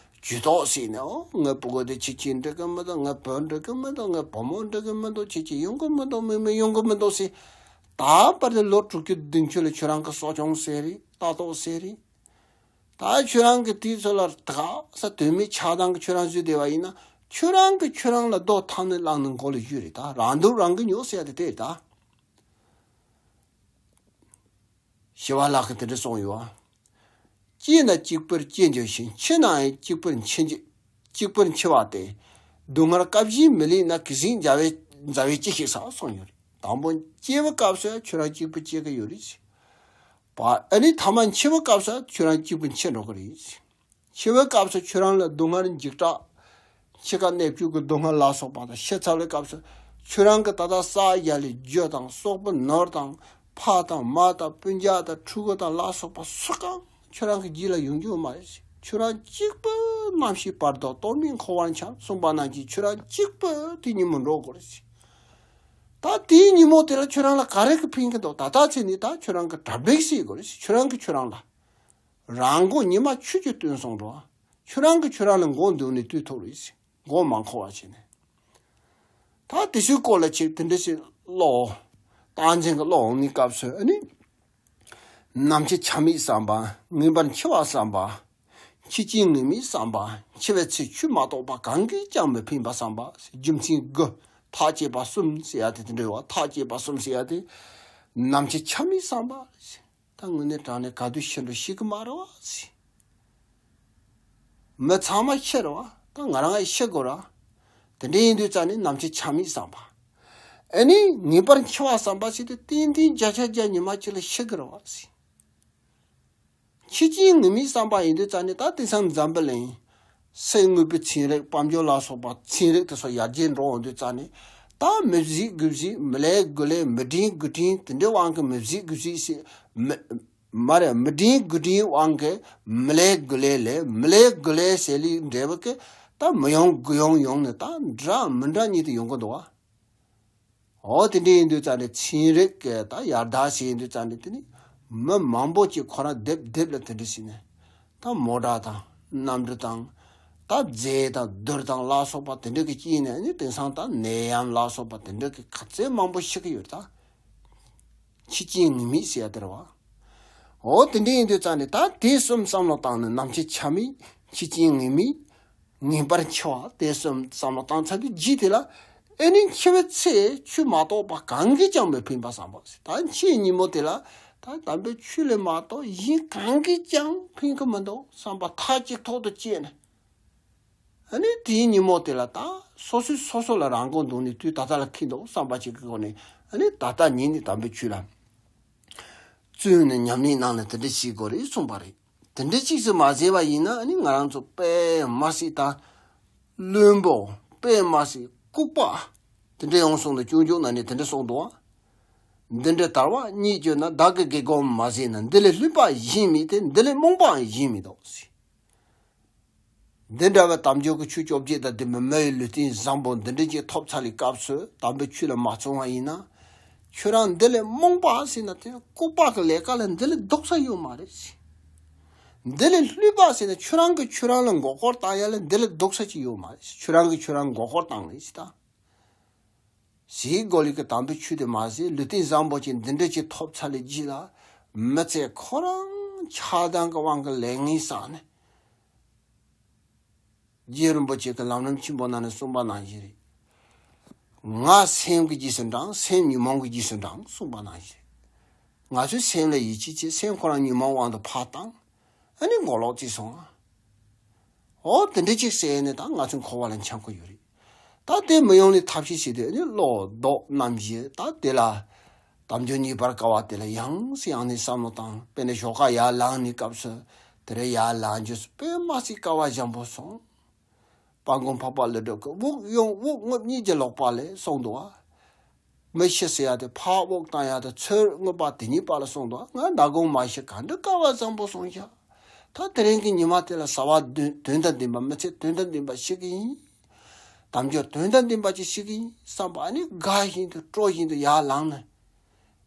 ཇུས་གཏོགས་ཟེར་ནས། ཨོ་ངའི་ཕྲུ་གུ་དེ་ཁྱེད་ཀྱིས་འགྲིག་གི་མི་འདུག་ངའི་བུ་འགྲིག་གི་མི་འདུག་ངའི་བུ་མོ་འགྲིག་གི་མི་འདུག་ཁྱེད་ཀྱིས་ཡོང་གི་མི་འདུག་མི་མི་ཡོང་གི་མི་འདུག་ཟེར། ད་བར་དུ་ལོ་དྲུག་ཅུ་བདུན་ཅུ་ལ་ཁྱོད་རང་གི་གསོ་སྐྱོང་ཟེར་རེད། ལྟ་རྟོག་ཟེར་རེད། ད་ཁྱོད་རང་གི་དུས་ཚོད་ལ་དགའ་ས་དོན་མེད་ཆགས་སྡང་གི་ཁྱོད་རང་བཟོས་བསྡད་པ་ཡིན་ན། ཁྱོད་རང་གིས་ཁྱོད་རང་ལ་རྡོ་ཐང་ནས་བླངས་ནས་མགོ་ལ་གཡུག་རེད། ད་རང་སྡུག་རང་གིས་ཉོ་ཟེར་ཡ་དེ་དེ་རེད་ད། ཞི་བ་ལྷ་གིས་དེ་འདྲ་གསུངས་ཡོད། སྐྱེས་ན་གཅིག་པུར་སྐྱེ་འགྱུར་ཞིང་། འཆི་ནའང་གཅིག་པུར་འཆི་འགྱུར། གཅིག་པུར་འཆི་བ་སྟེ། སྡུག་བསྔལ་སྐབས་གཞན་མི་ལེགས་ན། གེགས་སེལ་མཛའ་བའི་མཛའ་བའི་ཅི་ཞིག་ཟ། གསུངས་ཡོད་རེད། དང་པོ་སྐྱེས་པའི་སྐབས་སུ་ཁྱོད་རང་གཅིག་པུ་སྐྱེ་གི་ཡོད་རེད། པ། ཨ་ནི་ཐ་མ་འཆི་བའི་སྐབས་སུ་ཁྱོད་རང་གཅིག་པུ་འཆི་འགྲོ་གི་རེད། འཆི་བའི་སྐབས་སུ་ཁྱོད་རང་ལ་སྡུག་བསྔལ་འཇིགས་སྐྲག་འཆི་ཁ་གནད་གཅོད་ཀྱི་སྡུག་བསྔལ་ལ་སོགས་པ་དང་། ཤི་ཚར་བའི་སྐབས་སུ་ཁྱོད་རང་གི་ད་ལྟ་བསགས་ཡ་ལས་རྒྱུ་དང་སོག་པོ་ནོར་དང་ཕ་དང་མ་དང་སྤུན་ཀྱག་དང་ཕྲུ་གུ་དང་ལ་སོགས་པ་སུ་གང་ཁྱོད་རང་གི་རྗེས་ལ་ཡོང་རྒྱུ་མ་རེད། ཁྱོད་རང་གཅིག་པུ་རྣམ་ཤེས་བར་དོ་རྟོག་མེད་འཁོར་བར་འཁྱམས་གསུངས་པ་ནང་བཞིན། ཁྱོད་རང་གཅིག་པུ་དེ་ཉིན་མོ་འགྲོ་དགོས་རེད། ད་དེའི་ཉིན་མོ་དེ་ལ་ཁྱོད་རང་ལ་ག་རེ་གིས་ཕན་གི་འདུག་ད་ལྟ་ཚེ་ནི་ད་ཁྱོད་རང་གི་གྲ་སྒྲིག་བྱེད་དགོས་རེད། ཁྱོད་རང་གིས་ཁྱོད་རང་ལ། རང་མགོ་ཉི་མ་ཆུ་གིས་བཏོན་སོང་འགྲོ། ཁྱོད་རང་གིས་ཁྱོད་རང་ལ་མགོ་འདུག་ནས་བཏུད་ཐུབ་རེད། མགོ་མ་འཁོར་བ་བྱས་ནས། ད་དེ་ཚོའི་སྐོར་ལ་ཅིག་དེ་འདྲ་ཞིག་ཀློག་བསྟན་འཛིན་གྱི་བློ་འོང་ནི་སྐབས་སུ། ཨ་ནི། ནམ་འཆི་ཆ་མེད་བསམ་པ། ངེས་པར་འཆི་བ་བསམ་པ། འཆི་རྐྱེན་ངེས་མེད་བསམ་པ། འཆི་བའི་ཚེ་ཆོས་མ་གཏོགས་པ་གང་གིས་ཀྱང་མི་ཕན་པ་བསམ་པ། རྒྱུ་མཚན་དགུ། ཐག་བཅད་པ་གསུམ་ཟེར་ཡ་དེ་དེ་འདྲ་ཡོད་པ། ཐག་བཅད་པ་གསུམ་ཟེར་ཡ་དེ། ནམ་འཆི་ཆ་མེད་བསམ་པ། ད་དངོས་གནས་དྲང་གནས་ག་དུས་ཤི་འགྲོ་ཤེས་ཀྱི་མ་རེད་བ་ཟེར། མི་ཚང་མ་ཤི་རེད་བ། ད་ང་རང་ཡང་ཤི་དགོས་རེད། དེ་འདྲ་ཡིན་དུས་ཙང་ནས་ནམ་འཆི་ཆ་མེད་བསམ་པ། ཨ་ནི་ངེས་པར་འཆི་བ་བསམ་པ་ཟེར་དུས་ཏན་ཏན་བརྒྱ་ཆ་བརྒྱ་ཉི་མ་གཅིག་ལ་ཤི་གི་རེད་བ་ཟེར། འཆི་རྐྱེན་ངེས་མེད་བསམ་པ་ཡིན་དུས་ཙང་ནས། ད་དེང་སང་འཛམ་བུ་གླིང་སེམས་དངོས་པོའི་ཚན་རིག་དཔལ་འབྱོར་ལ་སོགས་པ་ཚན་རིག་དེ་ཚོ་ཡར་རྒྱས་འགྲོ་འོང་དུས་ཙང་ནས། ད་མི་གཟིགས་དགུ་གཟིགས། མི་ལས་དགུ་ལས། མི་དྲན་དགུ་དྲན། དེ་འདྲའི་དབང་གིས་མི་གཟིགས་དགུ་གཟིགས་ཟེར། མི། མ་རེད། མི་དྲན་དགུ་དྲན་དབང་གིས་མི་ལས་དགུ་ལས་ལས། མི་ལས་དགུ་ལས་ཟེར་ལས་འབྲས་བུ་གི། ད་མི་ཡོང་དགུ་ཡོང་ཡོང་ནས། ད་འདྲ་མི་འདྲ་ཉིད་དུ་ཡོང་གི་འདུག་བ། འོ་དེ་འདྲ་ཡིན་དུས་ཙང་ནས་ཚན་རིག་གི་ད་ཡར་དར་ཞིག་ཡིན་དུས་ཙང་ནས། དེ་ནི་མི་མང་པོ་ཅིག་ཁོ་རང་སྡེབ་སྡེབ་ལ་དེ་འདྲ་ཞིག་ནས། ད་མོ་ཊ་དང་གནམ་གྲུ་དང་། ད་རྫས་དང་རྡུལ་དང་ལ་སོགས་པ་དེ་འདྲ་གི་རྐྱེན་ནས་ནི། དེང་སང་ད་ནད་ཡམས་ལ་སོགས་པ་དེ་འདྲ་གི་ག་ཚད་མང་པོ་ཤི་གི་ཡོད་ད། འཆི་རྐྱེན་ངེས་མེད་ཟེར་ཡ་དེ་རེད་བ། འོ་དེ་འདྲ་ཡིན་དུས་ཙང་ནས། ད་དེ་གསུམ་བསམ་བློ་བཏང་ནས། ནམ་འཆི་ཆ་མེད། འཆི་རྐྱེན་ངེས་མེད། ངེས་པར་འཆི་བ། དེ་གསུམ་བསམ་བློ་བཏང་ཚར་དུས་རྗེས་དེ་ལ། ཨེ་ནི་འཆི་བའི་ཚེ་ཆོས་མ་གཏོགས་པ་གང་གིས་ཀྱང་མི་ཕན་པ་བསམ་པ་ཟེར། ད་འཆི་ཉིན་མོ་དེ་ལ་ད་དམ་པའི་ཆོས་ལས་མ་གཏོགས་གཞན་གང་གིས་ཀྱང་ཕན་གི་མི་འདུག་བསམ་པ་ཐག་གཅིག་ཐོག་ཏུ་བཅད་ནས། ཨ་ནི་དེའི་ཉིན་མོ་དེ་ལ་ད་སོ་སོས་སོ་སོ་ལ་རང་མགོ་འདུག་ནས་དུས་ད་ལྟ་ལ་འཁེལ་འདུག་བསམ་པ་ཅིག་གི་སྒོ་ནས། ཨ་ནི་ད་ལྟ་ཉིད་ནས་དམ་པའི་ཆོས་ལ་བརྩོན་ནས་ཉམས་ལེན་གནང་ནས་དེ་འདྲ་བྱེད་དགོས་རེད་གསུངས་པ་རེད། དེ་འདྲ་ཅིག་ཙམ་མ་བྱས་པ་ཡིན་ན། ཨ་ནི་ང་རང་ཚོ་དཔེ་མ་སྲིད་ད་བླུན་པོ། དཔེ་མ་སྲིད་ལྐུགས་པ་དེ་འདྲ་ཡོང་སོང་དུ། སྤྱོད་འཇུག་ནང་ནས་དེ་འདྲ་གསུངས་འདུག་བ། འདི་འདྲའི་དལ་བ་རྙེད་གྱུར་ན། བདག་གིས་དགེ་སྒོ་མ་བྱས་ན། འདི་ལས་བསླུས་པ་གཞན་མེད་དེ། འདི་ལས་རྨོངས་པའང་གཞན་མི་འདུག་ཟེར། འདི་འདྲ་བའི་དལ་འབྱོར་གྱི་ཆོས་བཅོ་བརྒྱད་དང་ལྡན་པའི་མི་ཡི་ལུས་རྟེན་བཟང་པོ་འདི་འདྲ་ཅིག་ཐོབ་ཚར་བའི་སྐབས་སུ་དམ་པའི་ཆོས་ལ་མ་བརྩོན་པ་ཡིན་ན། ཁྱོད་རང་འདི་ལས་རྨོངས་པ་ཟེར་ན། དེ་ལྐུགས་པ་གི་ལས་ཀ་ལ་འདི་ལས་སྡུག་ས་ཡོད་མ་རེད་ཟེར། འདི་ལས་བསླུས་པ་ཟེར་ན། ཁྱོད་རང་གིས་ཁྱོད་རང་ལ་མགོ་སྐོར་བཏང་ཡ་ལས་འདི་ལས་སྡུག་ས་ཅིག་ཡོད་མ་རེད་ཟེར། ཁྱོད་རང་གིས་ཁྱོད་རང་མགོ་སྐོར་བཏང་རེད་ཟེར་ད། ཟས་གོ་ལེ་གི་དམ་པའི་ཆོས་དེ་མ་ཟད། ལུས་རྟེན་བཟང་པོ་ཅིག་འདི་འདྲ་ཅིག་ཐོབ་ཚར་ལས་རྗེས་ལ། མི་ཚེ་ཁོ་རང་ཆགས་སྡང་གི་དབང་གིས་ལས་ངན་བསགས་ནས། རྗེ་རིན་པོ་ཆེ་གིས་ལམ་རིམ་ཆེན་པོ་ནང་ནས་གསུངས་པ་ནང་བཞིན་རེད། ང་སེམས་ཀྱི་རྗེས་སུ་འབྲངས། སེམས་ཉོན་མོངས་ཀྱི་རྗེས་སུ་འབྲངས་གསུངས་པ་ནང་བཞིན། ང་ཚོས་སེམས་ལ་ཡིད་ཆེས་བྱས། སེམས་ཁོ་རང་ཉོན་མོངས་དབང་དུ་ཕར་བཏང་། ཨ་ནི་མགོ་ལོག་བྱས་སོང་ང་། འོ་དེ་འདྲ་ཅིག་བྱས་ནས་ད་ང་ཚོ་འཁོར་བ་ལ་འཁྱམས་ཀྱི་ཡོད་རེད། ད་དེ་མི་ཡོང་ནི་ཐབས་ཤེས་བྱེད་དུས། ཨ་ནི་བློ་ལྡོག་རྣམ་བཞི། ད་དེ་ལ་དལ་འབྱོར་རྙེད་པར་དཀའ་བ་དེ་ལ་ཡང་སེ་ཡང་ནས་བསམ་བློ་བཏང་། དཔེར་ན་ཞོགས་ཀ་ཡར་ལངས་ནས་སྐབས་སུ། དེ་རིང་ཡར་ལངས་རྒྱུ་དཔེ་མ་སྲིད་དཀའ་བ་ཞན་པོ་སོང་། དཔལ་མགོན་འཕགས་པ་ཀླུ་སྒྲུབ་ཀྱིས་དབུགས་དབྱུང་དབུགས་རྔུབ་གཉིས་ཀྱི་ལོག་པ་ལས་གསུངས་འདུག་བ། མི་ཤི་ཟེར་ཡ་དེ་ཕར་དབུགས་བཏང་ཡ་དེ་ཚུར་མངོན་པ་དེ་གཉིས་པ་ལ་གསུངས་འདུག་ང་མདང་དགོང་མ་ཤི་ག་འདྲ་སྐལ་བ་བཟང་པོ་སོང་ཤག་ད་དེ་རིང་གི་ཉི་མ་དེ་ལ་བྱ་བ་དོན་དོན་དང་ལྡན་པ་མི་ཚེ་དོན་དང་ལྡན་པ་ཤི་གི་ཡིན། དལ་འབྱོར་དོན་དང་ལྡན་པ་ཅིག་ཤི་གི་ཡིན་བསམ་པ་ཨ་ནི་དགའ་བཞིན་དུ་སྤྲོ་བཞིན་དུ་ཡར་ལངས་ནས།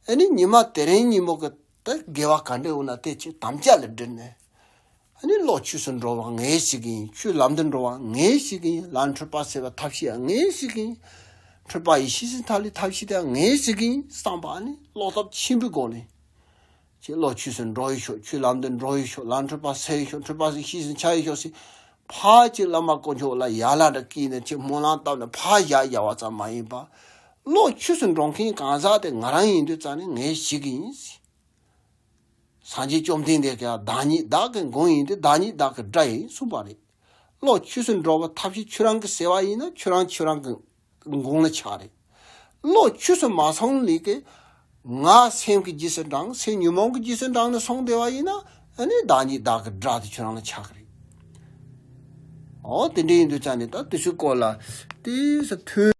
ཨ་ནི་ཉི་མ་དེ་རིང་ཉིན་མོ་གི་ད་དགེ་བ་ག་འདྲ་ཡོད་ན་དེ་ཅིག་དམ་བཅའ་ལ་དྲིལ་ནས། ཨ་ནི་བློ་ཆོས་སུ་འགྲོ་བ་ངས་ཤེས་ཀྱི་ཡིན། ཆོས་ལམ་དུ་འགྲོ་བ་ངས་ཤེས་ཀྱི་ཡིན། ལམ་འཁྲུལ་པ་སེལ་བའི་ཐབས་ཤེས་ཡང་ངས་ཤེས་ཀྱི་ཡིན། འཁྲུལ་པ་ཡི་ཤེས་ཤིང་ཐར་བའི་ཐབས་ཤེས་དེ་ཡང་ངས་ཤེས་ཀྱི་ཡིན་བསམ་པ་ཨ་ནི་བློ་སྟོབས་ཆེན་པོའི་སྒོ་ནས། ཅིག་བློ་ཆོས་སུ་འགྲོ་ཡི་ཤོག་ཆོས་ལམ་དུ་འགྲོ་ཡི་ཤོག་ལམ་འཁྲུལ་པ་སེལ་ཡི་ཤོག་འཁྲུལ་པ་ཤེས་ཤིང་འཆར་ཡི་ཤོག་ཟེར། ཕར་ཅིག་བླ་མ་དཀོན་མཆོག་ལ་ཡར་ལངས་ནས་བཀུར་ནས་ཅིག་སྨོན་ལམ་བཏབ་ནས་ཕར་བཞག་བཞག་པ་ཙམ་མ་ཡིན་པ། བློ་ཆོས་སུ་འགྲོ་མཁན་གང་ཟག་དེ་ང་རང་ཡིན་དུས་ཙང་ནས་ངས་ཤེས་ཀྱི་ཡིན། སངས་རྒྱས་བཅོམ་ལྡན་འདས་ཀྱིས་བདག་ཉིད་བདག་གི་མགོན་ཡིན་ཏེ། བདག་ཉིད་བདག་གི་དགྲ་ཡིན་གསུངས་པ་རེད། བློ་ཆོས་སུ་འགྲོ་བའི་ཐབས་ཤེས་ཁྱོད་རང་གིས་ཟེར་བ་ཡིན་ན་ཁྱོད་རང་ཁྱོད་རང་གི་མགོན་ལ་ཆགས་རེད། བློ་ཆོས་སུ་མ་སོང་ལས་ཀྱི་ང་སེམས་ཀྱི་རྗེས་སུ་འབྲངས། སེམས་ཉོན་མོངས་ཀྱི་རྗེས་སུ་འབྲངས་ནས་སོང་བསྡད་པ་ཡིན་ན་ཨ་ནི་བདག་ཉིད་བདག་གི་དགྲ་དེ་ཁྱོད་རང་ལ་ཆགས་ཀྱི་རེད། འོ་དེ་འདྲ་ཡིན་དུས་ཙང་ནས་ད་དེ་ཚོའི་སྐོར་ལ་ཏོག་ཙམ་ཐུན།